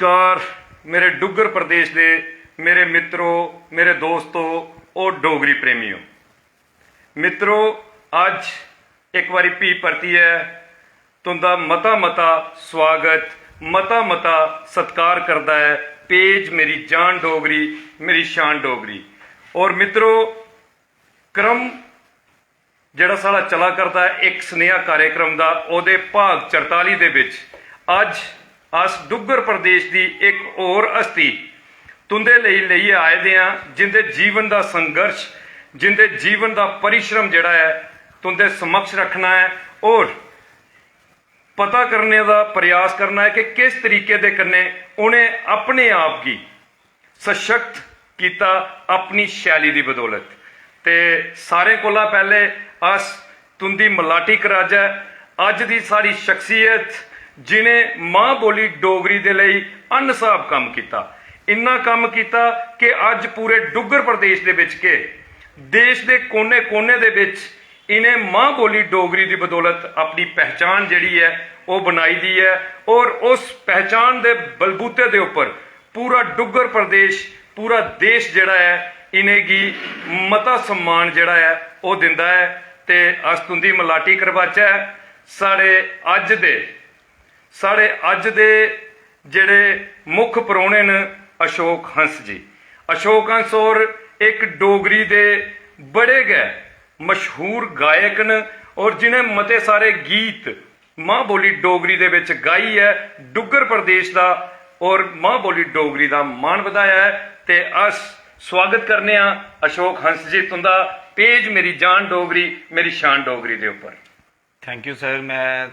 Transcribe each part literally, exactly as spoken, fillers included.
नमस्कार मेरे डुग्गर प्रदेश दे मेरे मित्रो, मेरे दोस्तो और डोगरी प्रेमियो। मित्रो, अज्ज इक बारी फ्ही परतियै तुं'दा मता मता स्वागत, मता मता सत्कार करदा ऐ पेज मेरी जान डोगरी, मेरी शान डोगरी। और मित्रो, क्रम जेह्ड़ा साढ़ा चला करदा ऐ इक सनेहा कार्यक्रम दा, ओह्दे भाग चरताली दे बिच अज्ज अस डुग्गर प्रदेश दी इक होर हस्ती तुं'दे लेई लेइयै आए दे आं, जिं'दे जीवन दा संघर्ष, जिं'दे जीवन दा परिश्रम जेह्ड़ा ऐ, तुं'दे समक्ष रक्खना ऐ और पता करने दा प्रयास करना ऐ कि किस तरीके दे कन्नै उ'नें अपने आप गी सशक्त कीता अपनी शैली दी बदौलत। ते सारें कोला पैह्ले अस तुं'दी मलाटी कराजै अज्ज दी साढ़ी शख्सियत, जि'नें मां बोली डोगरी दे लेई अनस्हाब कम्म कीता, इन्ना कम्म कीता कि अज्ज पूरे डुग्गर प्रदेश दे बिच के देश दे कोने-कोने दे बिच इ'नें मां बोली डोगरी दी बदौलत अपनी पहचान जेह्ड़ी ऐ, ओह् बनाई दी ऐ और उस पहचान दे बलबूते दे उप्पर पूरा डुग्गर प्रदेश, पूरा देश जेह्ड़ा ऐ, इ'नेंगी मता सम्मान जेह्ड़ा ऐ, ओह् दिंदा ऐ। ते अस तुं'दी मलाटी करवाचै। साढ़े अज्ज दे, साढ़े अज्ज दे जेह्ड़े मुक्ख परौह्ने न, अशोक हंस जी। अशोक हंस होर इक डोगरी दे बड़े गै मशहूर गायक न और जि'नें मते सारे गीत मां बोली डोगरी दे बिच गाइयै डुग्गर प्रदेश दा और मां बोली डोगरी दा मान बधाया ऐ। ते अस स्वागत करने आं अशोक हंस जी तुं'दा पेज मेरी जान डोगरी, मेरी शान डोगरी दे उप्पर। थैंक यू सर, में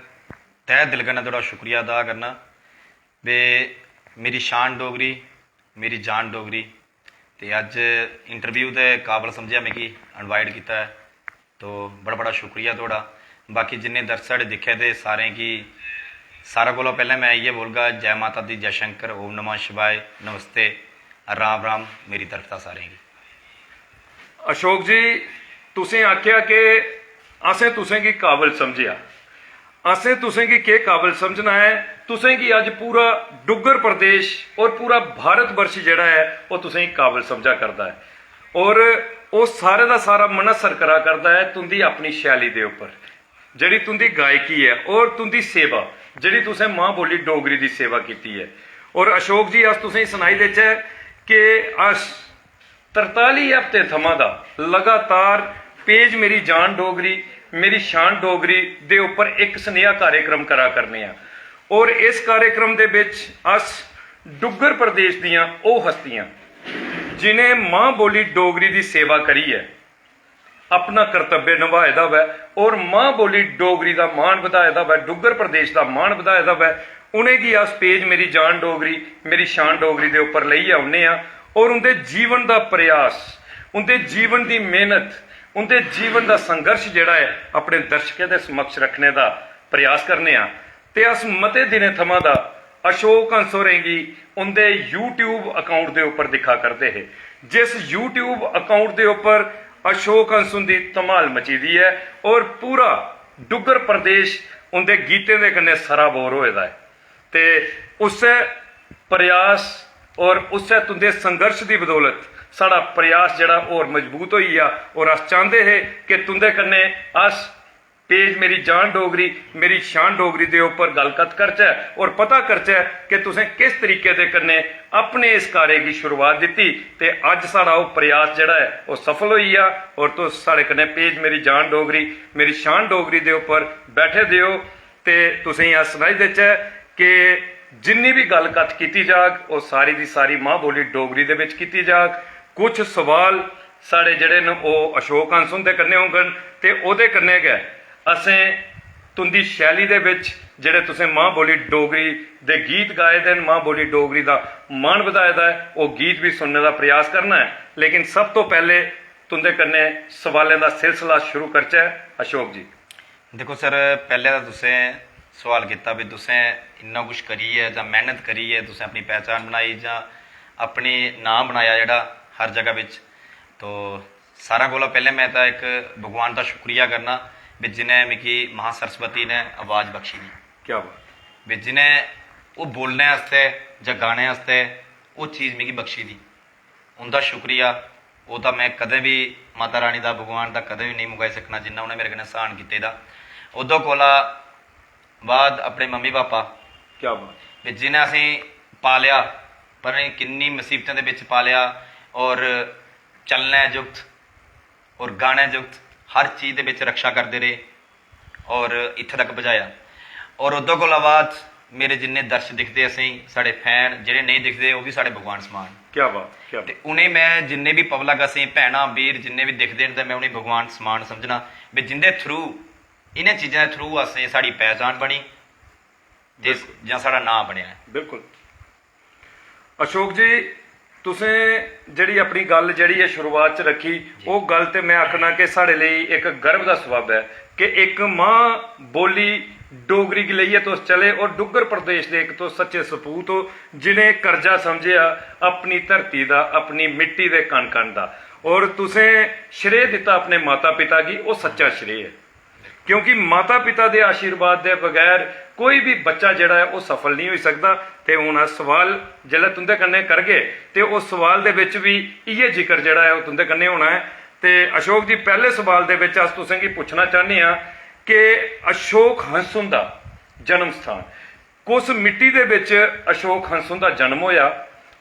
तहे दिल कन्नै थुआढ़ा शुक्रिया अदा करना। ते मेरी शान डोगरी, मेरी जान डोगरी। ते अज्ज इंटरव्यू दे काबल समझेआ, मिगी इनवाइट कीता ऐ, तो बड़ा बड़ा शुक्रिया थुआढ़ा। बाकी जिन्ने दर्शक साढ़े दिक्खै दे, सारें गी, सारें कोला पैह्लें में इ'यै बोलगा, जै माता दी, जै शंकर, ओम नमः शिवाय, नमस्ते, राम राम मेरी तरफ दा सारें गी। अशोक जी, तुसें आखेआ कि असें तुसेंगी काबल समझेआ। असें तुसेंगी केह् काबल समझना ऐ? तुसेंगी अज्ज पूरा डुग्गर प्रदेश और पूरा भारत वर्ष जेह्ड़ा ऐ, ओह् तुसेंगी काबल समझा करदा ऐ। और ओह् सारे दा सारा मनस्सर करा करदा ऐ तुं'दी अपनी शैली दे उप्पर, जेह्ड़ी तुं'दी गायकी ऐ और तुं'दी सेवा, जेह्ड़ी तुसें मां बोली डोगरी दी सेवा कीती ऐ। और अशोक जी, अस तुसेंगी सनाई देचै कि अस तरताली हफ्ते थमां दा लगातार पेज मेरी जान डोगरी, मेरी शान डोगरी दे उप्पर इक सनेहा कार्यक्रम करा करने आं। और इस कार्यक्रम दे बिच अस डुग्गर प्रदेश दियां ओह् हस्तियां, जि'नें मां बोली डोगरी दी सेवा करियै अपना कर्तव्य नभाए दा होऐ और मां बोली डोगरी दा मान बधाए दा होऐ, डुग्गर प्रदेश दा मान बधाए दा होऐ, उ'नेंगी अस पेज मेरी जान डोगरी, मेरी शान डोगरी दे उप्पर लेइयै औन्ने आं और उं'दे जीवन दा प्रयास, उं'दे जीवन दी मेहनत, उं'दे जीवन दा संघर्ष जेह्ड़ा ऐ, अपने दर्शकें दे समक्ष रक्खने दा प्रयास करने आं। ते अस मते दिनें थमां दा अशोक हंस होरें गी उं'दे YouTube अकाउंट दे उप्पर दिक्खा करदे हे, जिस YouTube अकाउंट दे उप्पर अशोक हंस हुंदी धमाल मची दी ऐ और पूरा डुग्गर प्रदेश उं'दे गीतें दे कन्नै सराबोर होए दा ऐ। ते उस्सै प्रयास और उस्सै तुं'दे संघर्ष दी बदौलत साढ़ा प्रयास जेह्ड़ा होर मजबूत होई गेआ और अस चांह्दे हे कि तुं'दे कन्नै अस पेज मेरी जान डोगरी, मेरी शान डोगरी दे उप्पर गल्ल कत्थ करचै और पता करचै कि तुसें किस तरीके दे कन्नै अपने इस कार्य गी शुरुआत दित्ती ते अज्ज साढ़ा ओह् प्रयास जेह्ड़ा ऐ, ओह् सफल होई गेआ और तुस साढ़े कन्नै पेज मेरी जान डोगरी, मेरी शान डोगरी दे उप्पर बैठे दे ओ। ते तुसेंगी अस सनाई देचै कि जिन्नी बी गल्ल कत्थ कीती जाग, ओह् सारी दी सारी मां बोली डोगरी दे बिच कीती जाग। कुछ सवाल साढ़े जेह्ड़े न, ओह् अशोक हंस हुंदे कन्नै होङन ते ओह्दे कन्नै गै असें तुं'दी शैली दे बिच जेह्ड़े तुसें मां बोली डोगरी दे गीत गाए दे न, मां बोली डोगरी दा मान बधाए दा ऐ, ओह् गीत बी सुनने दा प्रयास करना ऐ। लेकिन सब तो पैह्ले तुं'दे कन्नै सवालें दा सिलसिला शुरू करचै, अशोक जी। दिक्खो सर, पैह्लें ते तुसें सोआल कीता भी तुसें इन्ना कुछ करियै जां मेह्नत करियै तुसें अपनी पहचान बनाई जां अपनी नांऽ बनाया जेह्ड़ा हर जगह बिच, तो सारें कोला पैह्लें में तां इक भगवान दा शुक्रिया करना भी जि'नें मिगी मां सरस्वती ने आवाज़ बख्शी दी। क्या बात। भी जि'नें ओह् बोलने आस्तै जां गाने आस्तै ओह् चीज मिगी बख्शी दी। उं'दा शुक्रिया, ओह् तां में कदें बी, माता रानी दा, भगवान दा कदें बी नेईं मुकाई सकना, जिन्ना उ'नें मेरे कन्नै स्हान कीते दा। ओह्दे कोला बाद अपने मम्मी पापा, क्या बात। ते जि'नें असेंगी पालेआ, पता नेईं किन्नी मसीबतें दे बिच पालेआ, और चलने जुगत और गाने जुगत हर चीज दे बिच रक्षा करदे रेह् और इत्थै तक पजाया। और ओह्दे कोला बाद मेरे जिन्ने दर्श दिखदे असेंगी, साढ़े फैन जेह्ड़े नेईं दिखदे, ओह् बी साढ़े भगवान समान। क्या बात, क्या बात। ते उ'नें में जिन्ने बी पब्लिक, असेंगी भैनां, वीर जिन्ने बी दिखदे न, ते में उ'नेंगी भगवान समान समझना। भी जिंदे थ्रू, इ'नें चीजें दे थ्रू असें, साढ़ी पहचान बनी ते बिल्कुल। जां साढ़ा नांऽ बनेआ ऐ। बिल्कुल। अशोक जी, तुसें जेह्ड़ी अपनी गल्ल जेह्ड़ी ऐ शुरुआत च रक्खी, जी। ओह् गल्ल ते में आखना कि साढ़े लेई इक गर्व दा सबब ऐ कि इक मां बोली डोगरी गी लेइयै तुस चले और डुग्गर प्रदेश दे इक तुस सच्चे सपूत ओ, जिनें कर्जा समझेआ अपनी धरती दा, अपनी मिट्टी दे कण-कण दा, और तुसें श्रेय दित्ता अपने माता-पिता गी, ओह् सच्चा श्रेय ऐ। क्योंकि माता-पिता दे आशीर्वाद दे बगैर कोई बी बच्चा जेह्ड़ा ऐ, ओह् सफल नेईं होई सकदा। ते हून अस सवाल जिसलै तुं'दे कन्नै करगे, ते उस सवाल दे बिच बी इ'यै जिक्र जेह्ड़ा ऐ, ओह् तुं'दे कन्नै होना ऐ। ते अशोक जी, पैह्ले सवाल दे बिच अस तुसें गी पुच्छना चाह्न्ने आं कि अशोक हंस हुंदा जन्म स्थान, कुस मिट्टी दे बिच अशोक हंस हुंदा जन्म होया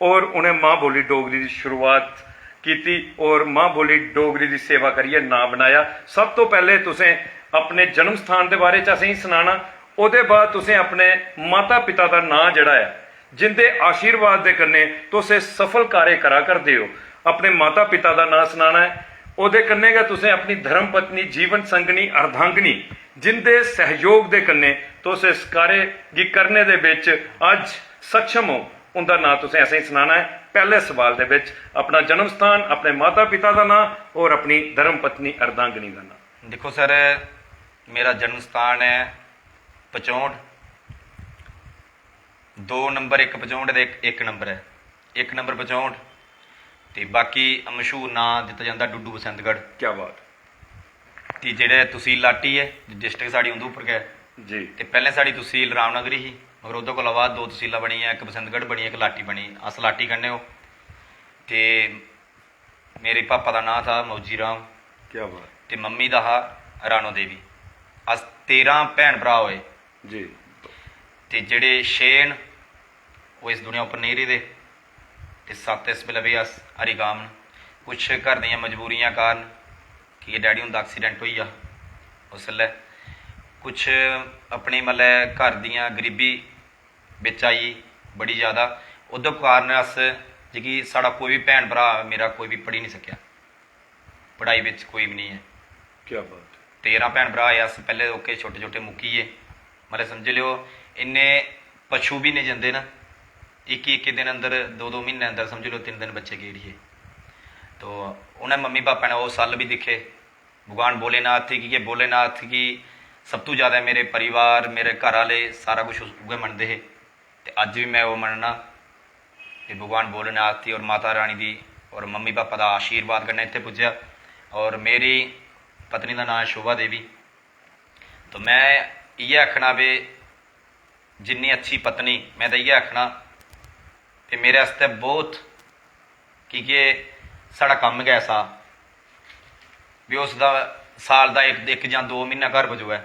और उ'नें मां बोली डोगरी दी शुरुआत कीती और मां बोली डोगरी दी सेवा करियै नांऽ बनाया। सब तो पैह्ले तुसें अपने जन्म स्थान दे बारे च असेंगी सनाना, ओह्दे बाद तुसें अपने माता पिता दा नांऽ जेह्ड़ा ऐ, जिंदे आशीर्वाद दे कन्नै तुस एह् सफल कार्य करा करदे ओ, अपने माता पिता दा नांऽ सनाना ऐ। ओह्दे कन्नै गै तुसें अपनी धर्म पत्नी, जीवन संगनी, अर्धांगिनी, जिंदे सैहयोग दे कन्नै तुस इस कार्य गी करने दे बिच अज्ज सक्षम ओ, उं'दा नांऽ तुसें असेंगी सनाना ऐ। पैह्ले सवाल दे बिच अपना जन्म स्थान, अपने माता पिता दा नांऽ और अपनी धर्म पत्नी अर्धांगिनी दा नांऽ। दिक्खो सर, मेरा जन्म स्थान ऐ पचौंड, दो नंबर इक पचौंड ते इक, इक नंबर ऐ, इक नंबर पचौंड, ते बाकी मशहूर नांऽ दित्ता जंदा डुड्डू बसंतगढ़। क्या बात। ते जेह्ड़े तसील लाटी ऐ, डिस्ट्रिक्ट साढ़ी उधमपुर गै। जी। ते पैह्लें साढ़ी तसील रामनगर ही, मगर ओह्दे कोला बाद दो तसीलां बनियां, इक बसंतगढ़ बनी, इक लाटी बनी। अस लाटी कन्नै ओ। ते मेरे पापा दा नांऽ था मौजी राम। क्या बात। ते मम्मी दा हा रानो देवी। अस तेरां भैन भ्राऽ होए। जी। ते जेह्ड़े छे न, ओह् इस दुनिया उप्पर नेईं रेह्दे, ते सत्त इस बेल्लै बी अस हरिगाम न। कुछ घर दियां मजबूरियां कारण, की के डैडी हुंदा accident होई गेआ उसलै, कुछ अपनी, मतलब, घर दियां गरीबी बिच आई बड़ी ज़्यादा, ओह्दे कारण अस, जेह्की साढ़ा कोई बी भैन भ्राऽ मेरा कोई बी पढ़ी निं सकेआ, पढ़ाई बिच कोई बी निं ऐ। क्या बात। तेरां भैन भ्राऽ हे अस, पैह्ले ओह्के छोटे छोटे मुक्की गे। मतलब समझी लैओ, इन्ने पशु बी निं जंदे न, इक्की इक्की दिन अंदर, दो दो म्हीने अंदर समझी लैओ तिन्न दिन बच्चे गे उठी। तो उ'नें मम्मी पापा ने ओह् साल बी दिक्खे। भगवान भोलेनाथ गी, की के भोलेनाथ गी सब तू ज़्यादा मेरे परिवार, मेरे घर आह्ले, सारा कुछ उस-, उ'ऐ मनदे हे। ते अज्ज बी में ओह् मनना कि भगवान भोलेनाथ दी और माता रानी दी और मम्मी पापा दा आशीर्वाद कन्नै इत्थै पुज्जेआ। और मेरी पत्नी दा नांऽ ऐ शोभा देवी। तो में इ'यै आखना भी, जिन्नी अच्छी पत्नी, में ते इ'यै आखना भी मेरे आस्तै बहुत, की के साढ़ा कम्म गै ऐसा भी उसदा साल दा इक, इक जां दो म्हीना घर बजोऐ।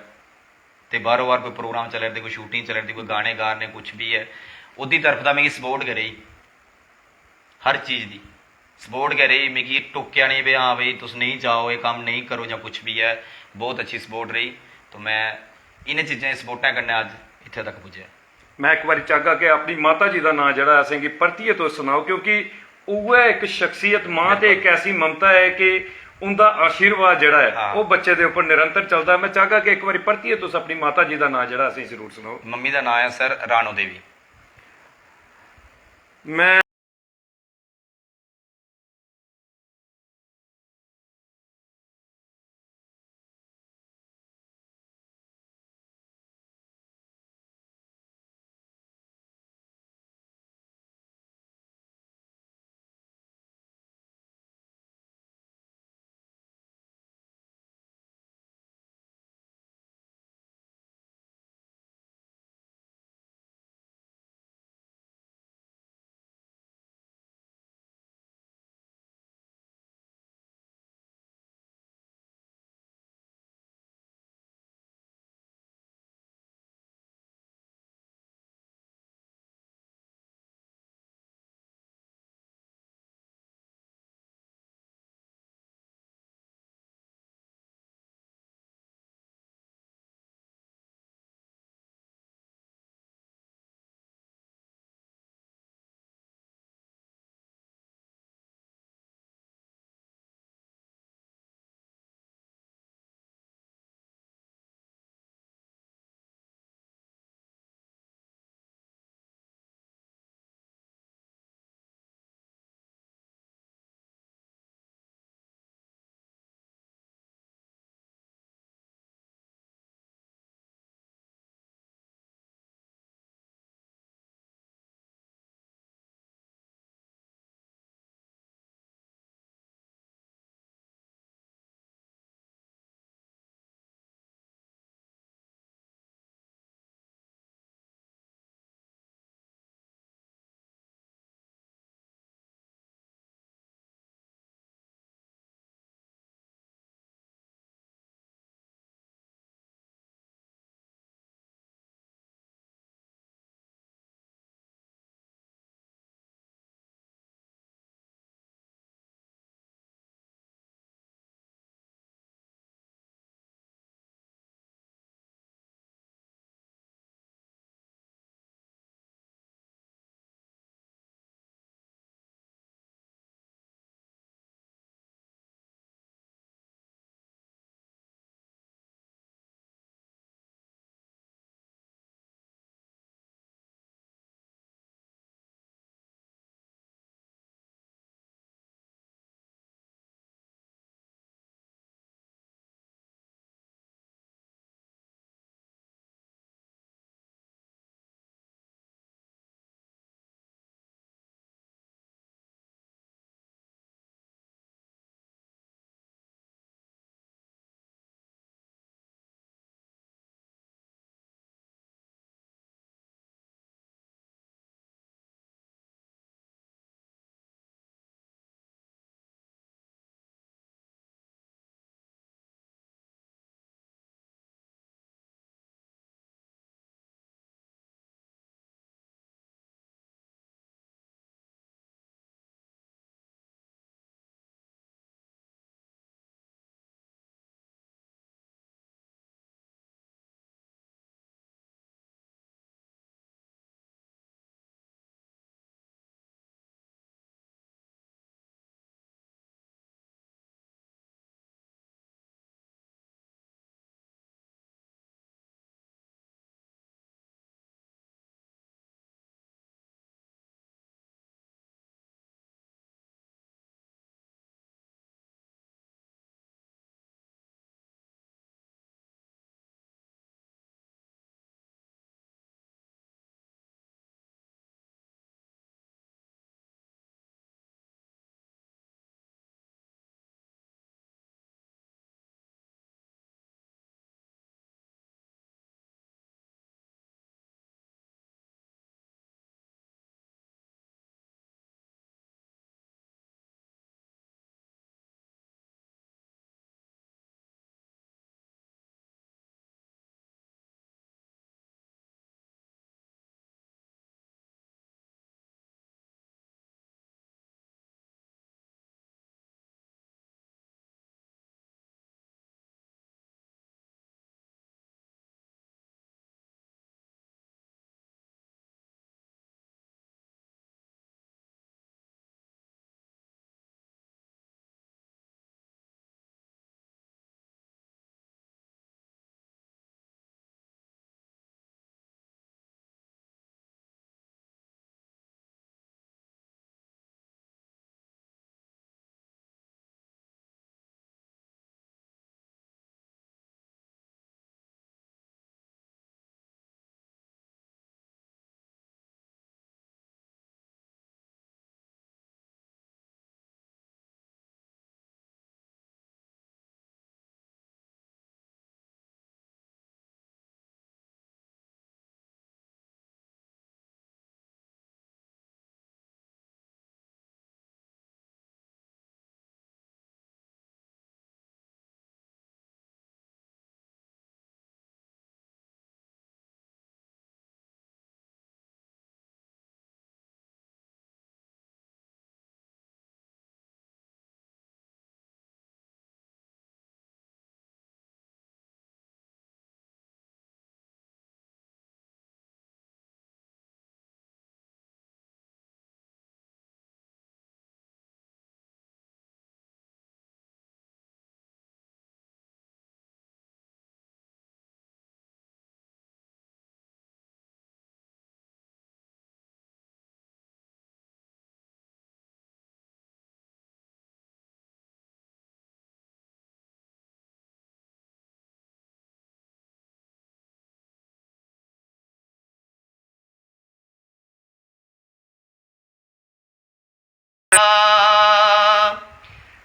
ते बारो बार कोई program चला दे, कोई shooting चला दी, कोई गाने गा ने, कुछ भी ऐ, ओह्दी तरफ दा मिगी support गै रेही, हर चीज दी support गै रेही। मिगी टोकेआ नेईं भी, "हां भाई, तुस नेईं जाओ, एह् कम्म नेईं करो" जां कुछ भी ऐ। बहुत अच्छी support रेही। तो में इ'नें चीजें दी सपोर्टें कन्नै अज्ज इत्थै तक पुज्जेआ। में इक बारी चाहगा कि अपनी माता जी दा नांऽ जेह्ड़ा असेंगी परतियै तुस सनाओ, क्योंकि उ'ऐ इक शख्सियत, मां ते इक ऐसी ममता ऐ कि उं'दा आशीर्वाद जेह्ड़ा ऐ, हां। ओह् बच्चे दे उप्पर निरंतर चलदा। में चाहगा कि इक बारी परतियै तुस अपनी माता जी दा नांऽ जेह्ड़ा असेंगी जरूर सनाओ। मम्मी दा नांऽ ऐ सर रानो देवी। में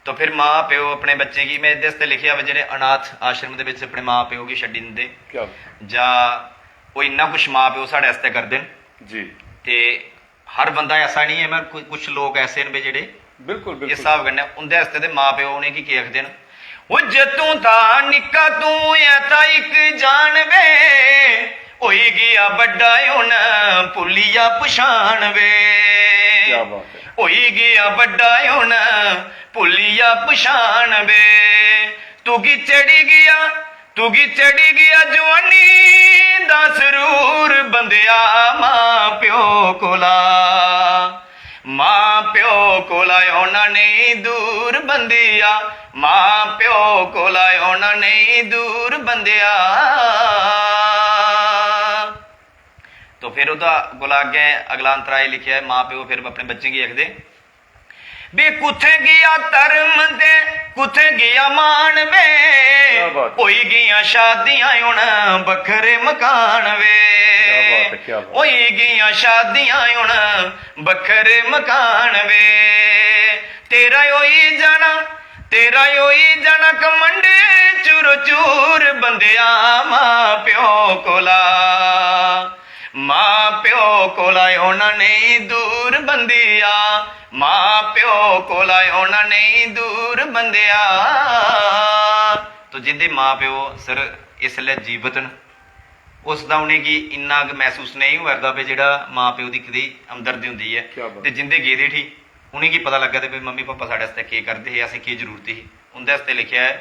तो फिर मां प्यो अपने बच्चें गी, में एह्दे आस्तै लिखेआ वा, जेह्ड़े अनाथ आश्रम दे बिच अपने मां प्यो गी छड्डी दिंदे, क्या जां ओह् इन्ना कुछ मां प्यो साढ़े आस्तै करदे न। जी। ते हर बंदा ऐसा निं ऐ, मैं कु- कुछ लोक ऐसे न भी जेह्ड़े बिल्कुल इस बिल्कुल। स्हाब कन्नै उं'दे आस्तै ते मां प्यो उ'नेंगी केह् आखदे न? "ओ जदूं दा निक्का तूं ऐ तां इक जान वे, होई गेआ बड्डा हुन भुल्लिया पछान वे।" क्या बात है। "होई गेआ बड्डा हुन भुल्लिया पछान वे, तुगी चढ़ी गेआ, तुगी चढ़ी गेआ जुआनी दा सरूर बंदेआ, मां प्यो कोला, मां प्यो कोला होना नेईं दूर बंदेआ, मां प्यो कोला होना नेईं दूर बंदेआ।" तो फिर ओह्दा कोला अग्गें अगला अंतरा एह् लिखेआ ऐ, मां प्यो फिर अपने बच्चें गी आखदे, "बे कुत्थें गेआ धर्म ते कुत्थें गेआ मान वे, क्या बात है। होई गेइयां शादियां हुन बक्खरे मकान वे, क्या बात है, क्या बात है। होई गेइयां शादियां हुन बक्खरे मकान वे, तेरा होई जाना, तेरा होई जाना घमंड चूरो चूर बंदेआ, मां प्यो कोला, मां प्यो कोला होना नेईं दूर बंदेआ, मां प्यो कोला होना नेईं दूर बंदेआ।" तो जिंदे मां प्यो सर इसलै जीवत न, उस दा उ'नेंगी इन्ना गै मसूस नेईं होआ करदा भाई जेह्ड़ा मां प्यो दी कदेही हमदर्दी होंदी ऐ। क्या बात। ते जिंदे गेदे उठी, उ'नेंगी पता लग्गा ते भाई मम्मी पापा साढ़े आस्तै केह् करदे हे, असें केह् जरूरत ही, उं'दे आस्तै लिखेआ ऐ,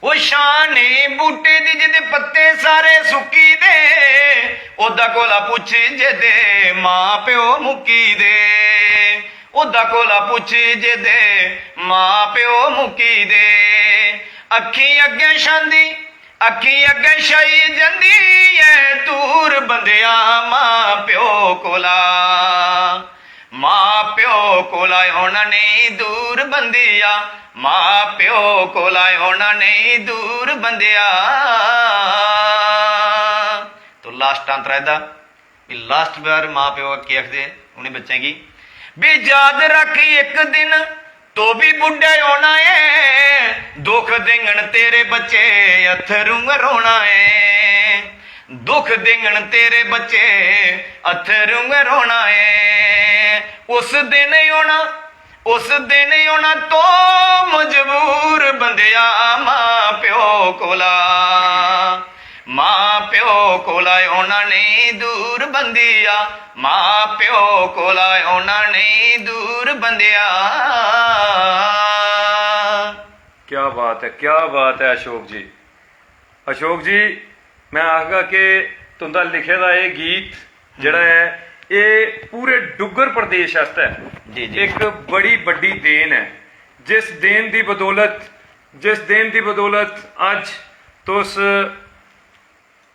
"ओ शाने बूटे दी जेह्दे पत्ते सारे सुक्की दे, ओह्दा कोला पुच्छ जेह्दे मां प्यो मुक्की दे, ओह्दा कोला पुच्छ जेह्दे मां प्यो मुक्की दे, अक्खीं अग्गें छांदी, अक्खीं अग्गें छाई जंदी ऐ धूर बंदेआ, मां प्यो कोला, मां प्यो कोला होना नेईं दूर बंदेआ, मां प्यो कोला होना नेईं दूर बंदेआ।" तो लास्ट अंतरा एह्दा, भी लास्ट बार मां प्यो केह् आखदे उ'नें बच्चें गी, "बे याद रख इक दिन तो भी बुड्ढे होना ऐ, दुख देंगन तेरे बच्चे अत्थरूं रोना ऐ, दुख देंगन तेरे बच्चे अत्थरूं रोना ऐ, उस दिन होना, उस दिन होना तो मजबूर बंदेआ, मां प्यो कोला, मां प्यो कोला होना नेईं दूर बंदेआ, मां प्यो कोला होना नेईं दूर बंदेआ।" क्या बात है, क्या बात है अशोक जी। अशोक जी, मैं आखगा कि तुंदा लिखे दा एह् गीत जेह्ड़ा ऐ, एह् पूरे डुग्गर प्रदेश आस्तै जी, जी। इक बड़ी बड्डी देन ऐ, जिस देन दी बदौलत, जिस देन दी बदौलत अज्ज तुस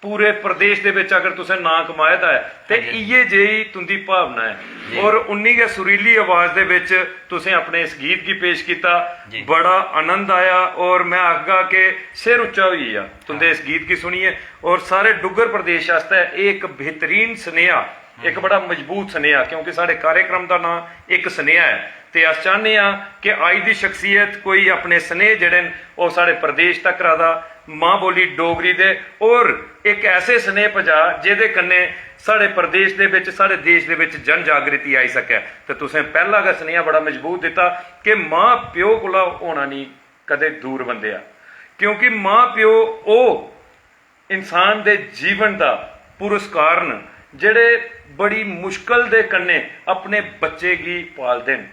पूरे प्रदेश दे बिच अगर तुसें नांऽ कमाए दा ऐ ते हां जी। इ'यै जेही तुंदी भावना ऐ। जी। और उन्नी गै सुरीली आवाज दे बिच तुसें अपने इस गीत गी पेश कीता, जी। बड़ा आनंद आया। और मैं आखगा कि सिर उच्चा होई गेआ तुंदे इस गीत गी सुनियै। और सारे डुग्गर प्रदेश आस्तै एह् इक बेहतरीन सनेहा, इक बड़ा मजबूत सनेहा, क्योंकि साढ़े कार्यक्रम दा नांऽ इक सनेहा ऐ। ते अस चाह्न्ने आं कि अज्ज दी शख्सियत कोई अपने सनेह जेह्ड़े न, ओह् साढ़े प्रदेश तक्करा दा, मां बोली डोगरी दे, और इक ऐसे सनेह पजा जेह्दे कन्नै साढ़े प्रदेश दे बिच, साढ़े देश दे बिच जन जागृति आई सकै। ते तुसें पैह्ला गै सनेहा बड़ा मजबूत दित्ता कि मां प्यो कोला होना निं कदें दूर बंदेआ, क्योंकि मां प्यो ओह् इंसान दे जीवन दा पुरस्कार न, जेह्ड़े बड़ी मुश्कल दे कन्नै अपने बच्चे गी पालदे न।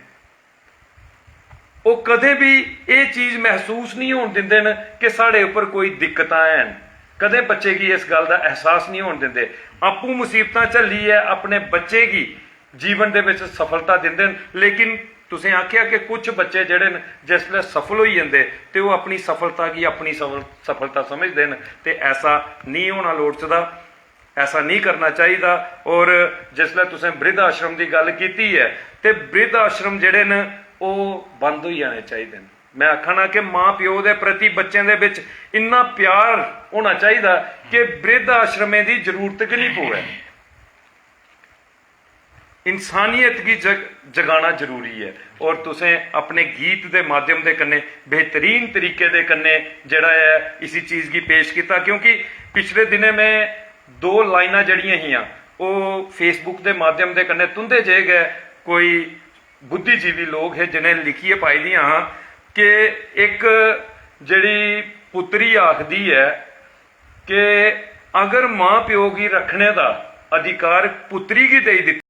ओह् कदें बी एह् चीज मसूस निं होन दिंदे न कि साढ़े उप्पर कोई दिक्कतां हैन। कदें बच्चे गी इस गल्ल दा एहसास निं होन दिंदे। आपूं मुसीबतां झल्लियै अपने बच्चे गी जीवन दे बिच सफलता दिंदे न, लेकिन तुसें आखेआ कि कुछ बच्चे जेह्ड़े न, जिसलै सफल होई जंदे ते ओह् अपनी सफलता गी अपनी सफल-, सफलता समझदे न, ते ऐसा निं होना लोड़चदा, ऐसा निं करना चाहिदा। और जिसलै तुसें वृद्ध आश्रम दी गल्ल कीती ऐ, ते वृद्ध आश्रम जेह्ड़े न, ओह् बंद होई जाने चाहिदे न। मैं आखा ना कि मां प्यो दे प्रति बच्चें दे बिच इन्ना प्यार होना चाहिदा कि वृद्ध आश्रमें दी जरूरत गै निं पवै। इंसानियत गी जग जगाना जरूरी ऐ। और तुसें अपने गीत दे माध्यम दे कन्नै बेहतरीन तरीके दे कन्नै जेह्ड़ा ऐ इसी चीज गी पेश कीता, क्योंकि पिछले दिनें में दो लाइनां जेह्ड़ियां हियां, ओह् Facebook दे माध्यम दे कन्नै तुं'दे जे गै कोई बुद्धिजीवी लोक हे जिनें लिखियै पाई दियां हां कि इक जेह्ड़ी पुत्री आखदी ऐ कि अगर मां प्यो गी रक्खने दा अधिकार पुत्री गी देई दित्ता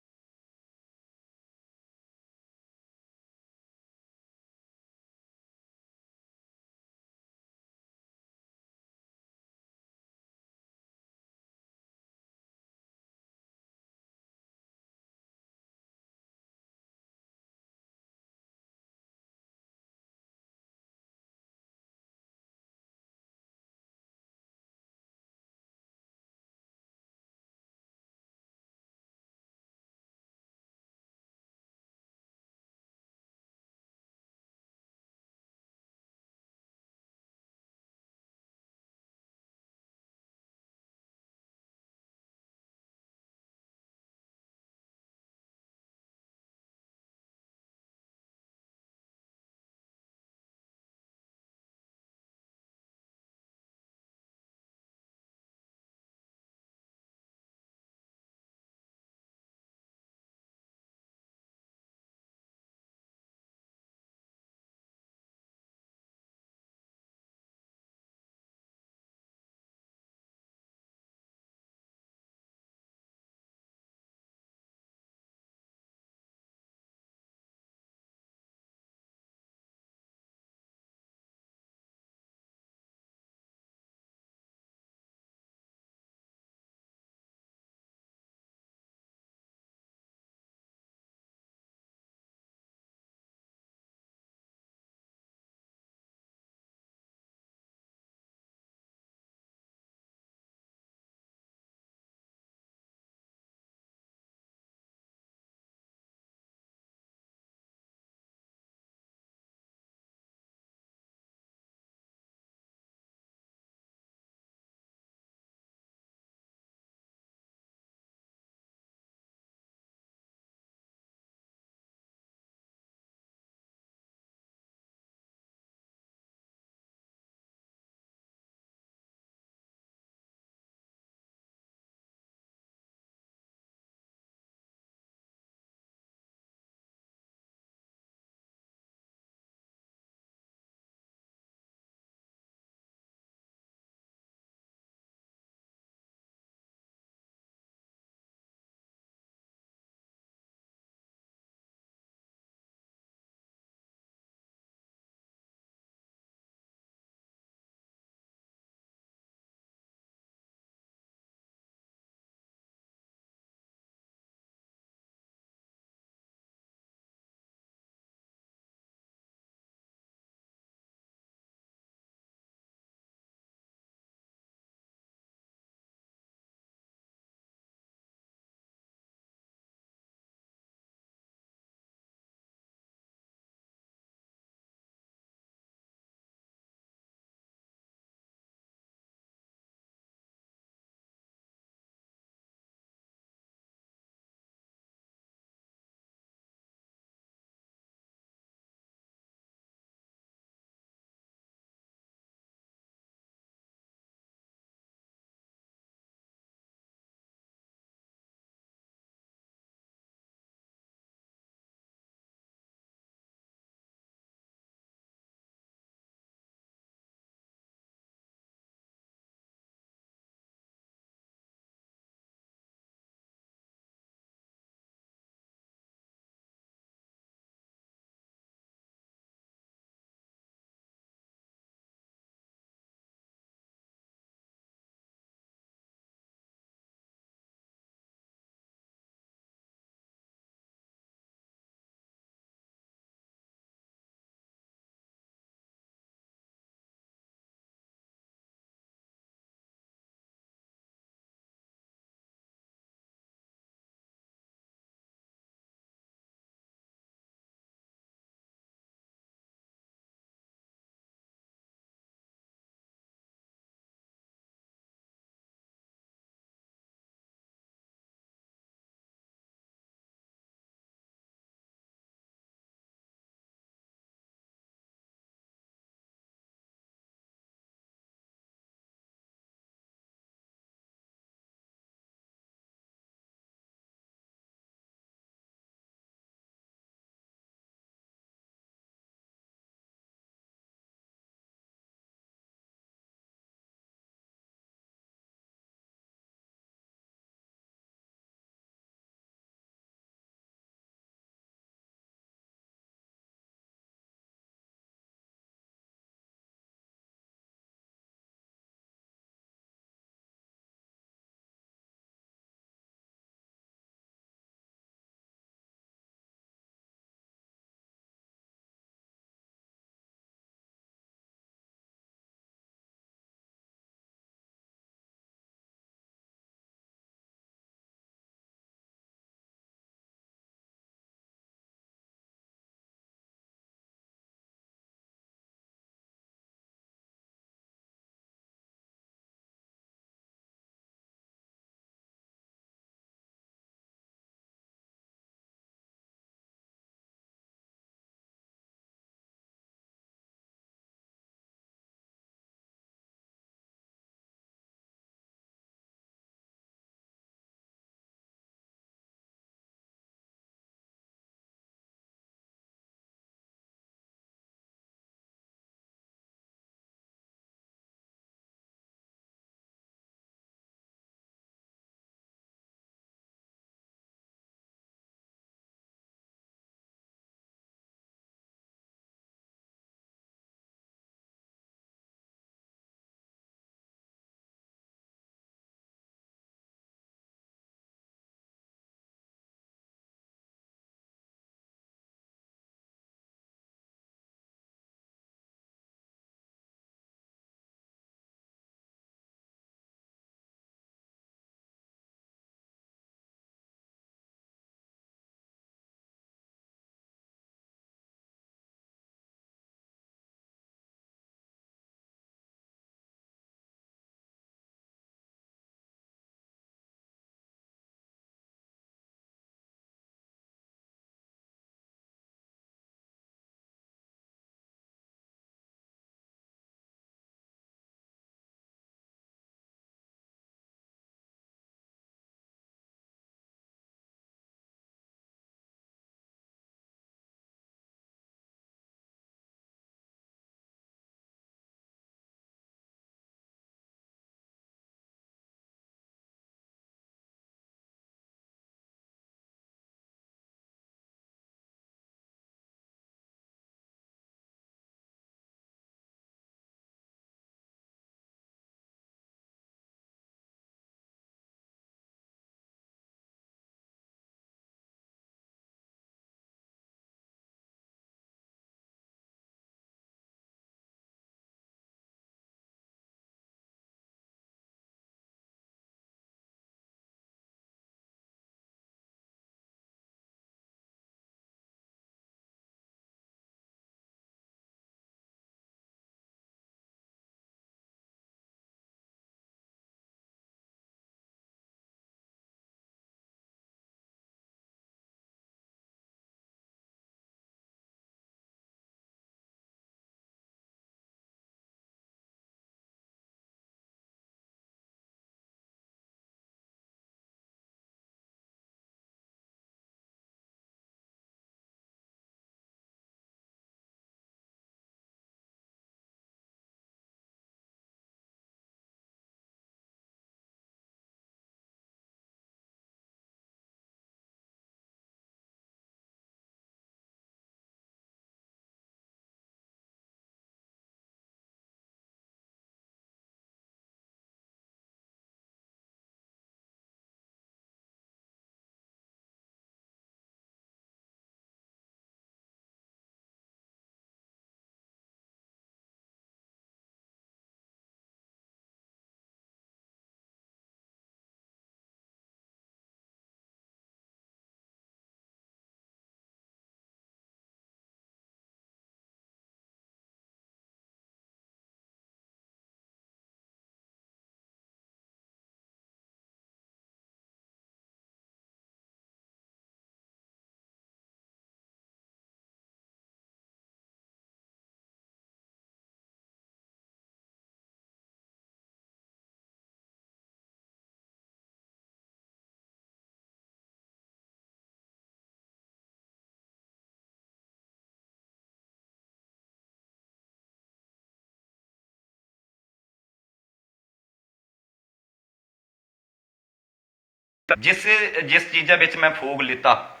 जिस जिस चीजा बिच मैं फोग लित्ता,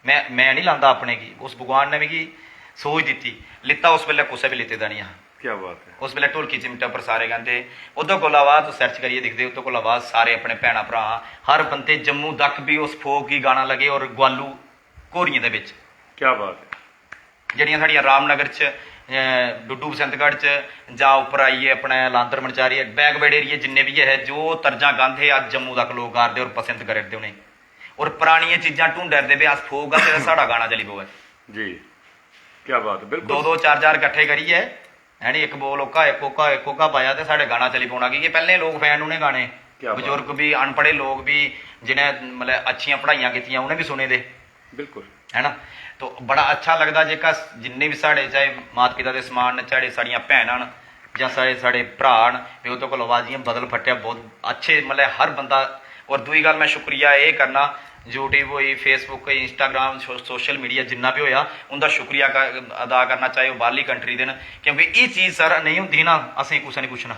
मैं मैं नहीं लांदा अपने गी, उस भगवान ने मिगी सोच दित्ती। लित्ता उस बेल्लै कुसै बी लित्ते दा नहीं हा। क्या बात है। उस बेल्लै ढोलकी चिमटे पर सारे गांदे। ओह्दे कोला बाद तुस सर्च करियै दिखदे, ओह्दे कोला बाद सारे अपने भैनां भ्राऽ, हर बंदे जम्मू तक बी उस फोक गी गाना लगे और ग्वालू घोरियें दे बिच। क्या बात है। जेह्ड़ियां साढ़ियां रामनगर च, अ, डुड्डू बसंतगढ़ च, जां उप्पर आइयै अपने लांतर मनचारी, बैकवर्ड एरिया जिन्ने बी ऐ, जो तर्जां गांदे हे, अज्ज जम्मू तक लोक गा दे और पसंद करै दे उ'नेंगी। और परानियां चीजां ढूंढै दे, भाई अस फोक गाचै ते साढ़ा गाना चली पवै। जी, क्या बात है, बिल्कुल। दो दो चार चार कट्ठे करियै, है नी, इक बोल ओका, इक ओका, इक ओका पाया ते साढ़े गाना चली पौना, की के पैह्लें लोक फैन उ'नें गाने, क्या बात। बजुर्ग बी, अनपढ़े लोक बी, जि'नें मतलब अच्छियां पढ़ाइयां कीतियां, उ'नें बी सुने दे। बिल्कुल। है ना? तो बड़ा अच्छा लगदा जेह्का जिन्ने बी साढ़े, चाहे माता पिता दे समान न, चाहे साढ़ियां भैनां न, जां साढ़े, साढ़े भ्राऽ न, में ओह्दे कोला बाद जि'यां बदल फट्टेआ, बहुत अच्छे, मतलब हर बंदा। और दूई गल्ल मैं शुक्रिया एह् करना, YouTube होई, Facebook होई, Instagram, सो-, social media जिन्ना बी होएआ, उं'दा शुक्रिया क-, अदा करना, चाहे ओह् बाह्रली कंट्री दे न, क्योंकि एह् चीज सर नेईं होंदी ही ना, असें कुसै ने पुच्छना।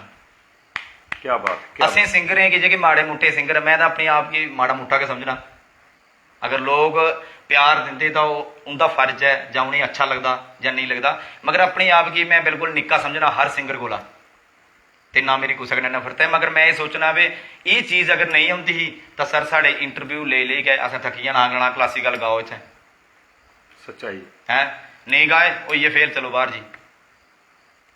क्या बात, क्या असें बात। सिंगरें गी, जेह्के माड़े मुट्टे सिंगर, मैं तां अपने आप गी माड़ा मुट्टा गै समझना। अगर लोक प्यार दिंदे तां ओह् उं'दा फर्ज ऐ, जां उ'नेंगी अच्छा लगदा जां नेईं लगदा, मगर अपने आप गी मैं बिल्कुल निक्का समझना हर सिंगर कोला। ते ना मेरी कुसै कन्नै नफरत ऐ, मगर मैं एह् सोचना वे एह् चीज अगर नेईं होंदी ही तां सर साढ़े interview लेई लेई गै असें थक्की जाना, आखना classical गाओ इत्थै। सच्चाई। हैं? नेईं गाए, होई गे fail, चलो बाह्र जी।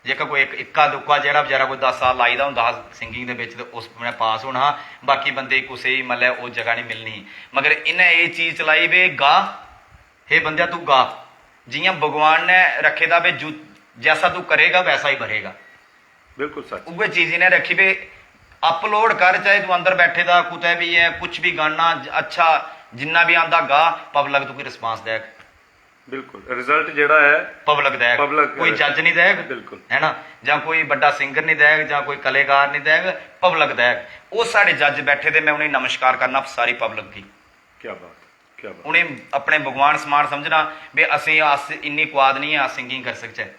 जेह्का कोई इक, इक्का दुक्का जेह्ड़ा बचैरा कोई दस साल लाई दा होंदा हा singing दे बिच ते उस ने पास होना हा, बाकी बंदे गी कुसै गी मतलब ओह् जगह निं मिलनी ही। मगर इ'नें एह् चीज चलाई वे गा, हे बंदेआ तूं गा, जि'यां भगवान ने रक्खे दा वे जू-, जैसा तू करेगा वैसा ही भरेगा। बिल्कुल सच। उ'ऐ चीज इ'नें रक्खी वे upload कर, चाहे तू अंदर बैठे दा कुतै बी ऐ, कुछ बी गाना अच्छा जिन्ना बी आंदा गा, public तुगी response देग। बिल्कुल, result जेह्ड़ा ऐ public देग, public कोई जज निं देग, बिल्कुल। है ना, जां कोई बड्डा singer निं देग, जां कोई कलाकार निं देग, public देग। ओह् साढ़े जज बैठे दे, मैं उ'नेंगी नमस्कार करना सारी public गी। क्या बात, क्या बात। उ'नें अपने भगवान समान समझना, वे असें, अस इन्नी कुआद निं ऐ अस singing करी सकचै,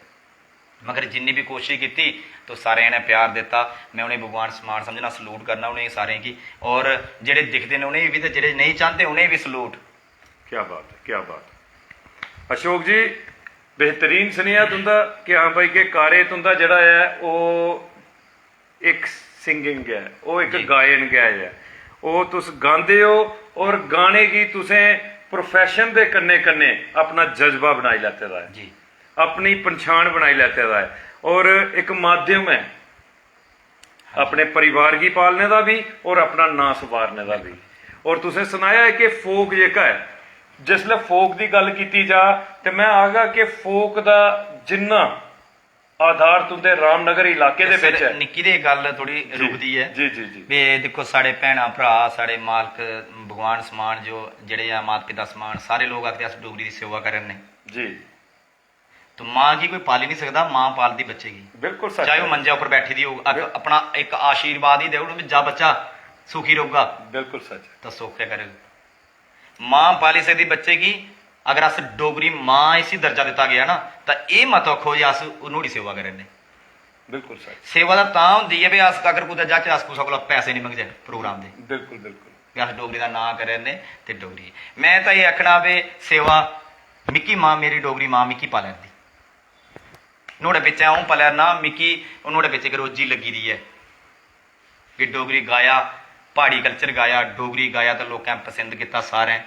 मगर जिन्नी बी कोशिश कीती तो सारें जने प्यार दित्ता। मैं उ'नेंगी भगवान समान समझना, salute करना उ'नेंगी सारें गी, और जेह्ड़े दिखदे न उ'नेंगी बी ते जेह्ड़े नेईं चांह्दे उ'नेंगी बी salute। क्या बात है, क्या बात है। अशोक जी, बेहतरीन सनेहा तुं'दा कि हां भाई कि कार्य तुं'दा जेह्ड़ा ऐ ओह् इक singing ऐ, ओह् इक जी। गायन गै ऐ। ओह् तुस गांदे ओ और गाने गी तुसें profession दे कन्नै-कन्नै अपना जज्बा बनाई लैते दा ऐ, जी। अपनी पंछान बनाई लैते दा ऐ और इक माध्यम ऐ अपने परिवार गी पालने दा बी और अपना नांऽ संवारने दा बी। और तुसें सनाया ऐ कि folk जेह्का ऐ, जिसलै folk दी गल्ल कीती जा ते मैं आखगा कि folk दा जिन्ना आधार तुं'दे रामनगर इलाके दे सर, बिच ऐ। निक्की देही गल्ल थोड़ी जी, रुकदी ऐ। जी, जी, जी। वे दिक्खो, साढ़े भैनां भ्राऽ, साढ़े मालक, भगवान समान, जो जेह्ड़े ऐ माता पिता समान, सारे लोक आखदे अस डोगरी दी सेवा करा ने। जी। तो मां गी कोई पाली निं सकदा, मां पालदी बच्चे गी। बिल्कुल सच चाहे ओह् ऐ। मंजै उप्पर बैठी दी होग, अक-, बिल- अपना इक आशीर्वाद ही देई ओड़, जा बच्चा सुखी रौह्गा। बिल्कुल सच ऐ। तां सुख गै करग। मां पाली सकदी बच्चे गी। अगर अस डोगरी मां इसी दर्जा दित्ता गेआ ना, तां एह् मत आखो जे अस नुहाड़ी सेवा करा ने। बिल्कुल सच। सेवा तां तां होंदी ऐ भई अस अगर कुतै जाचै, अस कुसै कोला पैसे निं मंगचै program दे। बिल्कुल, बिल्कुल। कि अस डोगरी दा नांऽ करा ने ते डोगरी। में तां एह् आखना भई सेवा मिकी मां, मेरी डोगरी मां मिकी पाला करदी। नुहाड़े बिच्चें अ'ऊं पलै ना, मिकी नुहाड़े बिच्च इक रोजी लग्गी दी ऐ। कि डोगरी गाया, प्हाड़ी culture गाया, डोगरी गाया ते लोकें पसंद कीता सारें।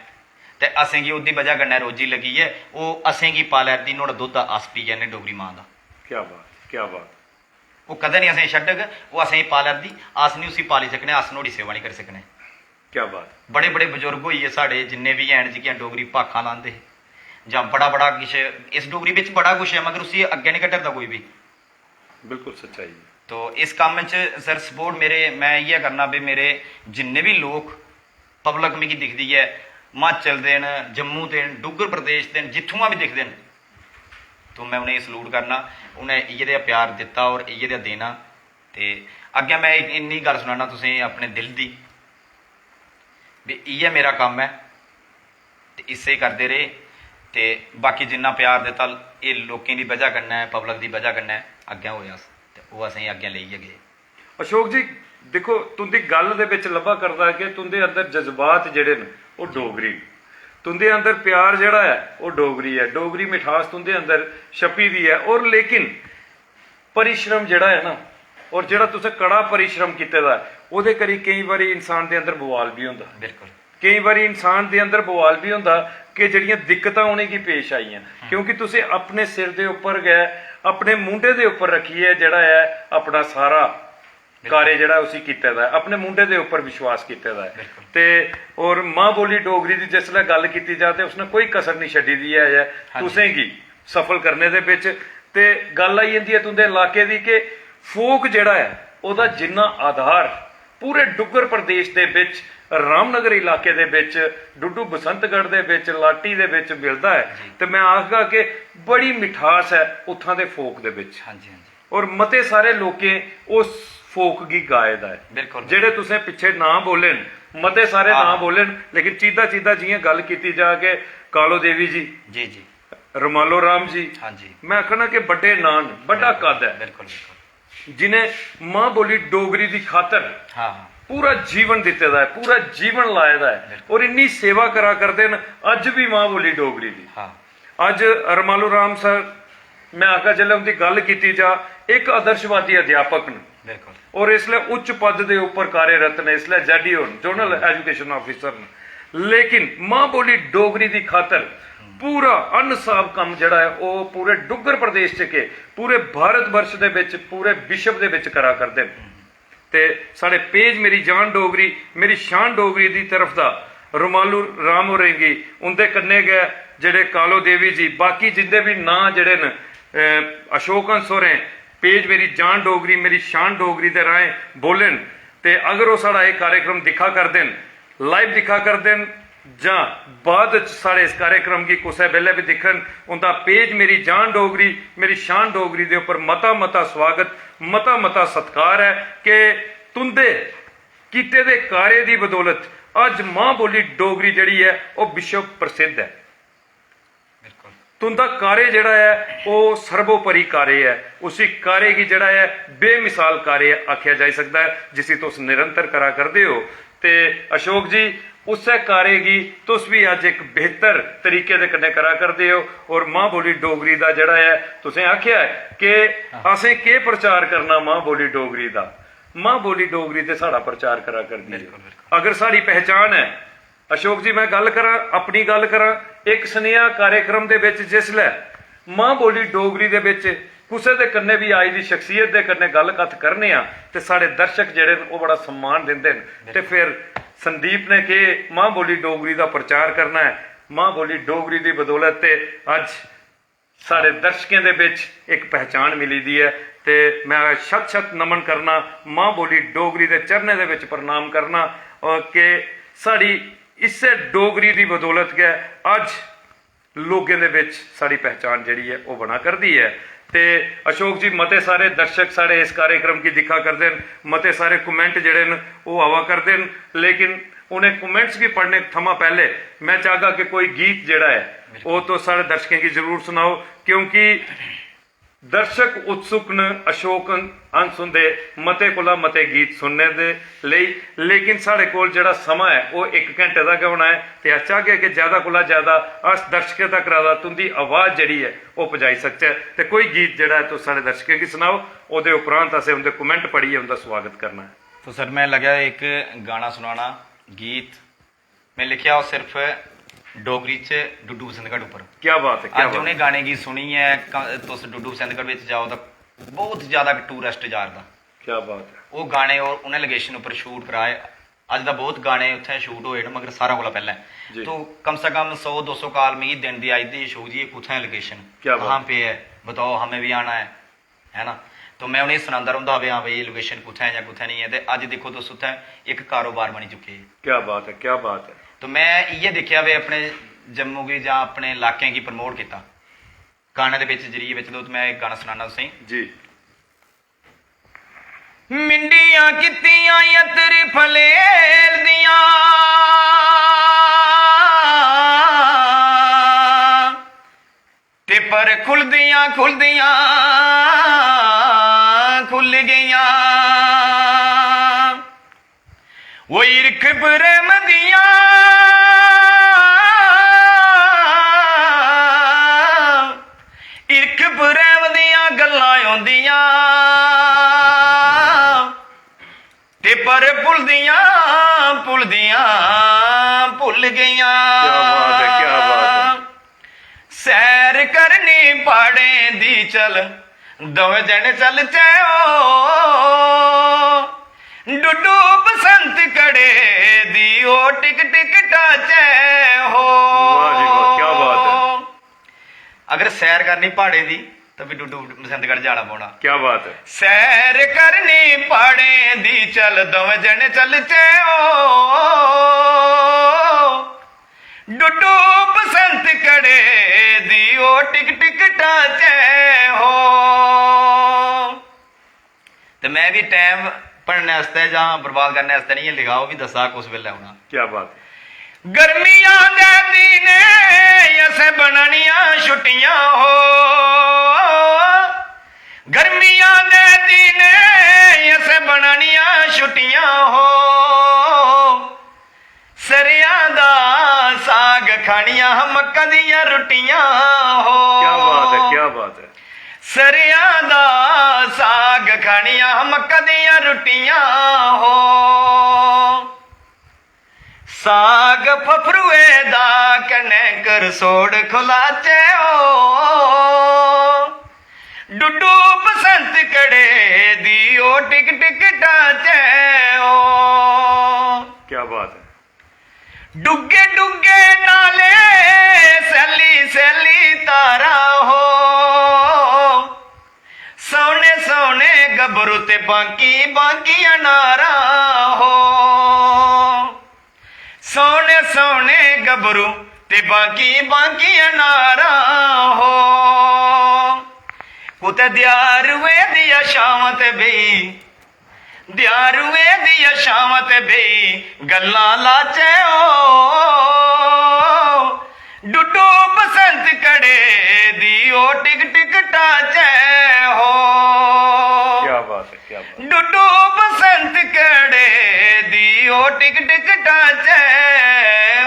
ते असेंगी ओह्दी बजह कन्नै रोजी लग्गी ऐ, ओह् असेंगी पालै दी, नुहाड़ा दुद्ध अस पी जन्ने डोगरी मां दा। क्या बात, क्या बात। ओह् कदें निं असेंगी छड्डग, ओह् असेंगी पालै दी, अस निं उसी पाली सकने, अस नुहाड़ी सेवा निं करी सकने। क्या बात। बड़े बड़े बजुर्ग होई गे साढ़े, जिन्ने बी हैन, जेह्कियां डोगरी भाखां लांदे हे, जां बड़ा बड़ा किश, इस डोगरी बिच बड़ा कुछ ऐ, मगर उसी अग्गें निं कड्ढा दा कोई बी। बिल्कुल सच्चाई ऐ। तो इस कम्म च सर support मेरे, मैं इ'यै करना भी मेरे जिन्ने बी लोक public मिगी दिखदी ऐ, हिमाचल दे न, जम्मू दे न, डुग्गर प्रदेश दे न, जित्थुआं बी दिखदे न, तो मैं उ'नेंगी salute करना। उ'नें इ'यै देआ प्यार दित्ता और इ'यै देआ देना। ते अग्गें मैं इक इन्नी गल्ल सनाना तुसेंगी अपने दिल दी, भी इ'यै मेरा कम्म ऐ ते इस्सै करदे रेह्। ते बाकी जिन्ना प्यार दित्ता एह् लोकें दी बजह कन्नै, public दी बजह कन्नै अग्गें होए अस, ते ओह् असेंगी अग्गें लेइयै गे। अशोक जी, दिक्खो, तुं'दी गल्ल दे बिच लब्भा करदा कि तुं'दे अंदर जज्बात जेह्ड़े न, ओह् डोगरी न। तुं'दे अंदर प्यार जेह्ड़ा ऐ, ओह् डोगरी ऐ। डोगरी मिठास तुं'दे अंदर छपी दी ऐ। और लेकिन परिश्रम जेह्ड़ा ऐ ना, और जेह्ड़ा तुसें कड़ा परिश्रम कीते दा ऐ, ओह्दे करी केईं बारी इंसान दे अंदर बवाल बी होंदा। बिल्कुल। केईं बारी इंसान दे अंदर बवाल बी होंदा कि जेह्ड़ियां दिक्कतां उ'नेंगी पेश आइयां, क्योंकि तुसें अपने सिर दे उप्पर गै, अपने मूंढे दे उप्पर रक्खियै जेह्ड़ा ऐ, अपना सारा कार्य जेह्ड़ा उसी कीते दा ऐ, अपने मूंढे दे उप्पर विश्वास कीते दा ऐ। बिल्कुल। ते और मां बोली डोगरी दी जिसलै गल्ल कीती जा ते उसने कोई कसर नहीं छड्डी दी ऐ, ऐ तुसें गी सफल करने दे बिच। ते गल्ल आई जंदी ऐ तुं'दे इलाके दी कि फोक जेह्ड़ा ऐ, ओह्दा जिन्ना आधार पूरे डुग्गर प्रदेश दे बिच, रामनगर इलाके दे बिच, डुड्डू बसंतगढ़ दे बिच, लाटी दे बिच मिलदा ऐ, जी। ते मैं आखगा कि बड़ी मिठास ऐ उत्थां दे फोक दे बिच। हां जी, हां जी। और मते सारे लोकें उस फोक गी गाए दा ऐ। बिल्कुल। जेह्ड़े तुसें पिच्छे नांऽ बोले न, मते सारे हां। नांऽ बोले न, लेकिन चीदा चीदा जि'यां गल्ल कीती जा कि कालो देवी जी, जी, जी। रमालो राम जी, हां जी। मैं आखना कि बड्डे नांऽ न, बड्डा बिल्कुल, कद ऐ। बिल्कुल, बिल्कुल। जिनें मां बोली डोगरी दी खातर हां, हां। पूरा जीवन दित्ते दा ऐ, पूरा जीवन लाए दा ऐ, बिल्कुल। और इन्नी सेवा करा करदे न अज्ज भी मां बोली डोगरी दी। हां। अज्ज रमालो राम सर, मैं आखा, जिसलै उं'दी गल्ल कीती जा, इक आदर्शवादी अध्यापक न। बिल्कुल। और इसलै उच्च पद दे उप्पर कार्यरत न, इसलै जैडी होर न, जोनल एजुकेशन ऑफिसर न। लेकिन मां बोली डोगरी दी खातर पूरा अनसाफ कम्म जेह्ड़ा ऐ, ओह् पूरे डुग्गर प्रदेश च के, पूरे भारत वर्ष दे बिच, पूरे विश्व दे बिच करा करदे न। ते साढ़े पेज मेरी जान डोगरी, मेरी शान डोगरी दी तरफ दा रमालू राम होरें गी, उं'दे कन्नै गै जेह्ड़े कालो देवी जी, बाकी जिं'दे बी नांऽ जेह्ड़े न, अ, अशोक हंस होरें पेज मेरी जान डोगरी, मेरी शान डोगरी दे राहें बोले न। ते अगर ओह् साढ़ा एह् कार्यक्रम दिक्खा करदे न, लाइव दिक्खा करदे न, जां बाद च साढ़े इस कार्यक्रम गी कुसै बेल्लै बी दिक्खन, उं'दा पेज मेरी जान डोगरी, मेरी शान डोगरी दे उप्पर मता मता स्वागत, मता मता सत्कार ऐ कि तुं'दे कीते दे कार्य दी बदौलत अज्ज मां बोली डोगरी जेह्ड़ी ऐ, ओह् विश्व प्रसिद्ध ऐ। बिल्कुल। तुं'दा कार्य जेह्ड़ा ऐ, ओह् सर्वोपरि कार्य ऐ। उसी कार्य गी जेह्ड़ा ऐ, बेमिसाल कार्य आखेआ जाई सकदा ऐ, जिसी तुस निरंतर करा करदे ओ। ते अशोक जी, उस्सै कार्य गी तुस बी अज्ज इक बेहतर तरीके दे कन्नै करा करदे ओ। और मां बोली डोगरी दा जेह्ड़ा ऐ, तुसें आखेआ ऐ कि हां। असें केह् प्रचार करना मां बोली डोगरी दा? मां बोली डोगरी ते साढ़ा प्रचार करा करदी ऐ। बिल्कुल, बिल्कुल। अगर साढ़ी पहचान ऐ, अशोक जी, मैं गल्ल करां, अपनी गल्ल करां, इक सनेहा कार्यक्रम दे बिच जिसलै मां बोली डोगरी दे बिच कुसै दे कन्नै बी आई दी शख्सियत दे कन्नै गल्ल कत्थ करने आं, ते साढ़े दर्शक जेह्ड़े न, ओह् बड़ा सम्मान दिंदे न। ते फिर संदीप ने केह् मां बोली डोगरी दा प्रचार करना ऐ? मां बोली डोगरी दी बदौलत ते अज्ज साढ़े दर्शकें दे बिच इक पहचान मिली दी ऐ। ते मैं शत शत नमन करना, मां बोली डोगरी दे चरणें दे बिच प्रणाम करना, और कि साढ़ी इस्सै डोगरी दी बदौलत गै अज्ज लोकें दे बिच साढ़ी पहचान जेह्ड़ी ऐ, ओह् बना करदी ऐ। ते अशोक जी, मते सारे दर्शक साढ़े इस कार्यक्रम गी दिक्खा करदे न, मते सारे comment जेह्ड़े न, ओह् आवा करदे न, लेकिन उ'नें comments गी पढ़ने थमां पैह्ले मैं चाहगा कि कोई गीत जेह्ड़ा ऐ, ओह् तुस साढ़े दर्शकें गी जरूर सनाओ, क्योंकि दर्शक उत्सुक न अशोक हंस हुंदे मते कोला मते गीत सुनने दे लेई, लेकिन साढ़े कोल जेह्ड़ा समां ऐ, ओह् इक घैंटे दा गै होना ऐ। ते अस चाहगे कि ज्यादा कोला ज्यादा अस दर्शकें तक दा तुं'दी आवाज जेह्ड़ी ऐ, ओह् पजाई सकचै। ते कोई गीत जेह्ड़ा ऐ, तुस साढ़े दर्शकें गी सनाओ, ओह्दे उपरांत असें उं'दे comment पढ़ियै उं'दा सुआगत करना ऐ। तो सर, मैं लग्गेआ इक गाना सुनाना, गीत मैं लिखेआ ओह् सिर्फ डोगरी च डुड्डू बसंतगढ़ उप्पर। क्या बात है, क्या अज्ज बात उ'नें है। गाने गी सुनियै क-, तुस डुड्डू बसंतगढ़ बिच जाओ तां बहुत ज्यादा टूरिस्ट जा रदा। क्या बात है। ओह् गाने और उ'नें लोकेशन उप्पर शूट कराए। अज्ज दा बहुत गाने उत्थै शूट होए न, मगर सारें कोला पैह्लें जी। तो कम से कम सौ दो सौ काल मिगी दिन दी आई दी, "अशोक जी, एह् कुत्थै ऐ लोकेशन? क्या बात कहाँ है। पे है? बताओ, हमें भी आना है।" है ना? तो मैं उ'नेंगी सनांदा रौंह्दा हा, "भाई, हां भाई, एह् लोकेशन कुत्थै ऐ जां कुत्थै नेईं ऐ।" ते अज्ज दिक्खो तुस, उत्थै इक कारोबार बनी चुके। क्या बात है, क्या बात है। तो मैं इ'यै दिक्खेआ भाई, अपने जम्मू गी जां अपने इलाकें गी प्रमोट कीता। गाने दे बिच जरिए बिच तो मैं इक गाना सनाना तुसेंगी। जी। मिंडियां कीतियां अतर फलेल दियां, ते पर खुलदियां खुलदियां खुल गईयां। वो इरख प्रेम दियां, इरख प्रेम दियां गल्लां होंदियां, ते पर भुलदियां भुलदियां भुल गईयां। क्या बात है, क्या बात है। सैर करनी प्हाड़ें दी चल, दवै जने चलचै ओ। डुड्डू बसंतगढ़े दी ओ टिक टिक टाचै हो। वाह जी वाह, क्या बात है। अगर सैर करनी प्हाड़ें दी, तां फ्ही डुड्डू बसंतगढ़ जाना पौना। क्या बात है। सैर करनी प्हाड़ें दी, चल दवै जने चलचै ओ। डुड्डू बसंतगढ़े दी ओ टिक टिक टाचै हो। ते में बी टैम भनने आस्तै जां बर्बाद करने आस्तै निं लिखा, ओह् बी दस्सा कुस बेल्लै औना। क्या बात है। गर्मियां दे दिनें असें बनानियां छुट्टियां हो। गर्मियां दे दिनें असें बनानियां छुट्टियां हो। सरेआं दा साग खानियां, मक्कां दियां रुट्टियां हो। क्या बात है, क्या बात है। सरेआं दा साग खानियां, मक्कां दियां रुट्टियां हो। साग फफरुए दा कन्नै करसोड़ खलाचै ओ। डुड्डू बसंतगढ़े दी ओ टिक टिक टाचै ओ। क्या बात है। डुग्गे डुग्गे नाले, सैली सैली तारा हो। सोहने सोहने गबरू ते बांकी बांकी अनारा हो। सोहने सोहने गबरू ते बांकी बांकी अनारा हो। कुतै देआरुए दी छावां ते बेही, देआरुए दी छावां ते बेही गल्लां लाचै ओ। डुड्डू बसंतगढ़े दी ओ टिक टिक टाचै हो। क्या बात है, क्या बात। डुड्डू बसंतगढ़े दी ओ टिक टिक टाचै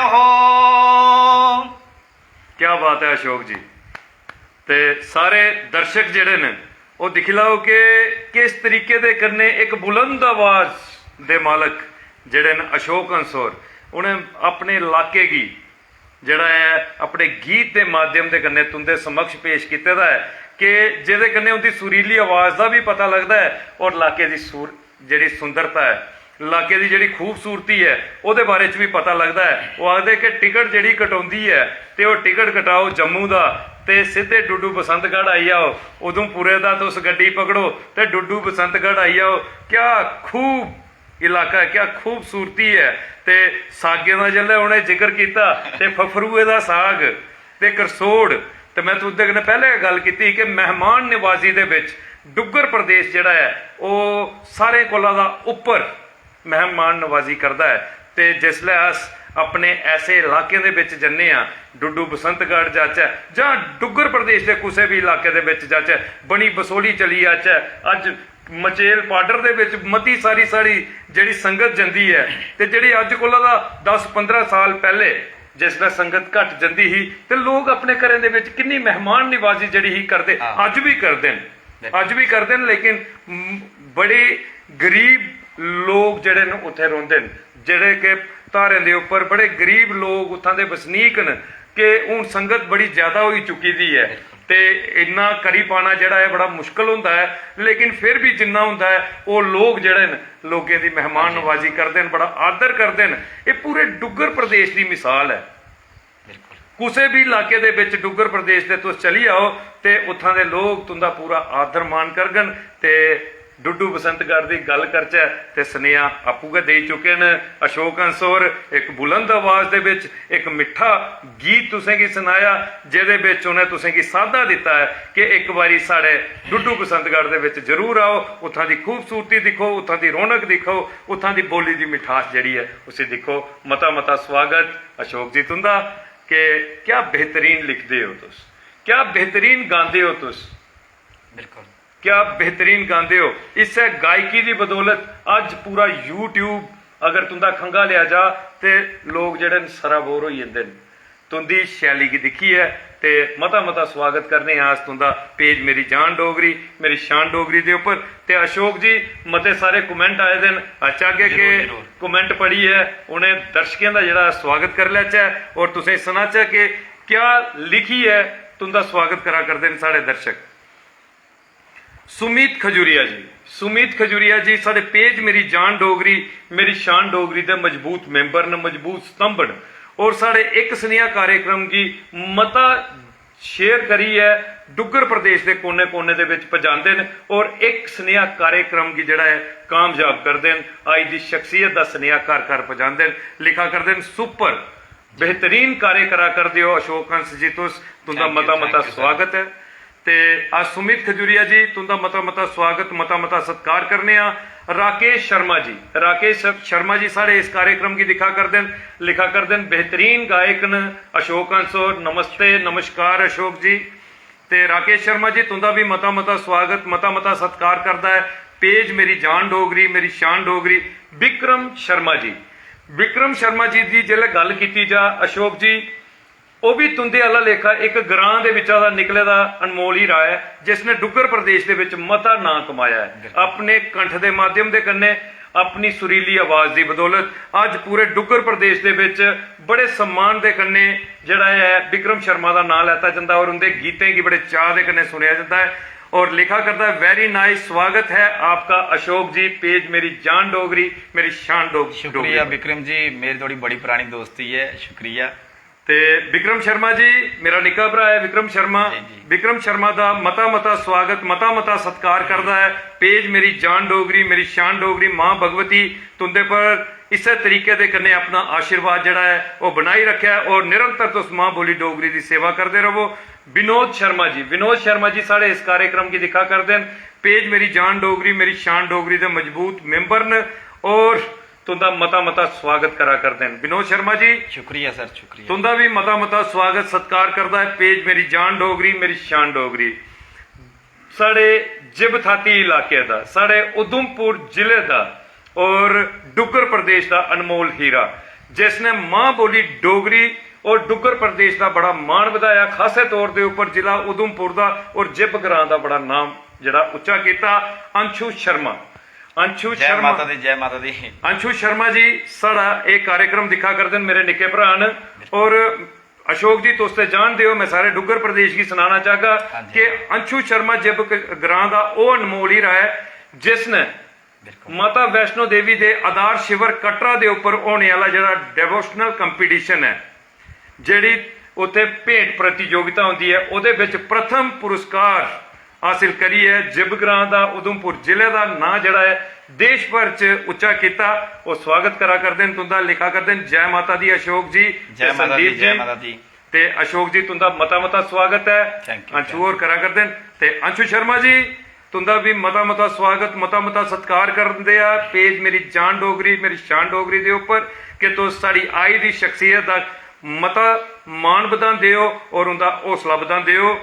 हो। क्या बात है अशोक जी। ते सारे दर्शक जेह्ड़े न, ओह् दिक्खी लैओ कि किस तरीके दे कन्नै इक बुलंद आवाज दे मालक जेह्ड़े न अशोक हंस होर, उ'नें अपने इलाके गी जेह्ड़ा ऐ अपने गीत दे माध्यम दे कन्नै तुं'दे समक्ष पेश कीते दा ऐ कि जेह्दे कन्नै उं'दी सुरीली आवाज दा बी पता लगदा ऐ और इलाके दी सुर जेह्ड़ी सुंदरता ऐ, इलाके दी जेह्ड़ी खूबसूरती ऐ, ओह्दे बारे च बी पता लगदा ऐ। ओह् आखदे कि टिकट जेह्ड़ी कटोंदी ऐ ते ओह् टिकट कटाओ जम्मू दा ते सिद्धे डुड्डू बसंतगढ़ आई जाओ। उधमपुरे दा तुस गड्डी पकड़ो ते डुड्डू बसंतगढ़ आई जाओ। क्या खूब इलाका ऐ, क्या खूबसूरती ऐ। ते सागें दा जेल्लै उ'नें जिक्र कीता ते फफरुए दा साग ते करसोड़, ते में तुं'दे कन्नै पैह्लें गै गल्ल कीती कि मेहमान नवाजी दे बिच डुग्गर प्रदेश जेह्ड़ा ऐ, ओह् सारें कोला दा उप्पर मेहमान नवाजी करदा ऐ। ते जिसलै अस अपने ऐसे इलाकें दे बिच जन्ने आं, डुड्डू बसंतगढ़ जाचै जां डुग्गर प्रदेश दे कुसै बी इलाके दे बिच जाचै, बनी बसोली चली जाचै, अज्ज मचेल पाडर दे बिच मती सारी साढ़ी जेह्ड़ी संगत जंदी ऐ, ते जेह्ड़ी अज्ज कोला दा दस पंदरां साल पैह्ले जिसलै संगत घट्ट जंदी ही ते लोक अपने घरें दे बिच किन्नी मेहमान नवाजी जेह्ड़ी ही करदे, हां। अज्ज बी करदे न। बिल्कुल। अज्ज बी करदे न, लेकिन म-, बड़े गरीब लोक जेह्ड़े न उत्थै रौंह्दे न, जेह्ड़े कि धारें दे उप्पर बड़े गरीब लोक उत्थां दे बसनीक न कि हून संगत बड़ी ज्यादा होई चुकी दी ऐ। ते इन्ना करी पाना जेह्ड़ा ऐ बड़ा मुश्कल होंदा ऐ, लेकिन फिर बी जिन्ना होंदा ऐ ओह् लोक जेह्ड़े न लोकें दी मेहमान नवाजी करदे न, बड़ा आदर करदे न। एह् पूरे डुग्गर प्रदेश दी मिसाल ऐ। बिल्कुल। कुसै बी इलाके दे बिच डुग्गर प्रदेश दे तुस चली आओ ते उत्थां दे लोक तुं'दा पूरा आदर मान करङन। ते डुड्डू बसंतगढ़ दी गल्ल करचै ते सनेहा आपूं गै देई चुके न अशोक हंस होर। इक बुलंद आवाज दे बिच इक मिट्ठा गीत तुसें गी सनाया, जेह्दे बिच उ'नें तुसें गी साद्दा दित्ता ऐ कि इक बारी साढ़े डुड्डू बसंतगढ़ दे बिच जरूर आओ, उत्थां दी खूबसूरती दिक्खो, उत्थां दी रौनक दिक्खो, उत्थां दी बोली दी मिठास जेह्ड़ी ऐ उसी दिक्खो। मता मता स्वागत अशोक जी तुं'दा। कि क्या बेहतरीन लिखदे ओ तुस, क्या बेहतरीन गांदे ओ तुस। बिल्कुल। क्या बेहतरीन गांदे ओ। इस्सै गायकी दी बदौलत अज्ज पूरा YouTube अगर तुं'दा खंघा लेआ जा ते लोक जेह्ड़े न सराबोर होई जंदे न। तुं'दी शैली गी दिक्खियै ते मता मता स्वागत करने आं अस तुं'दा पेज मेरी जान डोगरी, मेरी शान डोगरी दे उप्पर। ते अशोक जी, मते सारे कमेंट आए दे न, अस चाह्गे कि कमेंट पढ़ियै उ'नें दर्शकें दा जेह्ड़ा स्वागत करी लैचै और तुसें सनाचै कि क्या लिखियै तुं'दा स्वागत करा करदे न साढ़े दर्शक। सुमित खजूरिया जी, सुमित खजूरिया जी साढ़े पेज मेरी जान डोगरी, मेरी शान डोगरी दे मजबूत मैंबर न, मजबूत स्तंभ न और साढ़े इक सनेहा कार्यक्रम गी मता शेयर करियै डुग्गर प्रदेश दे कोने कोने दे बिच पजांदे न और इक सनेहा कार्यक्रम गी जेह्ड़ा ऐ कामयाब करदे न। अज्ज दी शख्सियत दा सनेहा घर घर पजांदे न। लिखा करदे न सुपर बेहतरीन कार्य करा करदे ओ अशोक हंस जी तुस, तुं'दा मता मता स्वागत ऐ। ते अस सुमित खजूरिया जी तुं'दा मता मता स्वागत, मता मता सत्कार करने आं। राकेश शर्मा जी, राकेश शर्मा जी साढ़े इस कार्यक्रम गी दिक्खा करदे न, लिखा करदे न, बेहतरीन गायक न अशोक हंस होर। नमस्ते, नमस्कार अशोक जी। ते राकेश शर्मा जी तुं'दा बी मता मता स्वागत, मता मता सत्कार करदा ऐ पेज मेरी जान डोगरी, मेरी शान डोगरी। विक्रम शर्मा जी, विक्रम शर्मा जी दी जेल्लै गल्ल कीती जा अशोक जी, ओह् बी तुं'दे आह्ला लेखा इक ग्रां दे बिच्चा दा निकले दा अनमोल हीरा ऐ, जिसने डुग्गर प्रदेश दे बिच मता नांऽ कमाया ऐ अपने कंठ दे माध्यम दे कन्नै, अपनी सुरीली आवाज दी बदौलत। अज्ज पूरे डुग्गर प्रदेश दे बिच बड़े सम्मान दे कन्नै जेह्ड़ा ऐ विक्रम शर्मा दा नांऽ लैता जंदा और उं'दे गीतें गी बड़े चाऽ दे कन्नै सुनेआ जंदा ऐ। और लिखा करदा है, "Very nice, स्वागत है आपका अशोक जी, पेज मेरी जान डोगरी, मेरी शान डोग-, शुक्रिया डोगरी।" विक्रम जी, मेरी थोड़ी बड़ी पुरानी दोस्ती है, शुक्रिया। ते विक्रम शर्मा जी, मेरा निक्का भ्राऽ ऐ विक्रम शर्मा। जी, जी। विक्रम शर्मा दा मता मता स्वागत, मता मता सत्कार करदा ऐ। पेज मेरी जान डोगरी, मेरी शान डोगरी, मां भगवती तुं'दे पर इस्सै तरीके दे कन्नै अपना आशीर्वाद जेह्ड़ा ऐ ओह् बनाई रक्खै और निरंतर तुस मां बोली डोगरी दी सेवा करदे रवो। विनोद शर्मा जी, विनोद शर्मा जी साढ़े इस कार्यक्रम गी दिक्खा करदे न। पेज मेरी जान डोगरी, मेरी शान डोगरी दे मजबूत मैंबर न और तुं'दा मता मता स्वागत करा करदे न विनोद शर्मा जी। शुक्रिया सर, शुक्रिया। तुं'दा बी मता मता स्वागत सत्कार करदा ऐ पेज मेरी जान डोगरी, मेरी शान डोगरी। साढ़े जिब थाती इलाके दा, साढ़े उधमपुर जिले दा और डुग्गर प्रदेश दा अनमोल हीरा, जिसने मां बोली डोगरी और डुग्गर प्रदेश दा बड़ा मान बधाया, खासे तौर दे उप्पर जिला उधमपुर दा और जिब ग्रां दा बड़ा नाम जेह्ड़ा उच्चा कीता। अंशु शर्मा, अंशु जय शर्मा। माता दी, जय माता दी। अंशु शर्मा जी साढ़ा एह् कार्यक्रम दिक्खा करदे न, मेरे निक्के भ्राऽ न। और अशोक जी, तुस ते जानदे ओ, मैं सारे डुग्गर प्रदेश गी सनाना चाहगा हां जी। कि अंशु शर्मा जिब क-, ग्रां दा ओह् अनमोल हीरा ऐ जिसने बिल्कुल। माता वैष्णो देवी दे आधार शिविर कटरा दे उप्पर होने आह्ला जेह्ड़ा डिवोशनल कंपीटिशन ऐ, जेह्ड़ी उत्थै भेंट प्रतियोगिता होंदी ऐ, ओह्दे बिच प्रथम पुरस्कार हासिल करियै जिब ग्रां दा, उधमपुर जिले दा नांऽ जेह्ड़ा ऐ देश भर च उच्चा कीता। ओह् स्वागत करा करदे न तुं'दा, लिखा करदे न, "जय माता दी अशोक जी जय ते माता दी, संदीप जय जी।" माता दी। ते अशोक जी तुं'दा मता मता स्वागत ऐ। Thank you, अंशु thank होर you। करा करदे न। ते अंशु शर्मा जी तुं'दा बी मता मता स्वागत, मता मता सत्कार करदे आ। पेज मेरी जान डोगरी, मेरी शान डोगरी दे उप्पर कि तुस साढ़ी आई दी शख्सियत दा मता मान बधांदे ओ और उं'दा हौसला बधांदे ओ।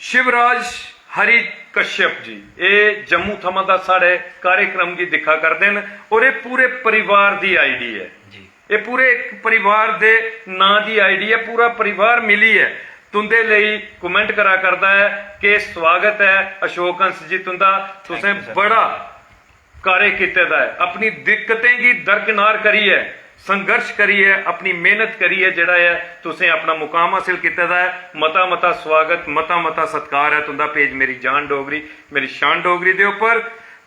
शिवराज हरि कश्यप जी, एह् जम्मू थमां दा साढ़े कार्यक्रम गी दिक्खा करदे न और एह् पूरे परिवार दी आईडी ऐ। जी। एह् पूरे इक परिवार दे नांऽ दी आईडी ऐ, पूरा परिवार मिलियै तुं'दे लेई कमेंट करा करदा ऐ कि स्वागत ऐ अशोक हंस जी तुं'दा, तुसें Thank you, sir। बड़ा कार्य कीते दा ऐ, अपनी दिक्कतें गी दरकिनार करियै, संघर्ष करियै, अपनी मेहनत करियै जेह्ड़ा ऐ तुसें अपना मुकाम हासिल कीते दा ऐ। मता मता स्वागत, मता मता सत्कार ऐ तुं'दा पेज मेरी जान डोगरी, मेरी शान डोगरी दे उप्पर।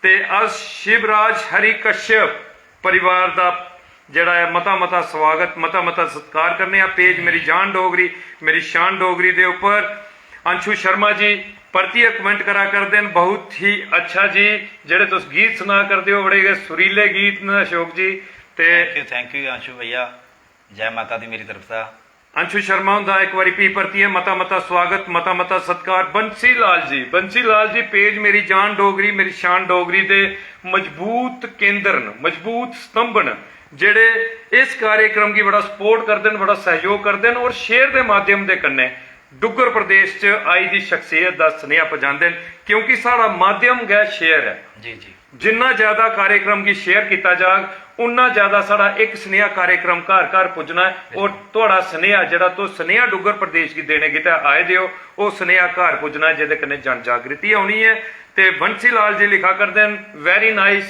ते अस शिवराज हरि कश्यप परिवार दा जेह्ड़ा ऐ मता मता स्वागत, मता मता सत्कार करने आं। पेज मेरी जान डोगरी, मेरी शान डोगरी दे उप्पर अंशु शर्मा जी परतियै कमेंट करा करदे न, "बहुत ही अच्छा जी, जेह्ड़े तुस गीत सना करदे ओ, बड़े गै सुरीले गीत न अशोक जी।" ते Thank you, thank you Anshu भैया, जय माता दी मेरी तरफ दा। अंशु शर्मा हुंदा इक बारी फ्ही परतियै मता मता स्वागत, मता मता सत्कार। बंसी लाल जी, बंसी लाल जी पेज मेरी जान डोगरी, मेरी शान डोगरी दे मजबूत केंद्र न, मजबूत स्तंभ न, जेह्ड़े इस कार्यक्रम गी बड़ा सपोर्ट करदे न, बड़ा सैह्योग करदे न और शेयर दे माध्यम दे कन्नै डुग्गर प्रदेश च आई दी शख्सियत दा सनेहा पजांदे न, क्योंकि साढ़ा माध्यम गै शेयर ऐ। जी, जी। जिन्ना ज्यादा कार्यक्रम गी शेयर कीता जाग, उन्ना ज्यादा साढ़ा इक सनेहा कार्यक्रम घर घर पुज्जना ऐ। और थुआढ़ा सनेहा, जेह्ड़ा तुस सनेहा डुग्गर प्रदेश गी देने गितै आए दे ओ, ओह् सनेहा घर पुज्जना ऐ, जेह्दे कन्नै जन जागृति औनी ऐ। ते बंसी लाल जी लिखा करदे न, "Very nice,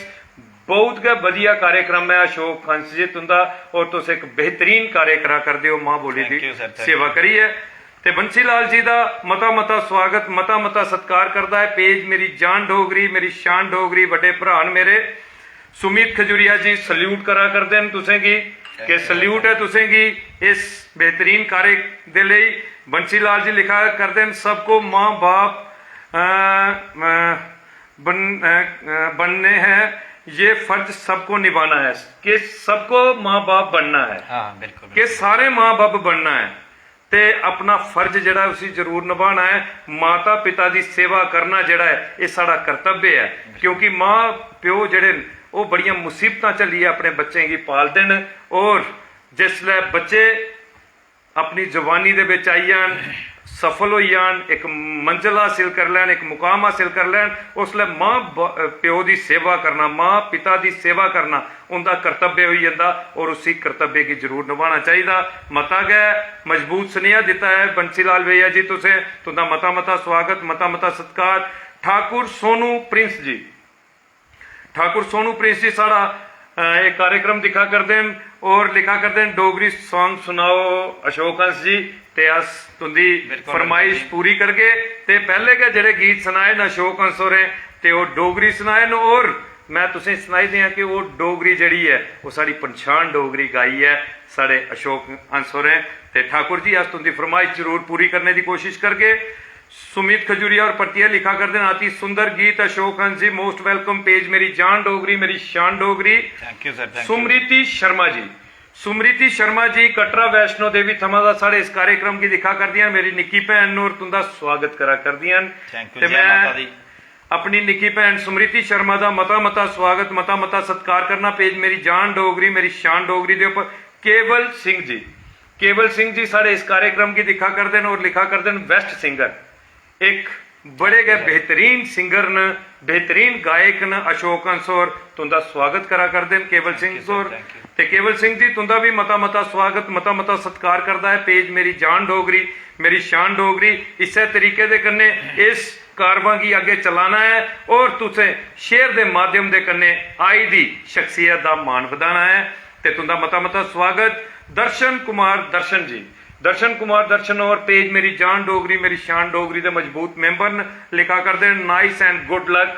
बहुत गै बधिया कार्यक्रम ऐ अशोक हंस जी तुं'दा, और तुस इक बेहतरीन कार्य करा करदे ओ मां बोली दी सेवा करियै।" ते बंसी लाल जी दा मता मता स्वागत, मता मता सत्कार करदा ऐ पेज मेरी जान डोगरी, मेरी शान डोगरी, बड्डे भ्राऽ न मेरे। सुमित खजूरिया जी सल्यूट करा करदे न तुसें गी, कि सल्यूट ऐ तुसें गी इस बेहतरीन कार्य दे लेई। बंसी लाल जी लिखा करदे न, "सबको माँ बाप, अ, अ, बन, अ, अ, बनने हैं, ये फर्ज सबको निभाना है।" कि सबको माँ बाप बनना है, हाँ, बिल्कुल, कि बिल्कुल। सारे माँ बाप बनना है। ते अपना फर्ज जेह्ड़ा ऐ उसी जरूर नभाना ऐ। माता पिता दी सेवा करना जेह्ड़ा ऐ, एह् साढ़ा कर्तव्य ऐ, क्योंकि मां प्यो जेह्ड़े न, ओह् बड़ियां मुसीबतां झल्लियै अपने बच्चें गी पालदे न। और जिसलै बच्चे अपनी जवानी दे बिच आई जान, सफल होई जान, इक मंजल हासिल करी लैन, इक मुकाम हासिल करी लैन, उसलै मां ब-, प्यो दी सेवा करना, मां पिता दी सेवा करना उं'दा कर्तव्य होई जंदा। और उसी कर्तव्य गी जरूर नभाना चाहिदा। मता गै मजबूत सनेहा दित्ता ऐ बंसी लाल भैया जी तुसें, तुं'दा मता मता स्वागत, मता मता सत्कार। ठाकुर सोनू प्रिंस जी, ठाकुर सोनू प्रिंस जी साढ़ा, अ, एह् कार्यक्रम दिक्खा करदे न और लिखा करदे न, "डोगरी song सुनाओ अशोक हंस जी।" ते अस तुं'दी बिल्कुल, फरमाइश बिल्कुल। पूरी करगे। ते पैह्ले गै जेह्ड़े गीत सनाए न अशोक हंस होरें, ते ओह् डोगरी सनाए न। और में तुसें सनाई देआं कि ओह् डोगरी जेह्ड़ी ऐ, ओह् साढ़ी पंछान डोगरी गाई ऐ साढ़े अशोक हंस होरें। ते ठाकुर जी, अस तुं'दी फरमाइश जरूर पूरी करने दी कोशिश करगे। सुमित खजूरिया और परतियै लिखा करदे न, "अति सुंदर गीत अशोक हंस जी, most welcome पेज मेरी जान डोगरी, मेरी शान Dogri." Thank you sir, thank you। सुमृति Sharma ji, सुमृति Sharma ji Katra Vaishno Devi थमां दा साढ़े इस कार्यक्रम गी दिक्खा करदियां न, मेरी निक्की भैन न और तुं'दा स्वागत करा करदियां न। Thank you, ते जै मैं माता दी। अपनी निक्की भैन स्मृति शर्मा दा मता मता स्वागत, मता मता सत्कार करना पेज मेरी जान डोगरी, मेरी शान डोगरी दे उप्पर। केवल सिंह जी, केवल सिंह जी साढ़े इस कार्यक्रम गी दिक्खा करदे न और लिखा करदे न, "Best singer।" इक बड़े गै बेहतरीन सिंगर न, बेहतरीन गायक न अशोक हंस होर। तुं'दा स्वागत करा करदे न केवल सिंह होर। ते केवल सिंह जी, तुं'दा बी मता मता स्वागत, मता मता सत्कार करदा ऐ पेज मेरी जान डोगरी, मेरी शान डोगरी। इस्सै तरीके दे कन्नै इस कारवां गी अग्गें चलाना ऐ और तुसें शेयर दे माध्यम दे कन्नै आई दी शख्सियत दा मान बधाना ऐ। ते तुं'दा मता मता स्वागत। दर्शन कुमार दर्शन जी, दर्शन कुमार दर्शन होर पेज मेरी जान डोगरी, मेरी शान डोगरी दे मजबूत मैंबर न, लिखा करदे न, "Nice and good luck।"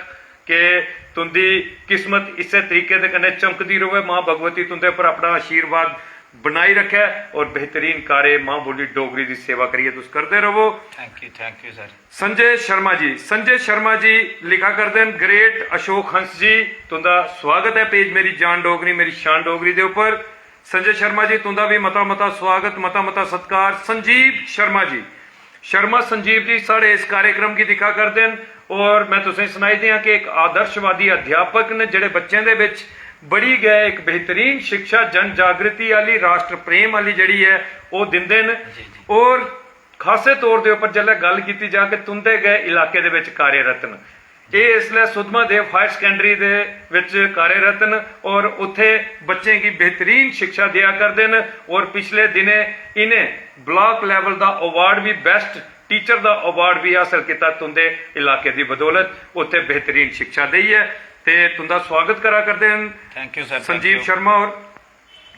के तुं'दी किस्मत इस्सै तरीके दे कन्नै चमकदी र'वै, मां भगवती तुं'दे पर अपना आशीर्वाद बनाई रक्खै और बेहतरीन कार्य मां बोली डोगरी दी सेवा करियै तुस करदे र'वो। Thank you, thank you sir। Sanjay Sharma ji, Sanjay Sharma ji लिखा करदे न, "Great अशोक हंस जी, तुं'दा स्वागत ऐ पेज मेरी जान डोगरी, मेरी शान डोगरी दे उप्पर।" संजय शर्मा जी, तुं'दा बी मता मता स्वागत, मता मता सत्कार। संजीव शर्मा जी, शर्मा संजीव जी साढ़े इस कार्यक्रम गी दिक्खा करदे न और मैं तुसें सनाई देआं कि इक आदर्शवादी अध्यापक न, जेह्ड़े बच्चें दे बिच बड़ी गै इक बेहतरीन शिक्षा, जन जागृति आह्ली, राष्ट्र प्रेम आह्ली जेह्ड़ी ऐ, ओह् दिंदे न। जी, जी। और खासे तौर दे उप्पर जेल्लै गल्ल कीती जा कि तुं'दे गै इलाके दे बिच कार्यरत न, एह् इसलै सुद्धमहादेव हायर सकैंडरी दे बिच कार्यरत न और उत्थै बच्चें गी बेहतरीन शिक्षा देआ करदे न और पिछले दिनें इ'नें ब्लॉक लेवल दा अवार्ड बी, बेस्ट टीचर दा अवार्ड बी हासल कीता तुं'दे इलाके दी बदौलत, उत्थै बेहतरीन शिक्षा देइयै। ते तुं'दा स्वागत करा करदे न Thank you sir, thank Sanjeev you। Sharma होर।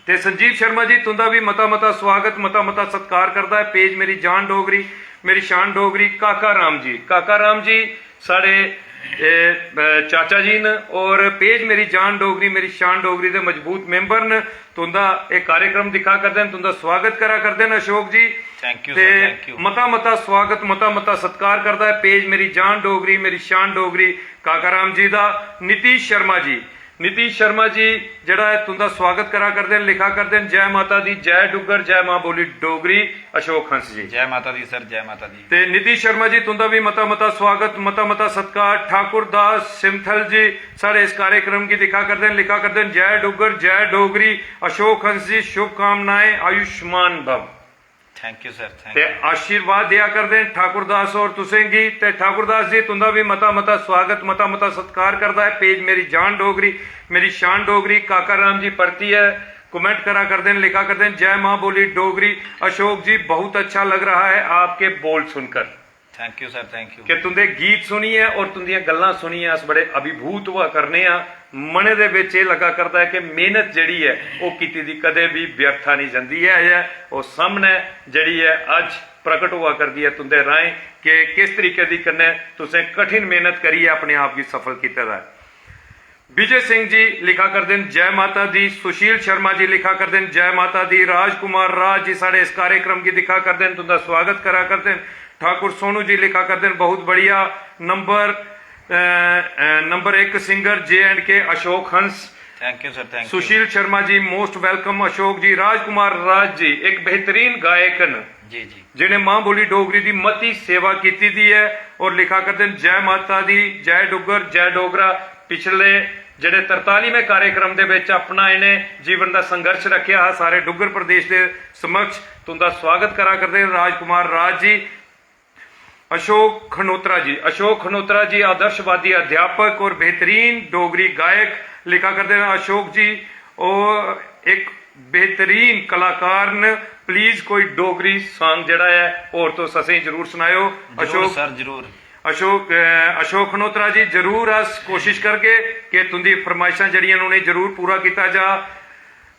ते संजीव शर्मा जी, तुं'दा बी मता मता स्वागत, मता मता सत्कार करदा ऐ पेज मेरी जान डोगरी, मेरी शान डोगरी। काका राम जी, काका राम जी साढ़े, ए, अ, चाचा जी न और पेज मेरी जान डोगरी, मेरी शान डोगरी दे मजबूत मैंबर न। तुं'दा एह् कार्यक्रम दिक्खा करदे न, तुं'दा स्वागत करा करदे न अशोक जी। Thank you ते sir, thank you। मता मता स्वागत, मता मता सत्कार करदा ऐ पेज मेरी जान डोगरी, मेरी शान डोगरी, काका राम जी दा। नीतीश शर्मा जी, नीतीश शर्मा जी जेह्ड़ा ऐ, तुं'दा स्वागत करा करदे न, लिखा करदे न, "जय माता दी, जय डुग्गर, जय मां बोली डोगरी, अशोक हंस जी।" जय माता दी सर, जय माता दी। ते नीतीश शर्मा जी, तुं'दा बी मता मता स्वागत, मता मता सत्कार। ठाकुर दास सिंथल जी साढ़े इस कार्यक्रम गी दिक्खा करदे न, लिखा करदे न, "जय डुग्गर, जय डोगरी, अशोक हंस जी, शुभकामनाएं, आयुष्मान भव।" थैंक यू सर, थैंक ते आशीर्वाद देआ करदे न ठाकुर दास होर तुसें गी। ते ठाकुर दास जी, तुंदा बी मता मता स्वागत, मता मता सत्कार करदा ऐ पेज मेरी जान डोगरी, मेरी शान डोगरी। काका राम जी परतियै कमेंट करा करदे न, लिखा करदे न, "जय मां बोली डोगरी अशोक जी, बहुत अच्छा लग रहा है आपके बोल सुनकर।" Thank you sir, thank U. कि तुंदे गीत सुनियै और तुंदियां गल्लां सुनियै अस बड़े अभिभूत होआ करने आं। मनै दे बिच एह् लग्गा करदा ऐ कि मेहनत जेह्ड़ी ऐ, ओह् कीती दी कदें बी व्यर्था निं जंदी ऐ। ऐ ओह् सामनै जेह्ड़ी ऐ, अज्ज प्रकट होआ करदी ऐ तुंदे राहें कि किस तरीके दी कन्नै तुसें कठिन मेहनत करियै अपने आप गी सफल कीते दा ऐ। विजय सिंह जी लिखा करदे न, "जय माता दी।" सुशील शर्मा जी लिखा करदे न, "जय माता दी।" राजकुमार राज जी साढ़े इस कार्यक्रम गी दिक्खा करदे न, तुंदा स्वागत करा करदे न। ठाकुर सोनू जी लिखा करदे न, "बहुत बढ़िया।" नंबर अ, अ, नंबर एक singer J and K Ashok Hans. Thank you sir, thank you. Sushil Sharma ji, most welcome. Ashok ji, Rajkumar Raj ji एक बेहतरीन गायक न, जी जी। जिन्हें मां बोली डोगरी दी मती सेवा कीती दी ऐ और लिखा करदे न, "जय माता दी, जय डुग्गर, जय डोगरा।" पिछले जेह्ड़े तरतालीमें कार्यक्रम दे बिच अपना इ'नें जीवन दा संघर्ष रक्खेआ हा सारे डुग्गर प्रदेश दे समक्ष। तुंदा स्वागत करा करदे न राजकुमार राज जी। अशोक खनोत्रा जी, अशोक खनोत्रा जी आदर्शवादी अध्यापक और बेहतरीन डोगरी गायक। लिखा करदे न, "अशोक जी, ओह् इक बेहतरीन कलाकार न, प्लीज कोई डोगरी सॉन्ग जेह्ड़ा ऐ, और तुस असेंगी जरूर सनाएओ।" जरूर अशोक सर, जरूर। अशोक अ, अशोक खनोत्रा जी, जरूर अस कोशिश करगे कि तुंदी फरमाइशां जेह्ड़ियां न, उ'नेंगी जरूर पूरा कीता जा।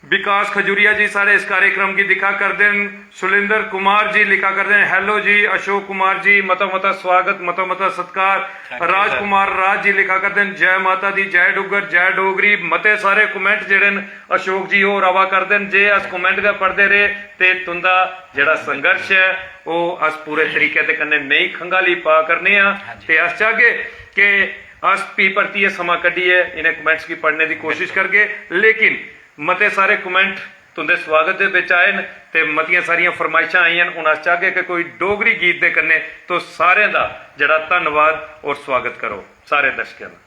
विकास खजूरिया जी साढ़े इस कार्यक्रम गी दिक्खा करदे न। सुलिंदर कुमार जी लिखा करदे न, "हेलो जी अशोक कुमार जी, मता मता स्वागत, मता मता सत्कार।" Thank you, sir। राजकुमार राज जी लिखा करदे न, "जय माता दी, जय डुग्गर, जय डोगरी।" मते सारे कमेंट जेह्ड़े न अशोक जी, होर आवा करदे न। जे अस कमेंट गै पढ़दे रेह् ते तुंदा जेह्ड़ा संघर्ष ऐ, ओह् अस पूरे तरीके दे कन्नै नेईं खंगाली पा करने आं। हां जी। ते अस चाहगे कि अस भी परतियै समां कड्ढियै इ'नें कमेंट्स गी पढ़ने दी कोशिश करगे, लेकिन मते सारे कमेंट तुंदे स्वागत दे बिच आए न ते मतियां सारियां फरमाइशां आइयां न। हून अस चाहगे कि कोई डोगरी गीत दे कन्नै तुस सारें दा जेह्ड़ा धन्नवाद और स्वागत करो सारे दर्शकें दा।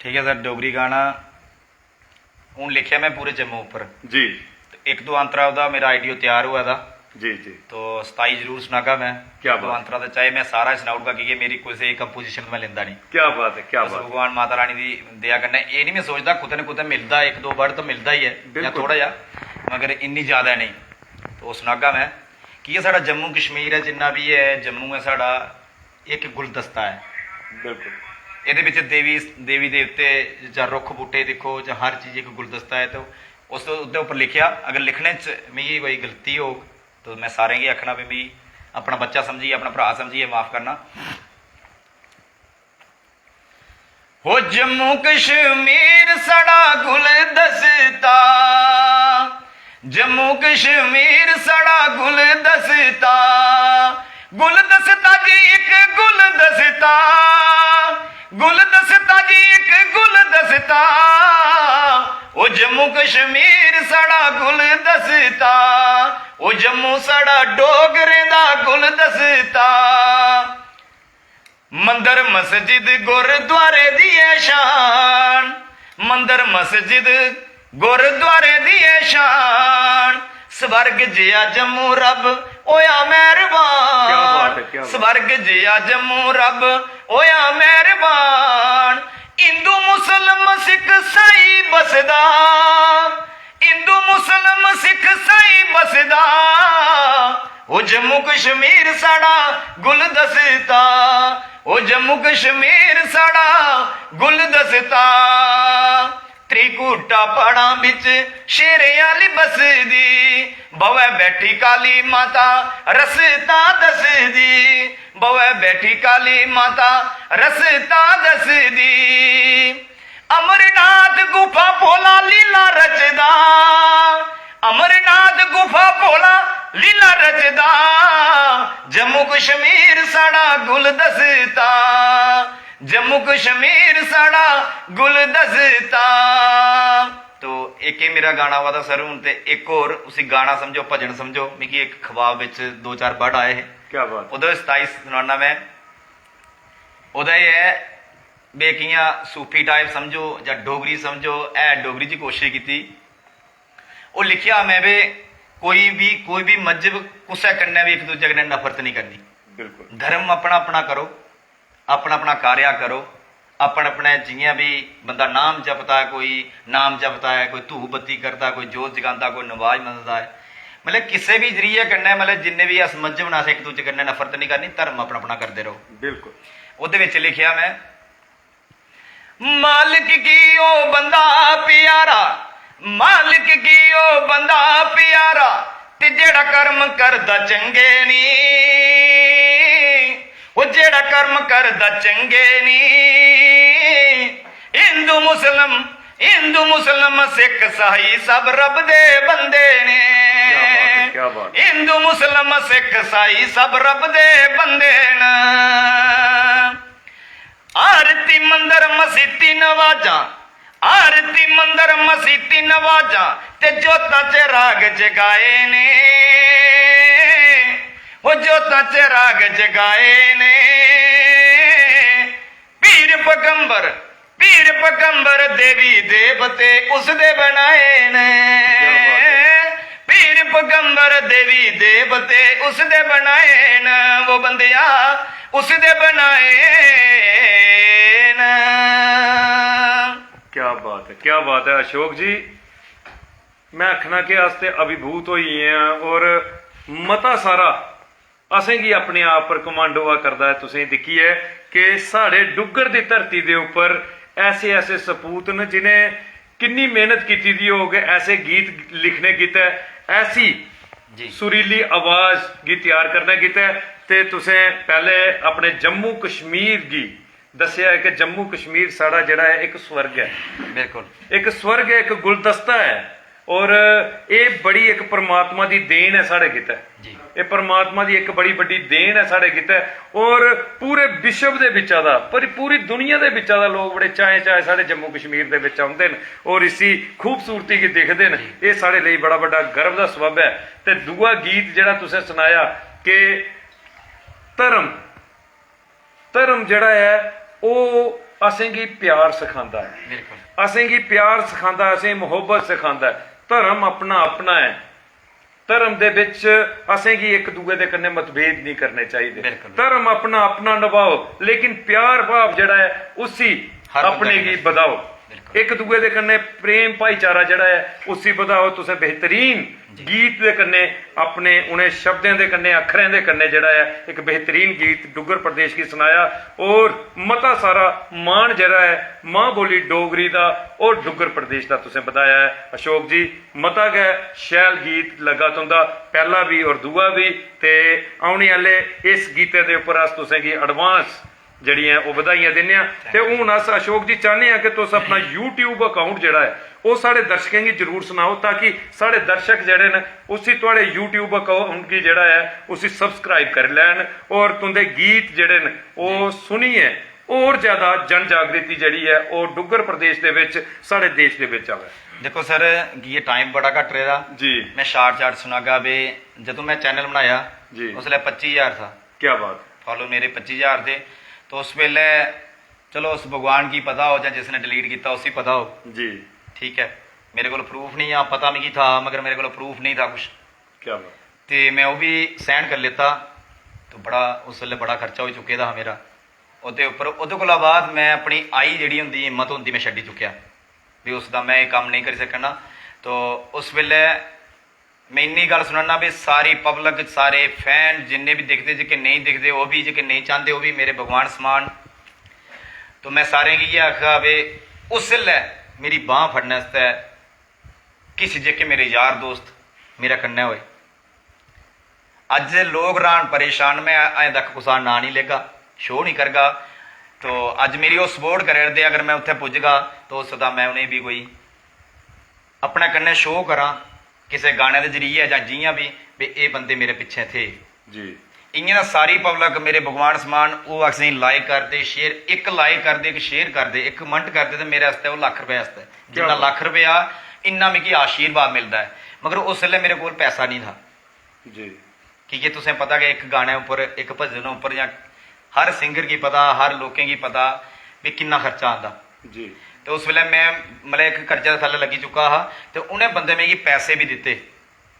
ठीक ऐ सर, डोगरी गाना हून लिखेआ में पूरे जम्मू उप्पर। जी। ते इक दो अंतरा ओह्दा मेरा आइडियो त्यार होआ दा। जी जी। तो सताई जरूर सनागा में। क्या इक दो बात। अंतरा ते चाहे में सारा सनाई ओड़गा, की के मेरी कुसै कंपोजिशन में लेंदा नहीं। क्या बात है, क्या बस बात। भगवान माता रानी दी दया कन्नै एह् नहीं में सोचदा, कुतै ना कुतै मिलदा, इक दो वर्ड तो मिलदा ही है, जां बिल्कुल। थोड़ा जा, मगर इन्नी ज्यादा नहीं। तो ओह् सनागा में, की के साढ़ा जम्मू कश्मीर है, जिन्ना भी है, जम्मू है साढ़ा, एक गुलदस्ता है। बिल्कुल। एह्दे बिच देवी, देवी देवते जां रुक्ख बूह्टे दिक्खो, जां हर चीज इक गुलदस्ता है। तो उस, ओह्दे उप्पर लिखेआ, अगर लिखने च मिगी कोई गलती होग तो मैं सारें गी आखना भी, मिगी अपना बच्चा समझियै, अपना भ्राऽ समझियै माफ करना। हो जम्मू कश्मीर साढ़ा गुलदस्ता, जम्मू कश्मीर साढ़ा गुलदस्ता, गुलदस्ता जी इक गुलदस्ता, गुलदस्ता जी इक गुलदस्ता। ओ जम्मू कश्मीर साढ़ा गुलदस्ता, ओ जम्मू साढ़ा डोगरें दा गुलदस्ता। मंदर मस्जिद गुरुद्वारे दी ऐ शान, मंदर मस्जिद गुरुद्वारे दी ऐ शान। स्वर्ग जिया जम्मू रब होया मेहरबान। क्या बात है, क्या बात। स्वर्ग जिया जम्मू रब होया मेहरबान। हिंदू मुस्लिम सिख साई बसदा, हिंदू मुस्लिम सिख साई बसदा। ओ जम्मू कश्मीर साढ़ा गुलदस्ता, ओ जम्मू कश्मीर साढ़ा गुलदस्ता। त्रिकुटा पहाड़ां बिच शेरें आह्ली बसदी, बवै बैठी काली माता रस्ता दसदी, बवै बैठी काली माता रस्ता दसदी। अमरनाथ गुफा भोला लीला रचदा, अमरनाथ गुफा भोला लीला रचदा। जम्मू कश्मीर साढ़ा गुलदस्ता, जम्मू कश्मीर साढ़ा गुलदस्ता। तो इक एह् मेरा गाना आवा दा सर, हून ते इक होर, उसी गाना समझो, भजन समझो, मिगी इक ख्वाब बिच दो चार वर्ड आए हे। क्या बात। ओह्दे सताई सनाना में। ओह्दा एह् ऐ बे, कि'यां सूफी टाइप समझो जां डोगरी समझो, है डोगरी च कोशिश कीती। ओह् लिखेआ में बे, कोई बी, कोई बी मजहब कुसै कन्नै बी इक दूजे कन्नै नफरत नहीं करनी। बिल्कुल। धर्म अपना अपना करो, अपना अपना कार्य करो, अपना अपना, जियां भी बंदा नाम जपदा ऐ, कोई नाम जपदा ऐ, कोई धूफ बत्ती करदा, कोई जोत जगांदा, कोई नमाज मंगदा ऐ, मतलब किसे भी जरिए कन्नै, मतलब जिन्ने भी अस मजहब न, अस इक दूजे कन्नै नफरत नहीं करनी, धर्म अपना अपना करदे रहो। बिल्कुल। ओह्दे बिच लिखेआ मैं, मालिक गी ओ बंदा प्यारा, मालिक गी ओ बंदा प्यारा, ते जेड़ा कर्म करदा चंगे नी, ओ जेड़ा कर्म करदा चंगे नी। हिंदू मुस्लिम, हिंदू मुस्लिम, सिख ईसाई, सब रब दे बंदे ने। क्या बात है, क्या बात है। हिंदू मुस्लिम, सिख ईसाई, सब रब दे बंदे न। आरती मंदर मसीती नवाजां, आरती मंदर मसीती नवाजां, ते जोतां च राग जगाए ने, ओ जोतां च राग जगाए ने। पीर पैगंबर, पीर पैगंबर, देवी देवते उसदे बनाए न। क्या बात है। पीर पैगंबर, देवी देवते उसदे बनाए न, वो बंदेआ उसदे बनाए न। क्या बात है, क्या बात है अशोक जी। मैं आखना कि अस ते अभिभूत होई गे आं और मता सारा असेंगी अपने आप पर घमंड होआ करदा ऐ तुसेंगी दिक्खियै कि साढ़े डुग्गर दी धरती दे उप्पर ऐसे ऐसे सपूत न जिनें किन्नी मेहनत कीती दी होग ऐसे गीत लिखने गितै, ऐसी जी। सुरीली आवाज गी त्यार करने गितै। ते तुसें पैह्ले अपने जम्मू कश्मीर गी दस्सेआ ऐ कि जम्मू कश्मीर साढ़ा जेह्ड़ा ऐ इक स्वर्ग ऐ, बिल्कुल। इक स्वर्ग ऐ, इक गुलदस्ता ऐ। और एह् बड़ी इक परमात्मा दी देन ऐ साढ़े गितै। जी। एह् परमात्मा दी इक बड़ी बड्डी देन ऐ साढ़े गितै। और पूरे विश्व दे बिच्चा दा, पर पूरी दुनिया दे बिच्चा दा लोक बड़े चाएं चाएं साढ़े जम्मू कश्मीर दे बिच औंदे न और इसी खूबसूरती गी दिखदे न। एह् साढ़े लेई बड़ा बड्डा गर्व दा सबब ऐ। ते दूआ गीत जेह्ड़ा तुसें सनाया कि धर्म, धर्म जेह्ड़ा ऐ ओह् असेंगी प्यार सखांदा ऐ। बिल्कुल। असेंगी प्यार सखांदा, असेंगी मुहब्बत सखांदा ऐ। धर्म अपना अपना ऐ। धर्म दे बिच असेंगी इक दूए दे कन्नै मतभेद नहीं करने चाहिदे। बिल्कुल। धर्म अपना अपना नभाओ, लेकिन प्यार भाव जेह्ड़ा ऐ उसी हर अपने बंदे गी कन्नै। बधाओ। बिल्कुल। इक दूए दे कन्नै प्रेम भाईचारा जेह्ड़ा ऐ उसी बधाओ। तुसें बेहतरीन जी। गीत दे कन्नै अपने उ'नें शब्दें दे कन्नै, अक्खरें दे कन्नै जेह्ड़ा ऐ इक बेहतरीन गीत डुग्गर प्रदेश गी सनाया। और मता सारा मान जेह्ड़ा ऐ मां बोली डोगरी दा और डुग्गर प्रदेश दा तुसें बधाया ऐ अशोक जी। मता गै शैल गीत लग्गा तुं'दा, पैह्ला बी और दूआ बी। ते औने आह्ले इस गीतै दे उप्पर अस तुसें गी advance जेह्ड़ी ऐ ओह् बधाइयां दिन्ने आं। ते हून अस अशोक जी चाह्न्ने आं कि तुस अपना YouTube account जेह्ड़ा ऐ ओह् साढ़े दर्शकें गी जरूर सनाओ, ताकि साढ़े दर्शक जेह्ड़े न उसी थुआढ़े YouTube account गी जेह्ड़ा ऐ उसी subscribe करी लैन और तुं'दे गीत जेह्ड़े न ओह् सुनियै होर ज्यादा जन जागृति जेह्ड़ी ऐ ओह् डुग्गर प्रदेश दे बिच, साढ़े देश दे बिच आवै। देखो सर, कि ये टाइम बड़ा घट रेहा। जी। मैं शार्ट शार्ट सुनागा बे, जदों मैं चैनल बनाया जी। उसलै पच्ची ज्हार था क्या बात। फॉलो मेरे पच्ची ज्हार थे। तो उस वेले चलो उस भगवान की पता हो या जिसने डिलीट किया उसी पता हो, जी। ठीक है। मेरे को प्रूफ नहीं आ, पता मिगी था मगर मेरे को प्रूफ नहीं था कुछ। क्या बात। ते मैं ओह् बी सहन करी लैता। तो बड़ा उस बेल्लै बड़ा खर्चा होई चुके दा हा मेरा ओह्दे उप्पर। ओह्दे कोला बाद मैं अपनी आई जेह्ड़ी होंदी हिम्मत होंदी मैं छड्डी चुकेआ भी उसदा मैं एह् कम्म नेईं करी सकना। तो उस बेल्लै मैं इन्नी गल्ल सनाना भी सारी पब्लिक, सारे फैन जिन्ने बी दिखदे, जेह्के नेईं दिखदे ओह् बी, जेह्के नेईं चांह्दे ओह् बी मेरे भगवान समान। तो मैं सारें गी इ'यै आखगा भी उसलै मेरी बांह् फड़ने आस्तै किश जेह्के मेरे यार दोस्त मेरे कन्नै होए। अज्ज लोक र्हान परेशान, मैं अजें तक कुसै दा नांऽ निं लेगा, शो निं करगा। तो अज्ज मेरी ओह् सपोर्ट करै करदे, अगर मैं उत्थै पुजगा तो होई सकदा मैं उ'नेंगी बी कोई अपने कन्नै शो करां किसै गाने दे जरिए जां जि'यां बी, भी एह् बंदे मेरे पिच्छें थे। जी। इ'यां ना सारी पब्लिक मेरे भगवान समान, ओह् असेंगी लाइक करदे, शेयर, इक लाइक करदे, इक शेयर करदे, इक कमेंट करदे ते मेरे आस्तै ओह् लक्ख रपेऽ आस्तै। जिन्ना बात। लक्ख रपेआ, इन्ना मिगी आशीर्वाद मिलदा ऐ। मगर उस बेल्लै मेरे कोल पैसा निं था। जी। की के तुसें पता गै इक गाने उप्पर, इक भजन उप्पर जां हर सिंगर गी पता, हर लोकें गी पता भी किन्ना खर्चा आंदा। जी। ते उस बेल्लै मैं मतलब इक कर्जे दे थल्ले लग्गी चुका हा ते उ'नें बंदे मिगी पैसे बी दित्ते।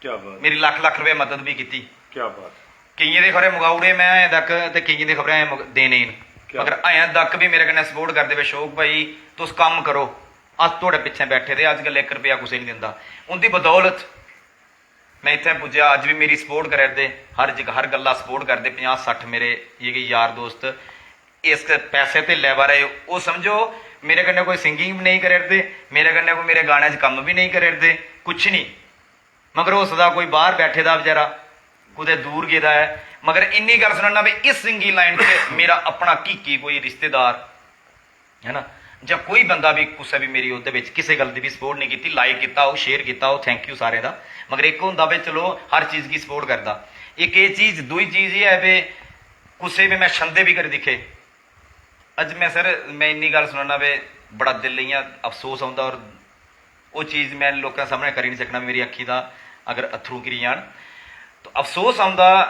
क्या बात। मेरी लक्ख लक्ख रपेऽ मदद बी कीती। क्या बात। केइयें दे खबरै मुकाई ओड़े में अजें तक, ते केइयें दे खबरै अजें मुक-, देने न। क्या मगर बात। अजें तक बी मेरे कन्नै सपोर्ट करदे वे, "अशोक भाई, तुस कम्म करो, अस थुआढ़े पिच्छें बैठे दे, अज्जकल इक रपेआ कुसै निं दिंदा।" उं'दी बदौलत में इत्थें पुज्जेआ, अज्ज बी मेरी सपोर्ट करै दे, हर जगह, हर गल्ला सपोर्ट करदे। पंजाह् सट्ठ मेरे जेह्के यार दोस्त इस पैसे धेल्ले बारै, ओह् समझो, मेरे कन्नै कोई सिंगिंग बी नेईं करै दे, मेरे कन्नै कोई मेरे गाने च कम्म बी नेईं करै दे, कुछ निं। मगर होई सकदा कोई बाहर बैठे दा बेचारा, कुतै दूर गेदा ऐ। मगर इन्नी गल्ल सनाना भी, इस सिंगिंग लाइन च मेरा अपना हकीकी कोई रिश्तेदार, है ना, जां कोई बंदा भी, कुसै भी मेरी ओह्दे बिच किसै गल्ल दी बी सपोर्ट नेईं कीती, लाइक कीता होग, शेयर कीता होग, थैंक यू सारें दा। मगर इक होंदा भी, चलो, हर चीज गी सपोर्ट करदा। इक एह् चीज, दूई चीज एह् ऐ भी, कुसै बी में छंदे बी करी दिक्खे। अज्ज में, सर, में इन्नी गल्ल सनाना भी, बड़ा दिल इ'यां अफसोस औंदा, और ओह् चीज में लोकें सामनै करी निं सकना, मेरी अक्खीं दा अगर अत्थरूं गिरी जान। तो अफसोस औंदा।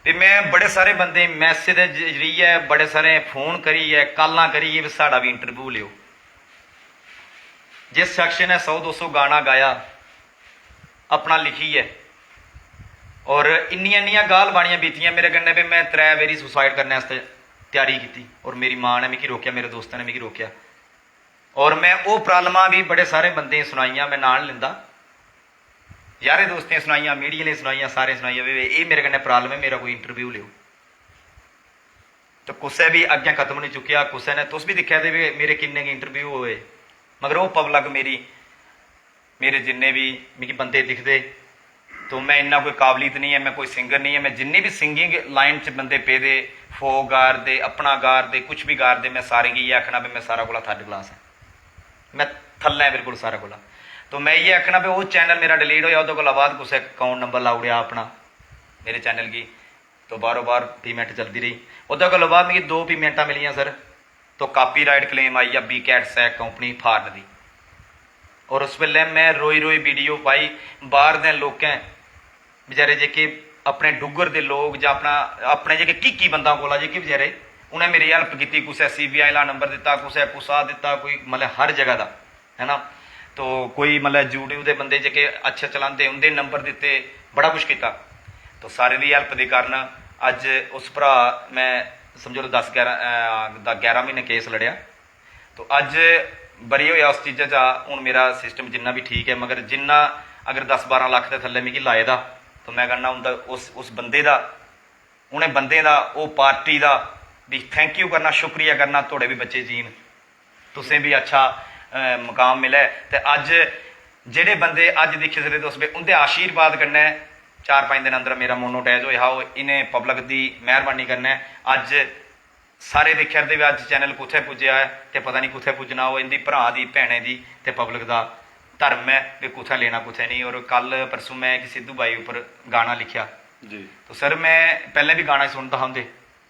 ते में बड़े सारे बंदे मैसेज दे जरिए, बड़े सारे फोन करियै, कालां करियै भी साढ़ा भी इंटरव्यू लेओ। जिस शख्स ने सौ दो सौ गाना गाया अपना लिखियै, और इन्नियां इन्नियां गाल बानियां बीतियां मेरे कन्नै भी, में त्रै बारी सुसाइड करने आस्तै त्यारी कीती, और मेरी मां ने मिगी रोकेआ, मेरे दोस्तें ने मिगी रोकेआ। और में ओह् प्रॉब्लमां भी बड़े सारे बंदें गी सनाइयां, में नांऽ निं लैंदा, यारें दोस्तें गी सनाइयां, मीडिया आह्लें गी सनाइयां, सारें गी सनाइयां, "वे, वे, एह् मेरे कन्नै प्रॉब्लम ऐ, मेरा कोई इंटरव्यू लेओ।" ते कुसै बी अग्गें कदम निं चुक्केआ, कुसै ने, तुस बी दिक्खेआ दे वे, मेरे किन्ने गै इंटरव्यू होए, मगर ओह् पब्लिक मेरी, मेरे जिन्ने बी मिगी बंदे दिखदे, तो में इन्ना कोई काबलियत निं ऐ, में कोई सिंगर निं ऐ। में जिन्ने बी सिंगिंग लाइन च बंदे पेदे, फोक गा दे, अपना गा दे, कुछ बी गा दे, में सारें गी इ'यै आखना भी में सारें कोला थर्ड क्लास आं, में थल्लै आं बिल्कुल सारें कोला। तो में इ'यै आखना भी ओह् चैनल मेरा डिलीट होएआ, ओह्दे कोला बाद कुसै अकाउंट नंबर लाई ओड़ेआ अपना मेरे चैनल गी, तो बारो बार पेमेंट चलदी रेही। ओह्दे कोला बाद मिगी दो पेमेंटां मिलियां, सर, तो कापीराइट क्लेम आई गेआ, बी कैट्स ऐ कंपनी फॉरेन दी। और उस बेल्लै में रोई रोई वीडियो पाई, बाहर दे लोकें, बेचारे जेह्के अपने डुग्गर दे लोक जां अपना, अपने जेह्के हकीकी बंदा कोला, जेह्के बेचारे, उ'नें मेरी हेल्प कीती, कुसै सीबीआई दा नंबर दित्ता, कुसै कुसा दित्ता, कोई मतलब हर जगह दा, है ना। तो कोई मतलब YouTube दे बंदे जेह्के अच्छे चलांदे, उं'दे नंबर दित्ते, बड़ा कुछ कीता। तो सारें दी हेल्प दे कारण अज्ज उस भ्राऽ, में समझो दस ग्यारह, अ, दा ग्यारह म्हीने केस लड़ेआ। तो अज्ज बरी होएआ उस चीजा चा, हून मेरा सिस्टम जिन्ना बी ठीक ऐ, मगर जिन्ना अगर दस बारां लक्ख दे थल्ले मिगी लाए दा, तो में कहना उं'दा, उस, उस बंदे दा, उ'नें बंदें दा, ओह् पार्टी दा बी थैंक यू करना, शुक्रिया करना, थुआढ़े बी बच्चे जीन, तुसें बी अच्छा, अ, मकाम मिलै। ते अज्ज जेह्ड़े बंदे अज्ज दिक्खी सकदे तुस, बी उं'दे आशीर्वाद कन्नै चार पंज दिन अंदर मेरा मोनोटाइज होएआ हा, ओह् इ'नें पब्लिक दी मेहरबानी कन्नै अज्ज सारे दिक्खा दे बी अज्ज चैनल कुत्थै पुज्जेआ ऐ ते पता निं कुत्थै पुज्जना। ओह् इं'दी भ्राऽ दी, भैनें दी ते पब्लिक दा धर्म ऐ कि कुत्थै लेना, कुत्थै नेईं। और कल परसों में इक सिद्धू बाई उप्पर गाना लिखेआ। जी। तो सर, में पैह्लें बी गाना सुनदा हा उं'दे,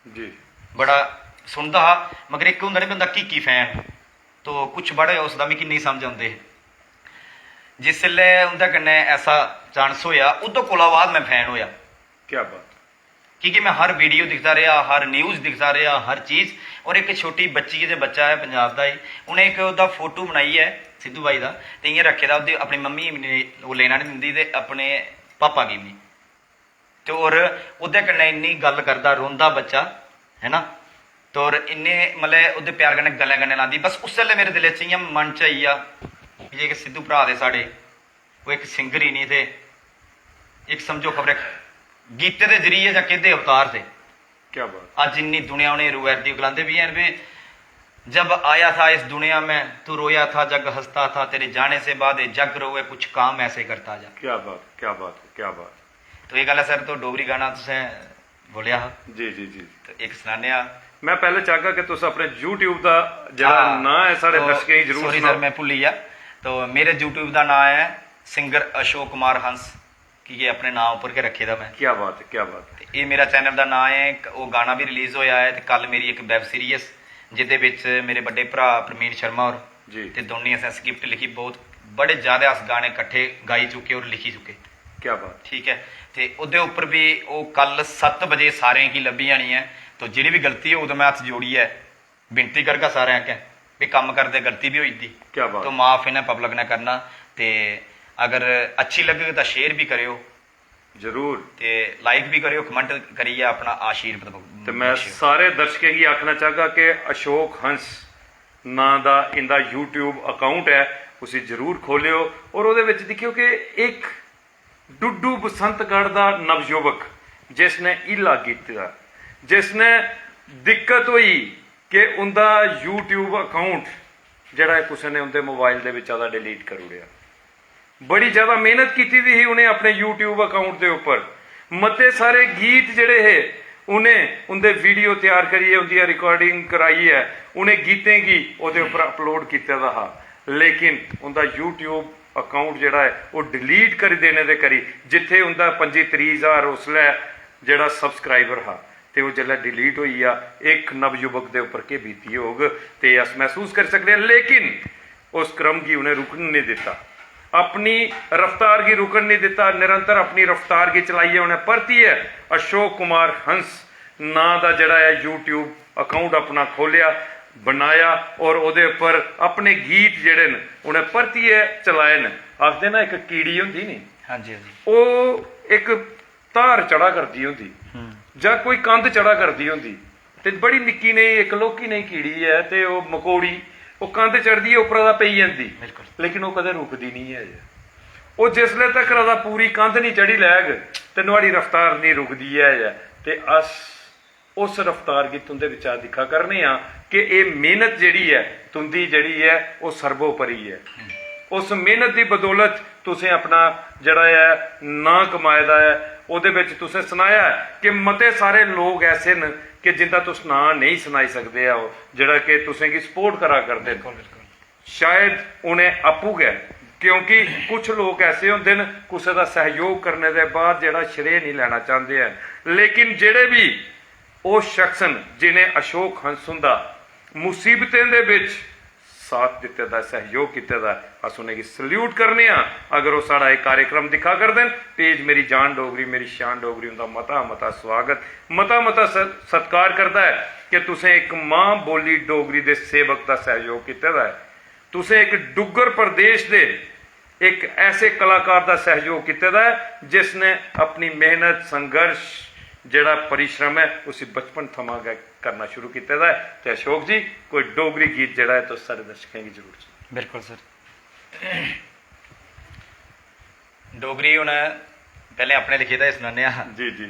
जी। बड़ा सुनदा हा, मगर इक होंदा निं बंदा हकीकी फैन, तो कुछ बड़े उसदा मिगी नेईं समझ औंदे हे। जिसलै उं'दे कन्नै ऐसा चांस होएआ, ओह्दे कोला बाद में फैन होएआ। क्या बात। की के में हर वीडियो दिखदा रेहा, हर न्यूज़ दिखदा रेहा, हर चीज़। और इक छोटी बच्ची, जे बच्चा ऐ पंजाब दा ही, उ'नें इक ओह्दा फोटो बनाइयै सिद्धू भाई दा, ते इ'यां रक्खे दा, ओह्दी अपनी मम्मी गी ओह् लेना निं दिंदी ते अपने पापा गी बी निं। ते और ओह्दे कन्नै इन्नी गल्ल करदा, रोंदा बच्चा, है ना? ते और इन्ने, मतलब, ओह्दे प्यार कन्नै गल्लें कन्नै लांदी। बस उसलै मेरे दिलै च इ'यां मन च आई गेआ, जेह्के सिद्धू भ्राऽ दे साढ़े, ओह् इक सिंगर ही निं थे, इक समझो खबरै गीते दे जरिए जां केह्दे अवतार थे। क्या बात। अज्ज इन्नी दुनिया उ'नें रोआ दी, गलांदे बी हैन भी, "जब आया था इस दुनिया में, तू रोया था, जग हंसता था, तेरे जाने से बाद ये जग रोए, कुछ काम ऐसे करता जा।" क्या बात, क्या बात, क्या बात। तो एह् गल्ल ऐ सर, तो डोगरी गाना तुसें बोलेआ हा। जी, जी, जी। ते इक सनाने आं। में पैह्लें चाहगा कि तुस अपने YouTube दा जेह्ड़ा हां, नांऽ ऐ, साढ़े तो दर्शकें गी जरूर sorry सनाओ। सर, में भुल्ली गेआ। तो मेरे YouTube दा नांऽ ऐ सिंगर अशोक कुमार हंस, की के अपने नांऽ उप्पर गै रक्खे दा में। क्या बात है, क्या बात है। ते एह् मेरा चैनल दा नांऽ ऐ, इक ओह् गाना बी रिलीज होएआ ऐ, ते कल मेरी इक वैब सीरीज, जेह्दे बिच मेरे बड्डे भ्राऽ प्रवीण शर्मा होर जी। ते दौनें असें स्क्रिप्ट लिखी, बहुत बड़े ज्यादा अस गाने कट्ठे गाई चुके और लिखी चुके। क्या बात। ठीक ऐ, ते ओह्दे उप्पर बी ओह् कल सत्त बजे सारें गी लब्भी जानी ऐ। तो जेह्ड़ी बी गलती होग, ते में हत्थ जोड़ियै विनती करगा सारें अग्गें, भी कम्म करदे गलती बी होई जंदी। क्या बात। तो माफ इ'नें पब्लिक ने करना, ते अगर अच्छी लग्गग तां शेयर बी करेओ। जरूर। ते लाइक भी करेओ, कमेंट करियै अपना आशीर्वाद ते मैं सारे दर्शकें गी आखना चाहगा कि अशोक हंस नां दा इंदा YouTube अकाउंट ऐ, उसी जरूर खोलेओ और ओह्दे बिच दिक्खेओ कि इक डुड्डू बसंतगढ़ दा नवयुवक जिसने हीला कीते दा, जिसने दिक्कत होई कि उंदा YouTube अकाउंट जेह्ड़ा ऐ कुसै ने उंदे मोबाइल दे बिच्चा दा डिलीट करी ओड़ेआ। बड़ी ज्यादा मेहनत कीती दी ही उ'नें अपने YouTube अकाउंट दे उप्पर। मते सारे गीत जेह्ड़े हे उ'नें उंदे वीडियो त्यार करियै उंदियां रिकार्डिंग कराइयै उ'नें गीतें गी ओह्दे उप्पर अपलोड कीते दा हा, लेकिन उंदा YouTube अकाउंट जेह्ड़ा ऐ ओह् डिलीट करी देने दे करी जित्थै उंदा पंजी त्रीह् ज्हार उसलै जेह्ड़ा सब्सक्राइबर हा ते ओह् जेल्लै डिलीट होई गेआ, इक नवयुवक दे उप्पर केह् बीती होग ते अस मसूस करी सकने आं। लेकिन उस क्रम गी उ'नें रुकन निं दित्ता, अपनी रफ्तार गी रुकन निं दित्ता, निरंतर अपनी रफ्तार गी चलाइयै उ'नें परतियै अशोक कुमार हंस नांऽ दा जेह्ड़ा ऐ YouTube अकाउंट अपना खोलेआ, बनाया और ओह्दे उप्पर अपने गीत जेह्ड़े न उ'नें परतियै चलाए न। आखदे ना इक कीड़ी होंदी नी, हाँ जी, हाँ जी। ओह् इक धार चढ़ा करदी होंदी जां कोई कंध चढ़ा करदी होंदी ते बड़ी निक्की नेही इक लौह्की नेही कीड़ी ऐ ते ओह् मकोड़ी, ओह् कंध चढ़दी ऐ उप्परा दा पेई जंदी, बिल्कुल। लेकिन ओह् कदें रुकदी निं ऐ। ओह् जिसलै तक्कर दा पूरी कंध निं चढ़ी लैग ते नुहाड़ी रफ्तार निं रुकदी ऐ। ते अस उस रफ्तार गी तुं'दे बिच्चा दिक्खा करने आं कि एह् मेह्नत जेह्ड़ी ऐ तुं'दी जेह्ड़ी ऐ ओह् सर्वोपरि ऐ। उस मेह्नत दी बदौलत तुसें अपना जेह्ड़ा ऐ नांऽ कमाए दा ऐ। ओह्दे बिच तुसें सनाया ऐ कि मते सारे लोक ऐसे न कि जिंदा तुस नांऽ नेईं सनाई सकदे ओ, जेह्ड़ा कि तुसें गी सपोर्ट करा करदे न। बिल्कुल, बिल्कुल। शायद उ'नें आपूं गै, क्योंकि कुछ लोक ऐसे होंदे न कुसै दा सैह्योग करने दे बाद जेह्ड़ा श्रेय निं लैना चांह्दे हैन, लेकिन जेह्ड़े बी ओह् शख्स न जि'नें अशोक हंस हुंदा मुसीबतें दे बिच साथ दित्ते दा, सैह्योग कीते दा, अस उ'नेंगी सल्यूट करने आं। अगर ओह् साढ़ा एह् कार्यक्रम दिक्खा करदे न, पेज मेरी जान डोगरी, मेरी शान डोगरी उं'दा मता मता स्वागत, मता मता स- सत्कार करदा ऐ कि तुसें इक मां बोली डोगरी दे सेवक दा सैह्योग कीते दा ऐ। तुसें इक डुग्गर प्रदेश दे इक ऐसे कलाकार दा सैह्योग कीते दा ऐ जिसने अपनी मेह्नत, संघर्ष, जेह्ड़ा परिश्रम ऐ उसी बचपन थमां गै करना शुरू कीते दा ऐ। ते अशोक जी, कोई डोगरी गीत जेह्ड़ा ऐ तुस साढ़े दर्शकें गी जरूर सुनाओ। बिल्कुल सर। डोगरी हून पैह्लें अपने लिखे दा ही सनाने आं। जी जी।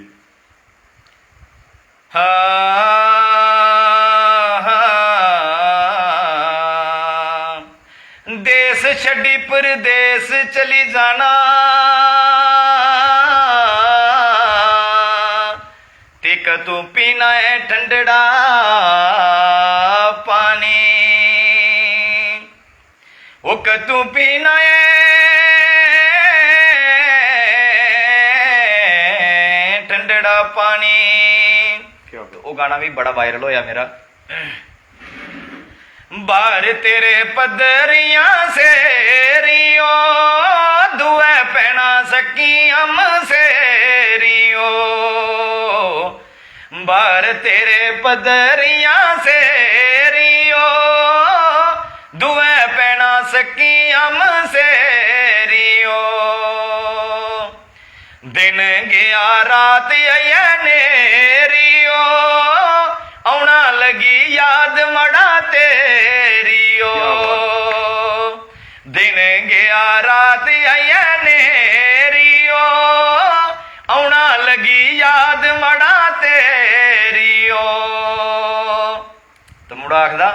देश छड्डी परदेस चली जाना, ते कदूं पीना ऐ ठंडड़ा पानी। ओ कदूं पीना ऐ ठंडड़ा पानी। क्या बात। ओह् गाना बी बड़ा वायरल होया मेरा। बाहर तेरे पदरियां सेरियो, दुए पैना सकियां मसेरियो। बाहर तेरे पदरियां सेरियो, दुए पैना सकियां मसेरियो। दिन गया रात अये नेरियो, औना लगी याद मड़ा तेरियो। क्या बात। दिन गया रात अये नेरियो, औना लगी याद मड़ा तेरियो। तो मुड़ा आखदा,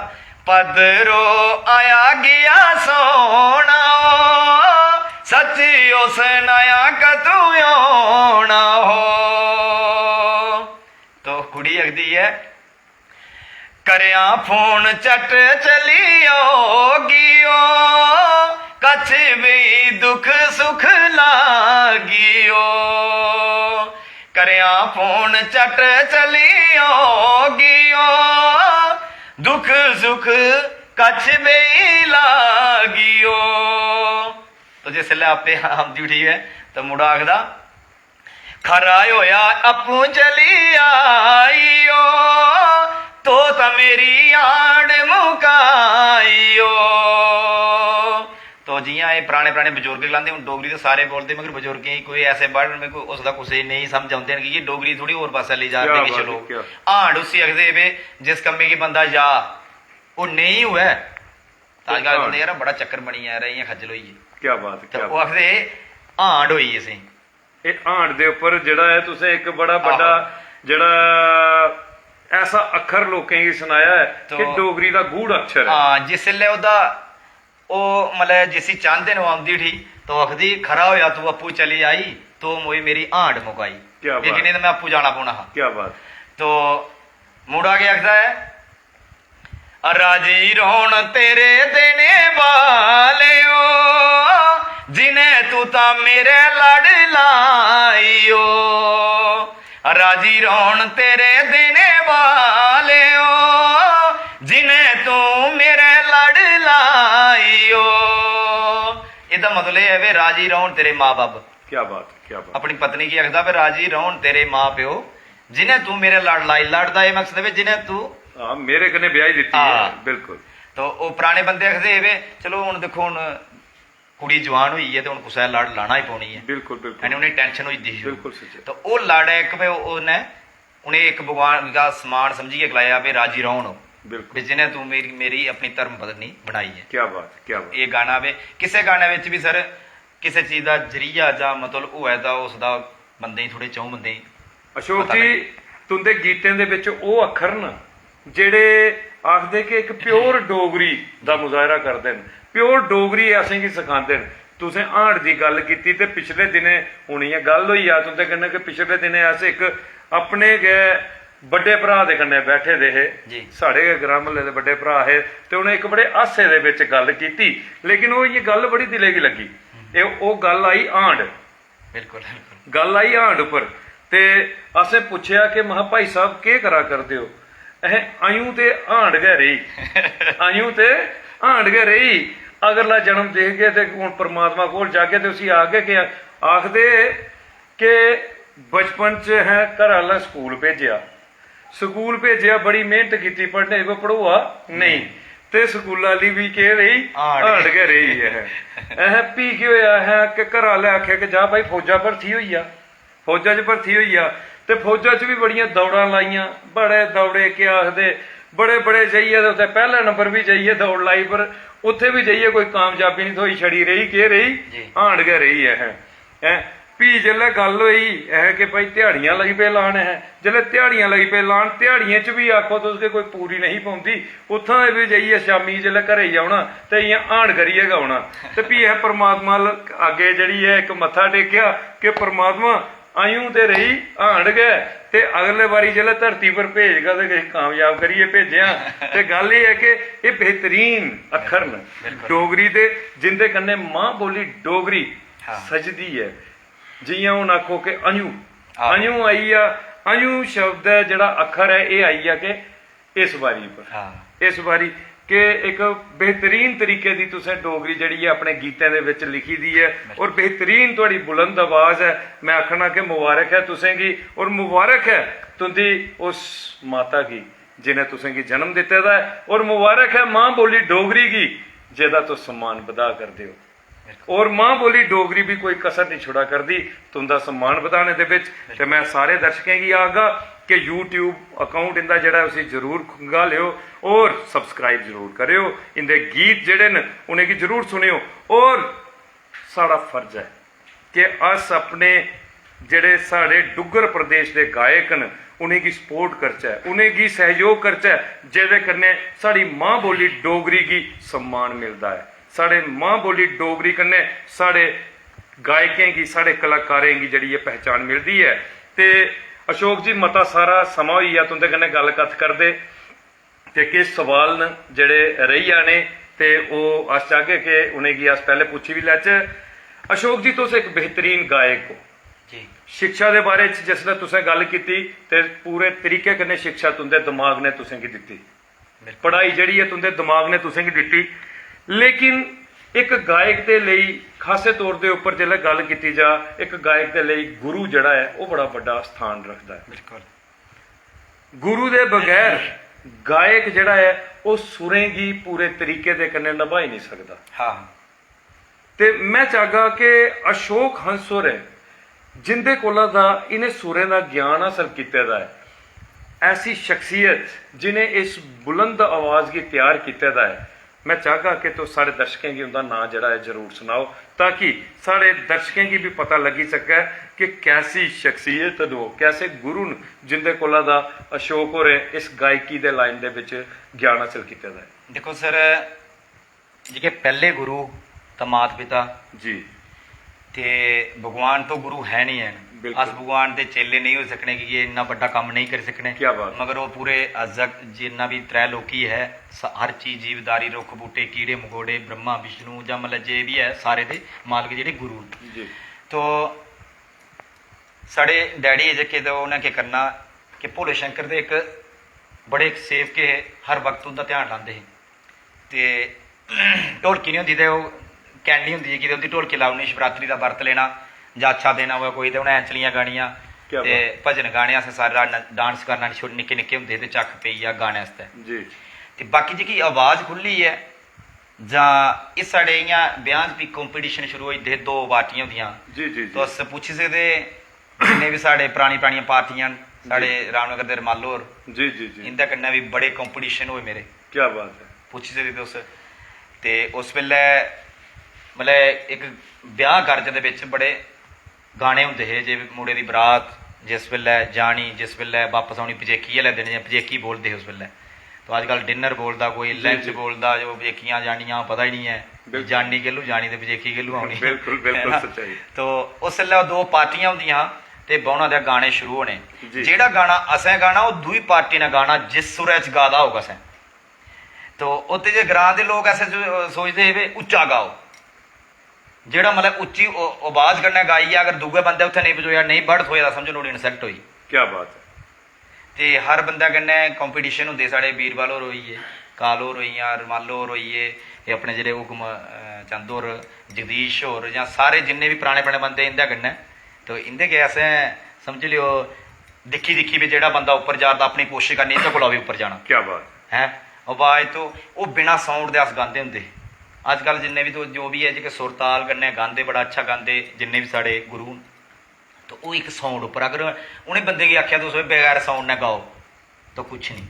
पदरो आया गया सोना ओ, सच ओ सनाया कदूं औना हो। तो कुड़ी आखदी ऐ, करेआं फोन चट चली औगी ओ, कच्छ बेही दुख सुख लागी ओ। करेआं फोन चट चली औगी ओ, दुख सुख कच्छ बेही लागी ओ। तो जिसलै आपे आमदी उठी ऐ, तो मुड़ा आखदा, खरा होया अप्पूं चली आई ओ, तो तां मेरी आड़ मुकाई ओ। तो जियां एह् पराने पराने बजुर्ग गलांदे, हून डोगरी ते सारे बोलदे, मगर बजुर्गें गी कोई ऐसे वर्ड, मेरे को उसदा कुसै गी नेईं समझ औंदे न, की के डोगरी थोड़ी होर पासै लेई जा दे किश लोक। हांड उसी आखदे वे जिस कम्मै गी बंदा जा, ओह् नेईं होऐ, तां अजकल आखदे, "यार, बड़ा चक्कर बनी जा, इ'यां खज्जल होई गे।" क्या बात, ते ओह् आखदे, "हांड होई असें।" एह् हांड दे उप्पर जेह्ड़ा ऐ, तुसें इक बड़ा बड्डा जेह्ड़ा ऐसा अक्खर लोकें गी सनाया ऐ कि डोगरी दा गूढ़ अक्षर ऐ। हां, जिसलै ओह्दा, ओह् मतलब जिसी चांह्दे न ओह् औंदी उठी, तो आखदी, "खरा होआ तू आपूं चली आई, तो मोई मेरी हांड मुकाई।" क्या बात। नेईं ते में आपूं जाना पौना हा। क्या बात। तो मुड़ा केह् आखदा ऐ, "राजी रौह्न तेरे देने वालेओ, जिने तू तां मेरे लड़ लाइयो।" राजी रौह्न तेरे देने वालेओ, जिने तू मेरे लड़ लाइयो। एह्दा मतलब एह् ऐ वे, "राजी रौह्न तेरे मां बब्ब।" क्या बात, क्या बात। अपनी पत्नी गी आखदा वे, "राजी रौह्न तेरे मां प्यो, जिने तू मेरे लड़ लाई।" लड़ दा एह् मकसद ऐ वे, जिने तू हां, मेरे कन्नै ब्याही दित्ती ऐ। हां। बिल्कुल। तो ओह् पराने बंदे आखदे हे वे, "चलो, हून दिक्खो, हून कुड़ी जवान होई ऐ ते हून कुसै लड़ लाना ही पौनी ऐ।" बिल्कुल, बिल्कुल। यानी उ'नेंगी tension होई दी ही। बिल्कुल सच्चे। तो ओह् लड़ ऐ इक, वे उ'नें, उ'नें इक भगवान दा समान समझियै गलाया, "वे राजी रौह्न, बिल्कुल। वे जि'नें तू मेरी, मेरी अपनी धर्म पत्नी बनाई ऐ।" क्या बात, क्या बात। एह् गाना वे, किसे गाने बिच भी सर, किसे चीज दा जरिया जां मतलब होऐ तां उसदा बंदे गी, थोड़े च'ऊं बंदे गी अशोक पता जी, लग्गे। तुं'दे गीतें दे बिच ओह् अक्खर न जेह्ड़े आखदे कि इक pure डोगरी दा मुजाहरा करदे न, pure डोगरी असेंगी सखांदे न। तुसें हांड दी गल्ल कीती ते पिछले दिनें हून इ'यां गल्ल होई जा तुं'दे कन्नै कि पिछले दिनें अस इक अपने गै बड्डे भ्राऽ दे कन्नै बैठे दे हे, जी। साढ़े गै ग्रां म्हल्ले दे बड्डे भ्राऽ हे, ते उ'नें इक बड़े हास्से दे बिच गल्ल कीती, लेकिन ओह् इ'यां गल्ल बड़ी दिलै गी लग्गी। एह् ओह् गल्ल आई हांड। बिल्कुल, बिल्कुल। गल्ल आई हांड उप्पर, ते असें पुच्छेआ कि, "महा भाई साहब, केह् करा करदे ओ?" "अहें, अयूं ते हांड गै रेही, अयूं ते हांड गै रेही। अगला जन्म दिखगे ते हून परमात्मा कोल जागे ते उसी आखगे कि, आखदे कि बचपन च अहें घर आह्लें स्कूल भेजेआ, स्कूल भेजेआ, बड़ी मेह्नत कीती पढ़ने दी, पर पढ़ोआ नेईं। ते स्कूला आह्ली बी केह् रेही? हांड। हांड गै रेही ऐ।" अहें, फ्ही केह् होएआ? अहें, कि घरा आह्लें आखेआ कि जा भाई, फौजा भर्थी होई जा। फौजा च भर्थी होई जा। ते फौजा च बी बड़ियां दौड़ां लाइयां, बड़े दौड़े, केह् आखदे, बड़े, बड़े जाइयै ते उत्थै पैह्ला नंबर बी जाइयै दौड़ लाई, पर उत्थै बी जाइयै कोई कामयाबी निं थ्होई, छड़ी रेही, केह् रेही? जी। हांड गै रेही ऐ। हैं? फ्ही जिसलै गल्ल होई, हैं, कि भाई ध्याड़ियां लगी पे लान, हैं, जिसलै ध्याड़ियां लगी पे लान, ध्याड़ियें च बी आखो तुस कि कोई पूरी नेईं पौंदी, उत्थां बी जाइयै शामीं जिसलै घरै गी औना ते इ'यां हांड करियै गै औना। ते फ्ही असें परमात्मा ल-, अग्गें जेह्ड़ी ऐ इक मत्था टेकेआ कि परमात्मा अयूं ते रेही हांड गै, ते अगले बारी जिसलै धरती पर भेजगा ते किश कामयाब करियै भेजेआं। ते गल्ल एह् ऐ कि एह् बेहतरीन अक्खर न बिल्कुल। डोगरी दे, जिंदे कन्नै मां बोली डोगरी हां। सजदी ऐ। जि'यां हून आखो कि अयूं, हां। अयूं आई गेआ, अयूं शब्द ऐ जेह्ड़ा अक्खर ऐ, एह् आई गेआ कि इस बारी पर। हां। इस बारी कि इक बेहतरीन तरीके दी तुसें डोगरी जेह्ड़ी ऐ अपने गीतें दे बिच लिखी दी ऐ, बिल्कुल। और बेहतरीन थुआढ़ी बुलंद आवाज ऐ। मैं आखना कि मुबारक ऐ तुसें गी, और मुबारक ऐ तुं'दी उस माता गी जि'नें तुसें गी जन्म दित्ते दा ऐ, और मुबारक ऐ मां बोली डोगरी गी जेह्दा तुस सम्मान बधा करदे ओ। बिल्कुल। और मां बोली डोगरी भी कोई कसर नहीं छुड़ा करदी तुं'दा सम्मान बधाने दे बिच। ते मैं सारे दर्शकें गी आखगा कि YouTube account इं'दा जेह्ड़ा ऐ उसी जरूर खंगालेओ और subscribe जरूर करेओ। इं'दे गीत जेह्ड़े न उ'नेंगी जरूर सुनेओ। और साढ़ा फर्ज ऐ कि अस अपने जेह्ड़े साढ़े डुग्गर प्रदेश दे गायक न उ'नेंगी support करचै, उ'नेंगी सैह्योग करचै, जेह्दे कन्नै साढ़ी मां बोली डोगरी गी सम्मान मिलदा ऐ। साढ़े मां बोली डोगरी कन्नै साढ़े गायकें गी, साढ़े कलाकारें गी जेह्ड़ी ऐ पहचान मिलदी ऐ। ते अशोक जी, मता सारा समां होई गेआ तुं'दे कन्नै गल्ल कत्थ करदे, ते किश सवाल न जेह्ड़े रेही जाने, ते ओह् अस चाहगे कि उ'नेंगी अस पैह्ले पुच्छी बी लैचै। अशोक जी, तुस इक बेहतरीन गायक ओ। जी। शिक्षा दे बारे च जिसलै तुसें गल्ल कीती ते पूरे तरीके कन्नै शिक्षा तुं'दे दमाग ने तुसेंगी दित्ती। बिल्कुल। पढ़ाई जेह्ड़ी ऐ तुं'दे दमाग ने तुसेंगी दित्ती, लेकिन इक गायक दे लेई खासे तौर दे उप्पर जेल्लै गल्ल कीती जा, इक गायक दे लेई गुरु जेह्ड़ा ऐ ओह् बड़ा बड्डा स्थान रखदा ऐ। बिल्कुल। गुरु दे बगैर गायक जेह्ड़ा ऐ ओह् सुरें गी पूरे तरीके दे कन्नै नभाई निं सकदा। हां। ते में चाहगा कि अशोक हंस होरें जिंदे कोला दा इ'नें सुरें दा ज्ञान हासल कीते दा ऐ, ऐसी शख्सियत जि'नें इस बुलंद आवाज़ गी त्यार कीते दा ऐ, में चाहगा कि तुस साढ़े दर्शकें गी उं'दा नांऽ जेह्ड़ा ऐ जरूर सनाओ, ताकि साढ़े दर्शकें गी बी पता लग्गी सकै कि कैसी शख्सियत न ओह्, कैसे गुरु न जिंदे कोला दा अशोक होरें इस गायकी दे लाइन दे बिच ज्ञान हासल कीते दा ऐ। दिक्खो सर, जेह्के पैह्ले गुरु तां मात पिता जी। ते भगवान तो गुरु है नहीं हैन। बिल्कुल। अस भगवान दे चेले नेईं होई सकने कि एह् इन्ना बड्डा कम्म नेईं करी सकने। क्या बात। मगर ओह् पूरे अज्जक जिन्ना बी त्रैलोकी है, स- हर चीज, जीवदारी, रुक्ख बूटे, कीड़े मकोड़े, ब्रह्मा विष्णु जां मतलब जे बी है, सारे दे मालक जेह्ड़े गुरु न। जी। तो साढ़े डैडी जेह्के, ते उ'नें केह् करना कि भोले शंकर दे इक बड़े इक सेवक हे, हर वक्त उं'दा ध्यान लांदे हे। ते ढोलकी निं होंदी, ते ओह् कैंडी होंदी ही कि उं'दी ढोलकी लाई ओड़नी, शिवरात्रि दा बर्त लेना जां अच्छा दिन आवै कोई, ते उ'नें ऐंचलियां गानियां क्या ते भजन गाने। असें सारे रात न- डांस करना, छोटे निक्के निक्के होंदे हे ते झक्क पेई गेआ गाने आस्तै। जी। ते बाकी जेह्की आवाज़ खु'ल्ली ऐ, जां इस साढ़े इ'यां ब्याह् च बी कंपीटिशन शुरू होई जंदे हे, दो पार्टियां होंदियां। जी, जी, जी। तुस पुच्छी सकदे जिन्ने बी साढ़े परानी परानियां पार्टियां न, साढ़े रामनगर दे रमालो होर, जी, जी, जी। इं'दे कन्नै बी बड़े कंपीटिशन होए मेरे। क्या बात है। पुच्छी सकदे तुस। ते उस बेल्लै मतलब इक ब्याह् कारज दे बिच बड़े गाने होंदे हे जे मुड़े दी बरात जिस बेल्लै जानी, जिस बेल्लै बापस औनी, पजेकी आह्ले दिन, जि'यां पजेकी बोलदे हे उस बेल्लै। तो अजकल डिनर बोलदा कोई, जी, लंच जी। बोलदा, जो पजेकियां जानियां, पता ही निं ऐ। बिल्कुल। जानी कैलू जानी ते पजेकी कैलू औनी। बिल्कुल, बिल्कुल है ना? सच्चाई। तो उस बेल्लै ओह् दो पार्टियां होंदियां हियां ते बौह्ना ते गाने शुरू होने। जी। जेह्ड़ा गाना असें गाना, ओह् दूई पार्टी ने गाना जिस सुरै च गा दा होग असें। तो उत्त च ग्रां दे लोक ऐसे सो- सोचदे हे, "बे, उच्चा गाओ।" जेह्ड़ा मतलब उच्ची ओ- आवाज कन्नै गाइयै अगर दूए बंदे उत्थै नेईं पजोया, नेईं बड़ थ्होए दा, समझो नुहाड़ी इंसल्ट होई। क्या बात है। ते हर बंदे कन्नै कंपीटिशन होंदे। साढ़े बीरबल होर होई गे, कालो होर होई गेआ, रमालो होर होई गे, ते अपने जेह्ड़े हुकम अ, चंद होर, जगदीश होर, जां सारे जिन्ने बी पराने पराने बंदे इं'दे कन्नै, तो इं'दे गै असें समझी लैओ दिक्खी दिक्खी बी जेह्ड़ा बंदा उप्पर जा दा, अपनी कोशश करनी इं'दे कोला बी उप्पर जाना। क्या बात। हैं, आवाज तो ओह् बिना साउंड दे अस गांदे होंदे हे। अजकल जिन्ने बी तो जो बी ऐ जेह्के सुरताल कन्नै गांदे, बड़ा अच्छा गांदे जिन्ने बी साढ़े गुरु न, तो ओह् इक साउंड उप्पर अगर उ'नें बंदे गी आखेआ तुस बगैर साउंड ने गाओ, तो कुछ नहीं।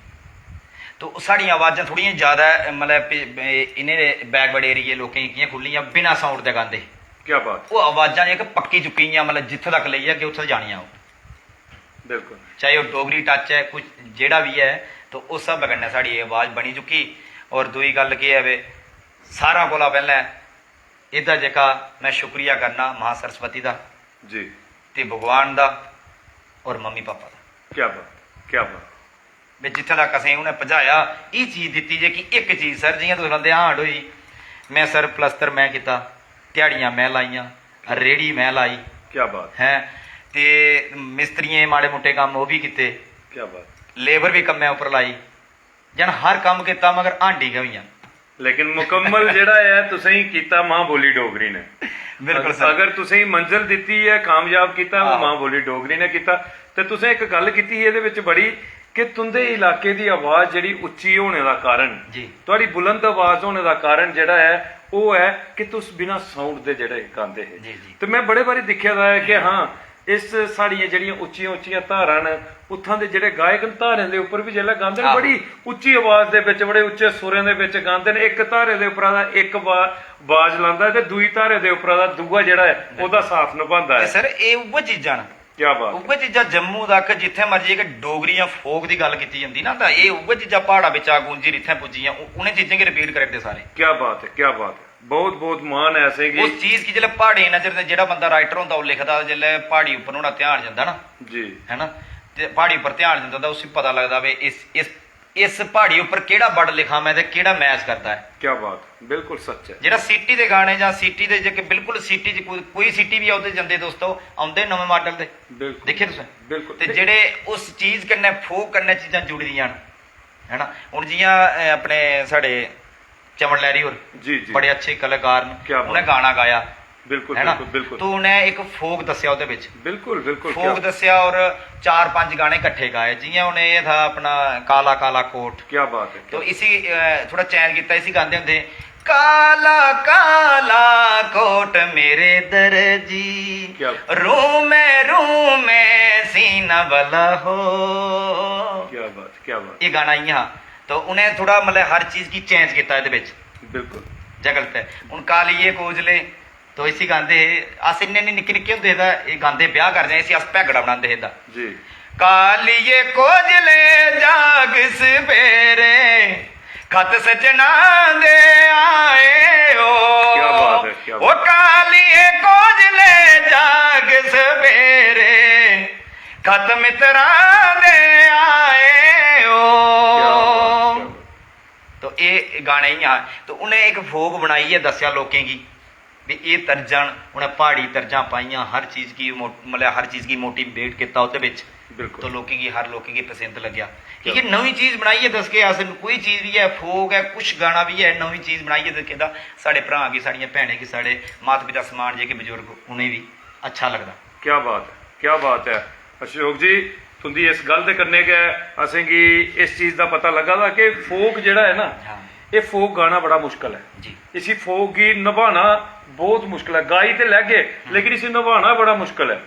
तो साढ़ियां आवाजां थोह्ड़ियां ज्यादा, मतलब पि- इ'नें बैकवर्ड एरिया लोकें गी कि'यां खु'ल्लियां, बिना साउंड दे गांदे हे। क्या बात। ओह् आवाजां इक पक्की चुकी दियां, मतलब जित्थै तक लेई जागे उत्थै जानियां ओह्। बिल्कुल। चाहे ओह् डोगरी टच ऐ, कुछ जेह्ड़ा बी ऐ, तो उस स्हाबै कन्नै साढ़ी एह् आवाज बनी चुकी। और दूई गल्ल केह् ऐ वे, सारें कोला पैह्लें एह्दा जेह्का में शुक्रिया करना मां सरस्वती दा जी। ते भगवान दा और मम्मी पापा दा। क्या बात, क्या बात। वे जित्थें तक असें उ'नें पजाया, एह् चीज दित्ती जेह्की इक चीज सर, जि'यां तुस लांदे हांड होई, में सर प्लस्तर में कीता, ध्याड़ियां में लाइयां, रेह्ड़ी में लाई, क्या बात। हैं, ते मिस्त्रियें माड़े मुट्टे कम्म ओह् बी कीते, क्या बात। लेबर बी कम्मै उप्पर लाई, जन हर कम्म कीता मगर हांडी गै होइयां। लेकिन मुकम्मल जेह्ड़ा ऐ तुसें कीता मां बोली डोगरी ने। बिल्कुल सर। अगर तुसें मंजिल दित्ती ऐ, कामयाब कीता, ओह् हां। मां बोली डोगरी ने कीता। ते तुसें इक गल्ल कीती ही एह्दे बिच बड़ी, कि तुं'दे इलाके दी आवाज जेह्ड़ी उच्ची होने दा कारण, जी। तुआढ़ी बुलंद आवाज होने दा कारण जेह्ड़ा ऐ, ओह् ऐ कि तुस बिना साउंड दे जेह्ड़े गांदे हे। जी, जी। ते में बड़े बारी दिक्खे दा ऐ कि हां, इस साढ़ियां जेह्ड़ियां उच्चियां उच्चियां धारां न, उत्थां दे जेह्ड़े गायक न, धारें दे उप्पर बी जेल्लै गांदे न, आहो। बड़ी उच्ची आवाज दे बिच, बड़े उच्चे सुरें दे बिच गांदे न। इक धारे दे उप्परा दा इक बा-, बाज लांदा ऐ ते दूई धारे दे उप्परा दा दूआ जेह्ड़ा ऐ, ओह्दा साथ नभांदा ते ऐ। सर, एह् उ'ऐ चीजां न। क्या बात। उ'ऐ चीजां जम्मू तक जित्थै मर्जी इक डोगरी जां फोक दी गल्ल कीती जंदी ना, तां एह् उ'ऐ चीजां प्हाड़ा बिच्चा गूंजी इत्थै पुज्जियां, उ-, उ'नें चीजें गी रिपीट करी ओड़दे सारे। क्या बात है, क्या बात है। बहुत बहुत मान ऐ असेंगी। उस चीज गी जिसलै प्हाड़ें दी नजर ते जेह्ड़ा बंदा राइटर होंदा ओह् लिखदा, जिसलै प्हाड़ी उप्पर नुहाड़ा ध्यान जंदा ना, जी। है ना, ते प्हाड़ी उप्पर ध्यान जंदा तां उसी पता लगदा वे इस इस इस प्हाड़ी उप्पर केह्ड़ा बर्ड लिखां में ते केह्ड़ा मैच करदा ऐ। क्या बात, बिल्कुल सच ऐ। जेह्ड़ा सिटी दे गाने जां सिटी दे जेह्के बिल्कुल सिटी च कोई- कोई सिटी बी आओ ते जंदे दोस्तो, औंदे नमें माडल दे। बिल्कुल। दिक्खे तुसें? बिल्कुल। ते जेह्ड़े उस चीज कन्नै फोक कन्नै चीजां जुड़ी दियां न, है ना? हून जि'यां, अ, अपने साढ़े चमन लैहरी होर जी, जी। बड़े अच्छे कलाकार न, क्या बात। उ'नें गाना गाया, बिल्कुल, है ना? बिल्कुल, बिल्कुल। तो उ'नें इक फोक दस्सेआ ओह्दे बिच। बिल्कुल, बिल्कुल, फोक क्या- दस्सेआ और चार पंज गाने कट्ठे गाए, जि'यां हून एह् था अपना काला काला कोट। क्या बात है, तो क्या- इसी, अ, थोड़ा चेंज कीता, इसी गांदे होंदे हे, काला काला कोट मेरे दर्जी, क्या? रूमे रूमे सीना वाला हो। क्या बात, क्या बात। ये गाना इ'यां हा। तो उ'नें थोड़ा मतलब हर चीज गी चेंज कीता एह्दे बिच। बिल्कुल। जगल पे हून कालिये कोजले तो इसी गांदे हे। अस इन्ने निं निक्के निक्के होंदे हे तां एह् गांदे ब्याह करदे इसी अस भैगड़ा बनांदे हे तां। जी। कालिये कोजले जाग सवेरे, खत सजना दे आए ओ। क्या बात है, क्या ओ कालिये कोजले जाग सवेरे, खत मित्तरां दे आए ओ। क्या बात, क्या बात। तो एह् गाने इ'यां तो उ'नें इक फोक बनाइयै दस्सेआ लोकें गी भी एह् तर्जां न। उ'नें प्हाड़ी तर्जां पाइयां, हर चीज गी मो- मतलब हर चीज गी मोटिवेट कीता ओह्दे बिच। बिल्कुल। तो लोकें गी हर लोकें गी पसंद लग्गेआ। क्योंकि नमीं चीज बनाइयै दसगे अस, कोई चीज बी ऐ, फोक ऐ, कुछ गाना बी ऐ, नमीं चीज बनाइयै दसगे तां साढ़े भ्राऽ गी, साढ़ियां भैनें गी, साढ़े माता पिता समान जेह्के बजुर्ग उ'नें बी अच्छा लगदा। क्या बात है, क्या बात है अशोक जी, तुंदी इस गल्ल दे कन्नै गै असेंगी इस चीज दा पता लग्गा दा कि फोक जेह्ड़ा ऐ ना, हां। एह् फोक गाना बड़ा मुश्कल ऐ। जी। इसी फोक गी नभाना बहुत मुश्कल ऐ। गाई ते लैगे, लेकिन इसी नभाना बड़ा मुश्कल ऐ।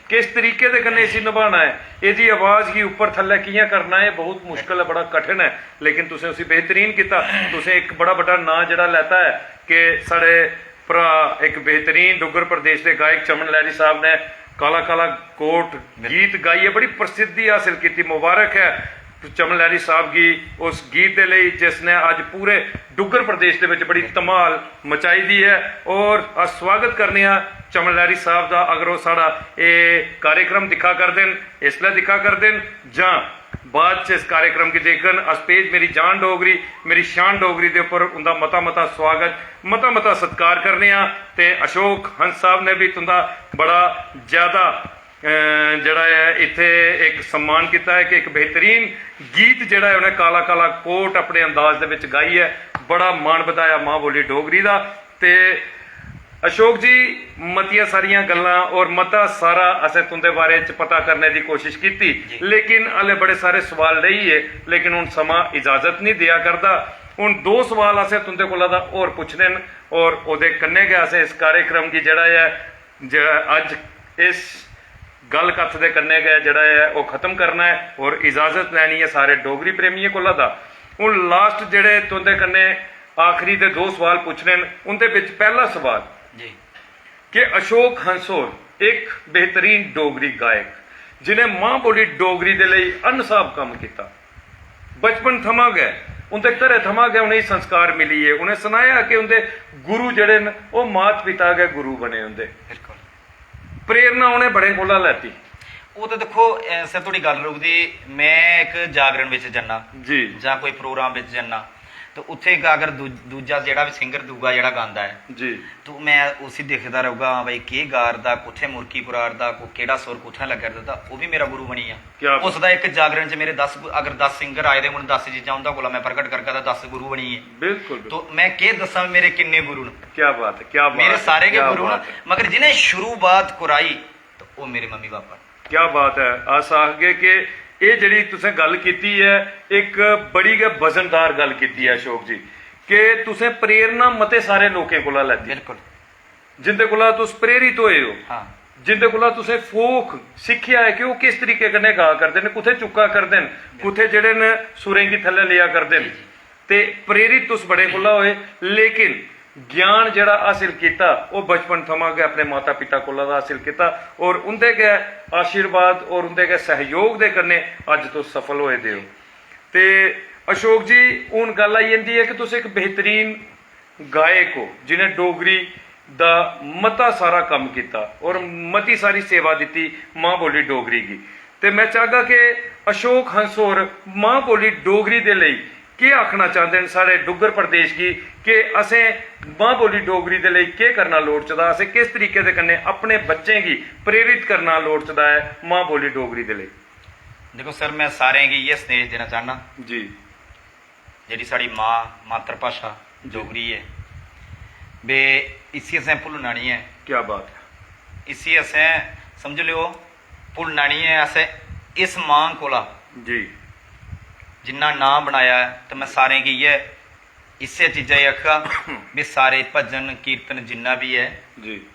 किस तरीके दे कन्नै इसी नभाना ऐ, एह्दी आवाज गी उप्पर थल्लै कि'यां करना ऐ, बहुत मुश्कल ऐ, बड़ा कठिन ऐ। लेकिन तुसें उसी बेहतरीन कीता। तुसें इक बड़ा बड्डा नांऽ जेह्ड़ा लैता ऐ कि साढ़े भ्राऽ इक बेहतरीन डुग्गर प्रदेश दे गायक चमन लैहरी साहब ने काला काला कोट गीत गाइयै बड़ी प्रसिद्धि हासल कीती। मुबारक ऐ चमन लैहरी साहब गी उस गीत दे लेई जिसने अज्ज पूरे डुग्गर प्रदेश दे बिच बड़ी धमाल मचाई दी ऐ। और अस स्वागत करने आं चमन लैहरी साहब दा। अगर ओह् साढ़ा एह् कार्यक्रम दिक्खा करदे न, इसलै दिक्खा करदे न जां बाद च इस कार्यक्रम गी दिक्खङन, अस पेज मेरी जान डोगरी, मेरी शान डोगरी दे उप्पर उं'दा मता मता स्वागत, मता मता सत्कार करने आं। ते अशोक हंस साहब ने बी तुं'दा बड़ा ज्यादा अ, जेह्ड़ा ऐ इत्थै इक सम्मान कीता ऐ कि इक बेहतरीन गीत जेह्ड़ा ऐ उ'नें काला काला कोट अपने अंदाज दे बिच गाइयै बड़ा मान बधाया मां बोली डोगरी दा। ते अशोक जी, मतियां सारियां गल्लां और मता सारा असें तुं'दे बारे च पता करने दी कोशिश कीती, जी। लेकिन हले बड़े सारे सवाल रेही गे, लेकिन हून समां इजाजत निं देआ करदा। हून दो सवाल असें तुं'दे कोला दा होर पुच्छने न और ओह्दे कन्नै गै असें इस कार्यक्रम गी जेह्ड़ा ऐ ज-, अज्ज इस गल्ल कत्थ दे कन्नै गै जेह्ड़ा ऐ ओह् खत्म करना ऐ और इजाजत लैनी ऐ सारे डोगरी प्रेमियें कोला दा। हून लास्ट जेह्ड़े तुं'दे कन्नै आखरी दे दो सवाल पुच्छने न, उं'दे बिच पैह्ला सवाल जी। कि अशोक हंस होर इक बेहतरीन डोगरी गायक, जि'नें मां बोली डोगरी दे लेई अनस्हाब कम्म कीता। बचपन थमां गै उं'दे घरै थमां गै उ'नेंगी संस्कार मिली गे। उ'नें सनाया कि उं'दे गुरु जेह्ड़े न, ओह् मात पिता गै गुरु बने उं'दे। बिल्कुल। प्रेरणा उ'नें बड़े कोला लैती। ओह् ते दिक्खो, अ, इस्सै धोड़ी गल्ल रुकदी। में इक जागरण बिच जन्ना जी। जां कोई प्रोग्राम बिच जन्ना, ते उत्थै इक अगर दू-, दूजा जेह्ड़ा बी सिंगर दूआ जेह्ड़ा गांदा ऐ, जी। तो में उसी दिखदा रौह्गा, हां भाई, केह् गा 'रदा, कुत्थै मुरकी पुरा 'रदा, को-, केह्ड़ा सुर कुत्थै लग्गा 'रदा, तां ओह् बी मेरा गुरु बनी गेआ। क्या बात। उसदा इक जागरण च मेरे दस गु-, अगर दस सिंगर आए दे, उ'नें दस चीजां उं'दा कोला में प्रगट करगा, तां दस गुरु बनी गे। बिल्कुल, बिल्कुल। तो में केह् दस्सां, मेरे किन्ने गुरु न? क्या बात है, क्या बात मेरे है, सारे गै क्या गुरु न, बात है। मगर जि'नें शुरुआत कराई, तो ओह् मेरे मम्मी पापा न। क्या बात है। अस आखगे कि एह् जेह्ड़ी तुसें गल्ल कीती ऐ, इक बड़ी गै वजनदार गल्ल कीती ऐ अशोक जी, कि तुसें प्रेरणा मते सारे लोकें कोला लैती, बिल्कुल। जिंदे कोला तुस प्रेरित होए हो, हां। जिंदे कोला तुसें फोक सिक्खेआ ऐ कि ओह् किस तरीके कन्नै गा करदे न, कुत्थै चुक्का करदे न, कुत्थै जेह्ड़े न सुरें गी थल्लै लेआ करदे न। ते प्रेरित तुस बड़े कोला होए, लेकिन ज्ञान जेह्ड़ा हासिल कीता, ओह् बचपन थमां गै अपने माता पिता कोला दा हासिल कीता, और उं'दे गै आशीर्वाद और उं'दे गै सैहयोग दे कन्नै अज्ज तुस सफल होए दे ओ। ते अशोक जी, हून गल्ल आई जंदी ऐ कि तुस इक बेहतरीन गायक ओ, जि'नें डोगरी दा मता सारा कम्म कीता और मती सारी सेवा दित्ती मां बोली डोगरी गी। ते में चाहगा कि अशोक हंस होर मां बोली डोगरी दे लेई केह् आखना चांह्दे न साढ़े डुग्गर प्रदेश गी, कि असें मां बोली डोगरी दे लेई केह् करना लोड़चदा, असें किस तरीके दे कन्नै अपने बच्चें गी प्रेरित करना लोड़चदा ऐ मां बोली डोगरी दे लेई? देखो सर, में सारें गी इ'यै संदेश देना चाह्न्नां, जी। जेह्ड़ी साढ़ी मां, मातृ भाशा डोगरी ऐ, बे इसी असें भुल्लना निं ऐ। क्या बात है। इसी असें, समझ लैओ, भुल्लना निं ऐ। असें इस मां कोला जी। जिन्ना नांऽ बनाया ऐ, ते में सारें गी इ'यै इस्सै चीजा गी आखगा भी सारे भजन कीर्तन जिन्ना बी ऐ, जी।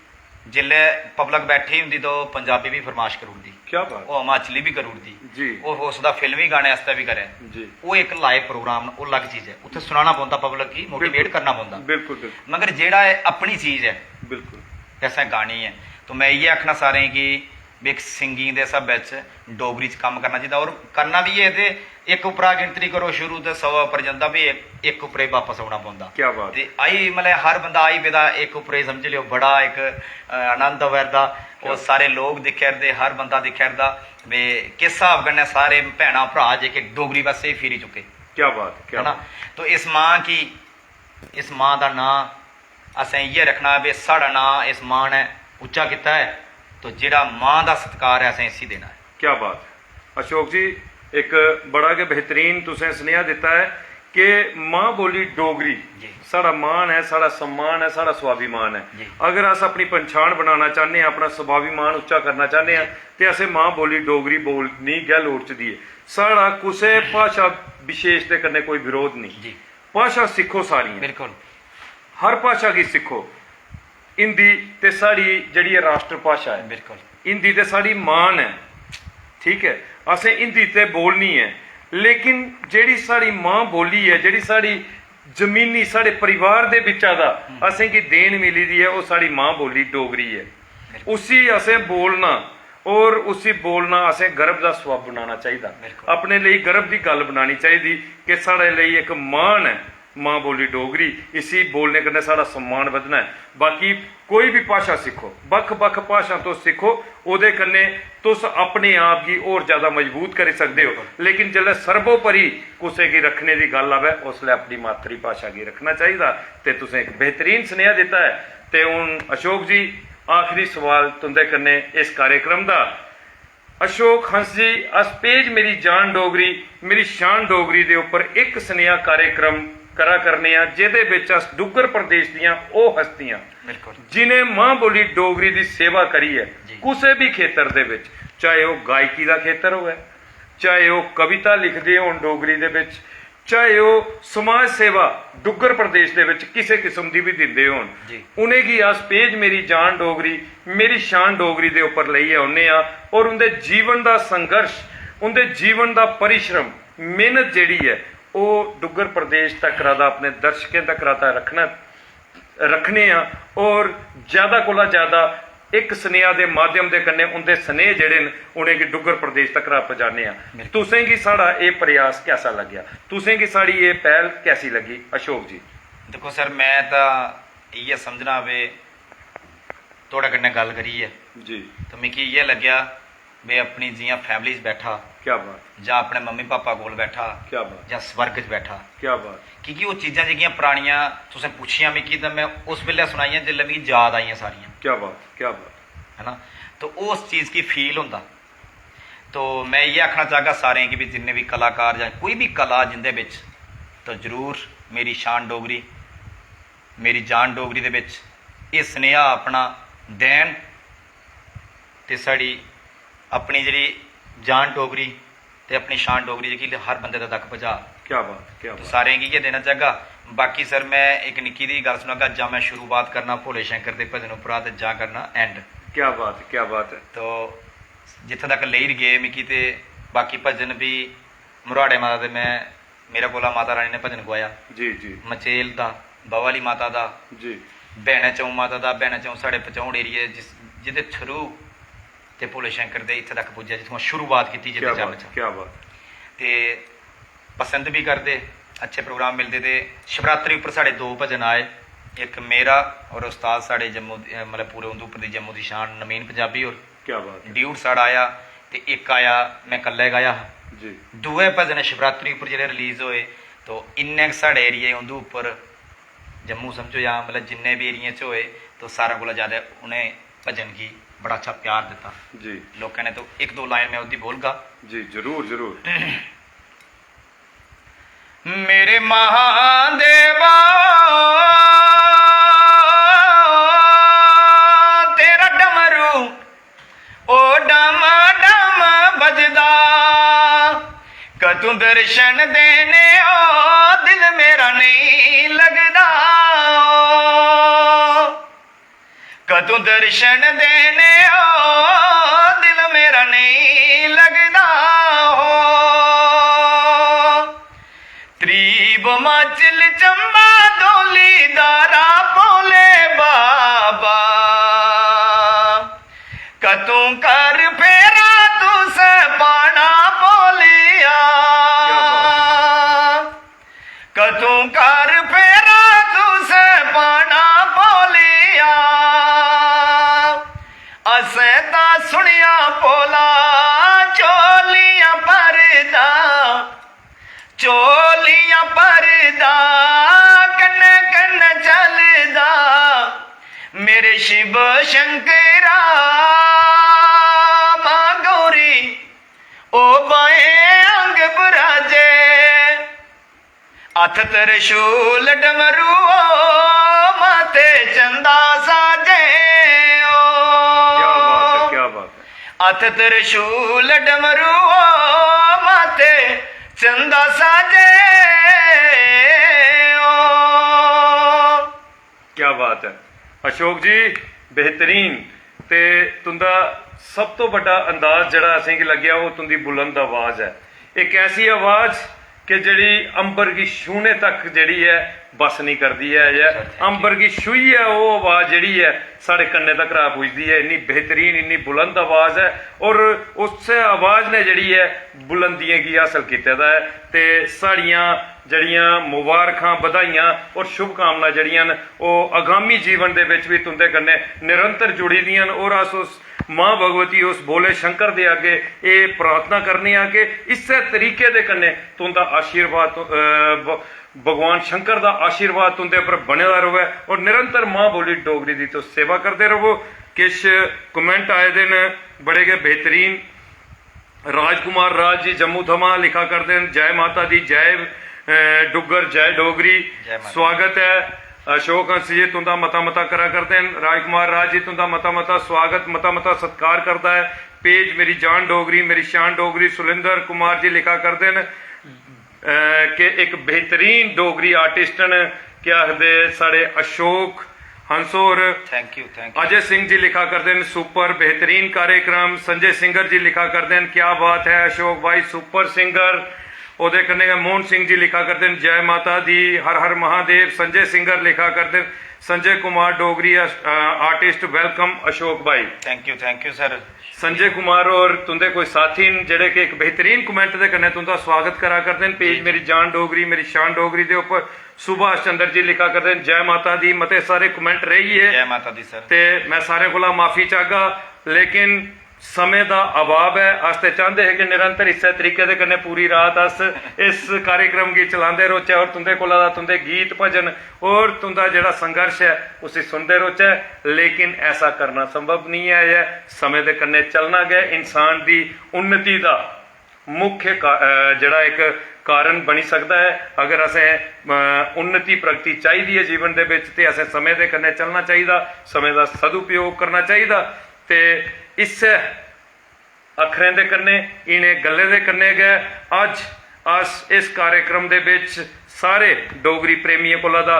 जिसलै पब्लिक बैठी होंदी ते ओह् पंजाबी बी फरमाश करी ओड़दी, क्या बात। ओह् हिमाचली बी करी ओड़दी, जी। ओह् उसदा फिल्मी गाने आस्तै बी करै, जी। ओह् इक लाइव प्रोग्राम न, ओह् अलग चीज ऐ। उत्थै सुनाना पौंदा पब्लिक गी, मोटिवेट बिल्कुल। करना पौंदा। बिल्कुल, बिल्कुल। मगर जेह्ड़ा ऐ अपनी चीज ऐ, बिल्कुल। ते असें गानी ऐ। तो में इ'यै आखना सारें गी, भी इक सिंगिंग दे स्हाबै च डोगरी च कम्म करना चाहिदा। और करना बी है ते इक उप्परा गिनतरी करो शुरू ते सौ उप्पर जंदा, भी इक, इक उप्परे बापस औना पौंदा। क्या बात। ते आई, मतलब, हर बंदा आई पेदा इक उप्परे, समझी लैओ, बड़ा इक, अ, आनंद आवा करदा। क्या। और सारे लोग दिक्खा करदे, हर बंदा दिक्खा करदा भी किस स्हाब कन्नै सारे भैनां भ्राऽ जेह्के डोगरी पासै फिरी चुके। क्या बात, क्या है ना? बात। तो इस मां की, इस मां दा नांऽ असें इ'यै रक्खना भी साढ़ा नांऽ इस मां ने उच्चा कीता ऐ, तो जेह्ड़ा मां दा सत्कार ऐ, असें इसी देना ऐ। क्या बात। अशोक जी, इक बड़ा गै बेहतरीन तुसें सनेहा दित्ता ऐ कि मां बोली डोगरी जी। साढ़ा मान ऐ, साढ़ा सम्मान ऐ, साढ़ा स्वाभिमान ऐ। जी। अगर अस अपनी पंछान बनाना चाह्न्ने आं, अपना स्वाभिमान उच्चा करना चाह्न्ने आं, जी। ते असें मां बोली डोगरी बोलनी गै लोड़चदी ऐ। साढ़ा कुसै भाशा विशेष दे कन्नै कोई विरोध नेईं। जी। भाशा सिक्खो सारियां। बिल्कुल। हर भाशा गी सिक्खो। हिंदी ते साढ़ी जेह्ड़ी ऐ राश्ट्र भाशा ऐ। बिल्कुल। हिंदी ते साढ़ी मान ऐ, ठीक ऐ, असें हिंदी ते बोलनी ऐ, लेकिन जेह्ड़ी साढ़ी मां बोली ऐ, जेह्ड़ी साढ़ी जमीनी साढ़े परिवार दे बिच्चा दा हम्म। असेंगी देन मिली दी ऐ, ओह् साढ़ी मां बोली डोगरी ऐ। बिल्कुल। उसी असें बोलना और उसी बोलना असें गर्व दा सबब बनाना चाहिदा। बिल्कुल। अपने लेई गर्व दी गल्ल बनानी चाहिदी कि साढ़े लेई इक मान ऐ मां बोली डोगरी, इसी बोलने कन्नै साढ़ा सम्मान बधना ऐ। बाकी कोई बी भाशा सिक्खो, बक्ख-बक्ख भाशां तुस सिक्खो, ओह्दे कन्नै तुस अपने आप गी होर ज्यादा मजबूत करी सकदे ओ। बिल्कुल। लेकिन जिसलै सर्वोपरि कुसै गी रक्खने दी गल्ल आवै, उसलै अपनी मातरी भाशा गी रक्खना चाहिदा। ते तुसें इक बेहतरीन सनेहा दित्ता ऐ। ते हून अशोक जी, आखिरी सवाल तुं'दे कन्नै इस कार्यक्रम दा। अशोक हंस जी, अस पेज मेरी जान डोगरी, मेरी शान डोगरी दे उप्पर इक सनेहा कार्यक्रम करा करने आं, जेह्दे बिच अस डुग्गर प्रदेश दियां ओह् हस्तियां, बिल्कुल। जिनें मां बोली डोगरी दी सेवा करी ऐ, जी। कुसै बी खेतर दे बिच, चाहे ओह् गायकी दा खेतर होऐ, चाहे ओह् कविता लिखदे होन डोगरी दे बिच, चाहे ओह् समाज सेवा डुग्गर प्रदेश दे बिच किसे किस्म दी बी दिंदे होन, जी। उ'नेंगी अस पेज मेरी जान डोगरी, मेरी शान डोगरी दे उप्पर लेइयै औन्ने आं और उं'दे जीवन दा संघर्ष, उं'दे जीवन दा परिश्रम, मेहनत जेह्ड़ी ऐ, ओह् डुग्गर प्रदेश तक्करा दा, अपने दर्शकें तक्करा दा रक्खना, रक्खने आं और ज्यादा कोला ज्यादा इक सनेहा दे माध्यम दे कन्नै उं'दे सनेह जेह्ड़े न, उ'नेंगी डुग्गर प्रदेश तक्करा पजाने आं। बिल्कुल। तुसें गी साढ़ा एह् प्रयास कैसा लग्गेआ? तुसें गी साढ़ी एह् पैह्ल कैसी लग्गी, अशोक जी? दिक्खो सर, में तां इ'यै समझना वे थुआढ़े कन्नै गल्ल करियै जी। ते मिगी इ'यै लग्गेआ में अपनी जि'यां फैमिली च बैठा क्या बात। जां अपने मम्मी पापा कोल बैठा क्या बात। जां स्वर्ग च बैठा। क्या बात। की कि ओह् चीजां जेह्कियां परानियां तुसें पुच्छियां मिगी, तां में उस बेल्लै सनाइयां जिसलै मिगी याद आइयां सारियां। क्या बात, क्या बात। है ना? तो उस चीज गी फील होंदा। तो में इ'यै आखना चाहगा सारें गी भी, जिन्ने भी कलाकार जां कोई भी कला जिंदे बिच, तो जरूर मेरी शान डोगरी, मेरी जान डोगरी दे बिच एह् सनेहा अपना देन ते साढ़ी अपनी जेह्ड़ी जान डोगरी ते अपनी शान डोगरी जेह्की हर बंदे तक पजा। क्या बात, क्या तो बात। सारें गी इ'यै देना चाहगा। बाकी सर, में इक निक्की दी गल्ल सनागा, जां में शुरुआत करना भोले शंकर दे भजन उप्परा ते जां करना एंड। क्या बात, क्या बात है। तो जित्थें तक लेई गे मिगी, ते बाकी भजन भी मराड़े माता दे में, मेरे कोला माता रानी ने भजन गोआया। जी, जी। मचेल दा, बाह्वा आह्ली माता दा, जी। भैने चौं माता दा, भैने चौं साढ़े पचौड़ एरिया जिस, जिदे थ्रू ते भोले शंकर दे इत्थें तक पुज्जेआ, जित्थुआं शुरुआत कीती जेह्दे क्या चरण बात, च। क्या बात। ते पसंद बी करदे, अच्छे प्रोग्राम मिलदे। ते शिवरात्रि उप्पर साढ़े दो भजन आए, इक मेरा और उस्ताद साढ़े जम्मू, अ, मतलब पूरे उधमपुर दी, जम्मू दी शान नमीन पंजाबी होर। क्या बात है। ड्यूट साढ़ा आया ते इक आया में कल्ले गाया हा। जी। दोए भजन शिवरात्रि उप्पर जेह्ड़े रिलीज होए, तो इन्ने गै साढ़े एरिया उधमपुर, जम्मू समझो जां मतलब जिन्ने बी एरिये च होए, तो सारें कोला ज्यादा उ'नें भजन गी बड़ा अच्छा प्यार दित्ता। जी। लोकें ने तो इक दो लाइन में ओह्दी बोलगा। जी, जरूर, जरूर। मेरे महादेवा, तेरा डमरू ओ डम डम बजदा, कदूं दर्शन देने ओ दिल मेरा नेईं तूं दर्शन देने ओ, दिल मेरा नेईं लगदा हो। त्रीब माचल चंबा धौली धारा भोले बाबा, कदूं कर फेरा तुसें पाना भोलिया। क्या बात है। कदूं कर फेरा तुसें पाना भोलिया। असें तां सुनेआ भोला चोलियां भरदा, चोलियां भरदा, कन्नै कन्नै चलदा मेरे शिव शंकरा। मां गौरी ओ बाएं अंग बराजे, हत्थ त्रिशूल डमरू ओ, माथे चंदा साजे ओ। क्या बात है, क्या बात है। हत्थ त्रिशूल डमरू ओ, माथे चंदा साजे ओ। क्या बात है अशोक जी, बेहतरीन। ते तुंदा सब तो बड्डा अंदाज जेह्ड़ा असेंगी लग्गेआ, ओह् तुंदी बुलंद आवाज ऐ। इक ऐसी आवाज कि जेह्ड़ी अंबर गी छूहने तक जेह्ड़ी ऐ, बस नहीं करदी ऐ। बिल्कुल sir, thank you। अंबर गी छूहियै ओह् आवाज जेह्ड़ी ऐ, साढ़े कन्ने तक आ पुजदी ऐ। इन्नी बेहतरीन, इन्नी बुलंद आवाज ऐ, और उस्सै आवाज ने जेह्ड़ी ऐ, बुलंदियें गी हासल कीते दा ऐ। ते साढ़ियां जेह्ड़ियां मुबारखां, बधाइयां और शुभकामनां जेह्ड़ियां न, ओह् आगामी जीवन दे बिच बी तुंदे कन्नै निरंतर जुड़ी दियां न। और अस उस मां भगवती, उस भोले शंकर दे अग्गे एह् प्रार्थना करने आं कि इस्सै तरीके दे कन्नै तुंदा आशीर्वाद, अ, ब-, भगवान शंकर दा आशीर्वाद तुंदे उप्पर बने दा र'वै और निरंतर मां बोली डोगरी दी तुस सेवा करदे र'वो। किश comment आए दे न बड़े गै बेहतरीन। राजकुमार राज जी जम्मू थमां लिखा करदे न, "जय माता दी, जय, अ, डुग्गर, जय डोगरी।" जय माता। स्वागत ऐ। अशोक हंस जी तुंदा मता मता करा करदे न। राजकुमार राज जी तुंदा मता मता स्वागत, मता मता सत्कार करदा ऐ। Page मेरी जान डोगरी, मेरी शान डोगरी। सुलिंदर कुमार जी लिखा करदे न, अ, कि इक बेहतरीन डोगरी artist न, केह् आखदे साढ़े अशोक हंस होर। Thank you, thank you। Ajay Singh ji लिखा करदे न, "Super, बेहतरीन कार्यक्रम।" संजय सिंगर जी लिखा करदे न, "क्या बात है अशोक भाई, super singer।" ओह्दे कन्नै गै मोहन सिंह जी लिखा करदे न, "जय माता दी, हर हर महादेव।" संजय सिंगर लिखा करदे न, "संजय कुमार डोगरी, अ, artist, welcome अशोक भाई।" Thank you, thank you sir। Sanjay Kumar होर तुंदे कोई साथी न जेह्ड़े कि इक बेहतरीन comment दे कन्नै तुंदा स्वागत करा करदे न। Page जी, जी। मेरी जान डोगरी, मेरी शान डोगरी दे उप्पर सुभाष चंद्र जी लिखा करदे न, "जय माता दी।" मते सारे comment रेही गे। जय माता दी sir। ते मैं सारें कोला माफी चाहगा, लेकिन समें दा अभाव ऐ। अस ते चांह्दे हे कि निरंतर इस्सै तरीके दे कन्नै पूरी रात अस इस कार्यक्रम गी चलांदे रौह्चै और तुंदे कोला दा तुंदे गीत भजन और तुंदा जेह्ड़ा संघर्ष ऐ उसी सुनदे रौह्चै, लेकिन ऐसा करना संभव निं ऐ। समें दे कन्नै चलना गै इंसान दी उन्नति दा मुख्य का-, अ, जेह्ड़ा इक कारण बनी सकदा ऐ। अगर असें, अ, उन्नति प्रगति चाहिदी ऐ जीवन दे बिच ते असें समें दे कन्नै चलना चाहिदा, समें दा सदुपयोग करना चाहिदा। ते इस्सै अक्खरें दे कन्नै, इ'नें गल्लें दे कन्नै गै अज्ज अस इस कार्यक्रम दे बिच सारे डोगरी प्रेमियें कोला दा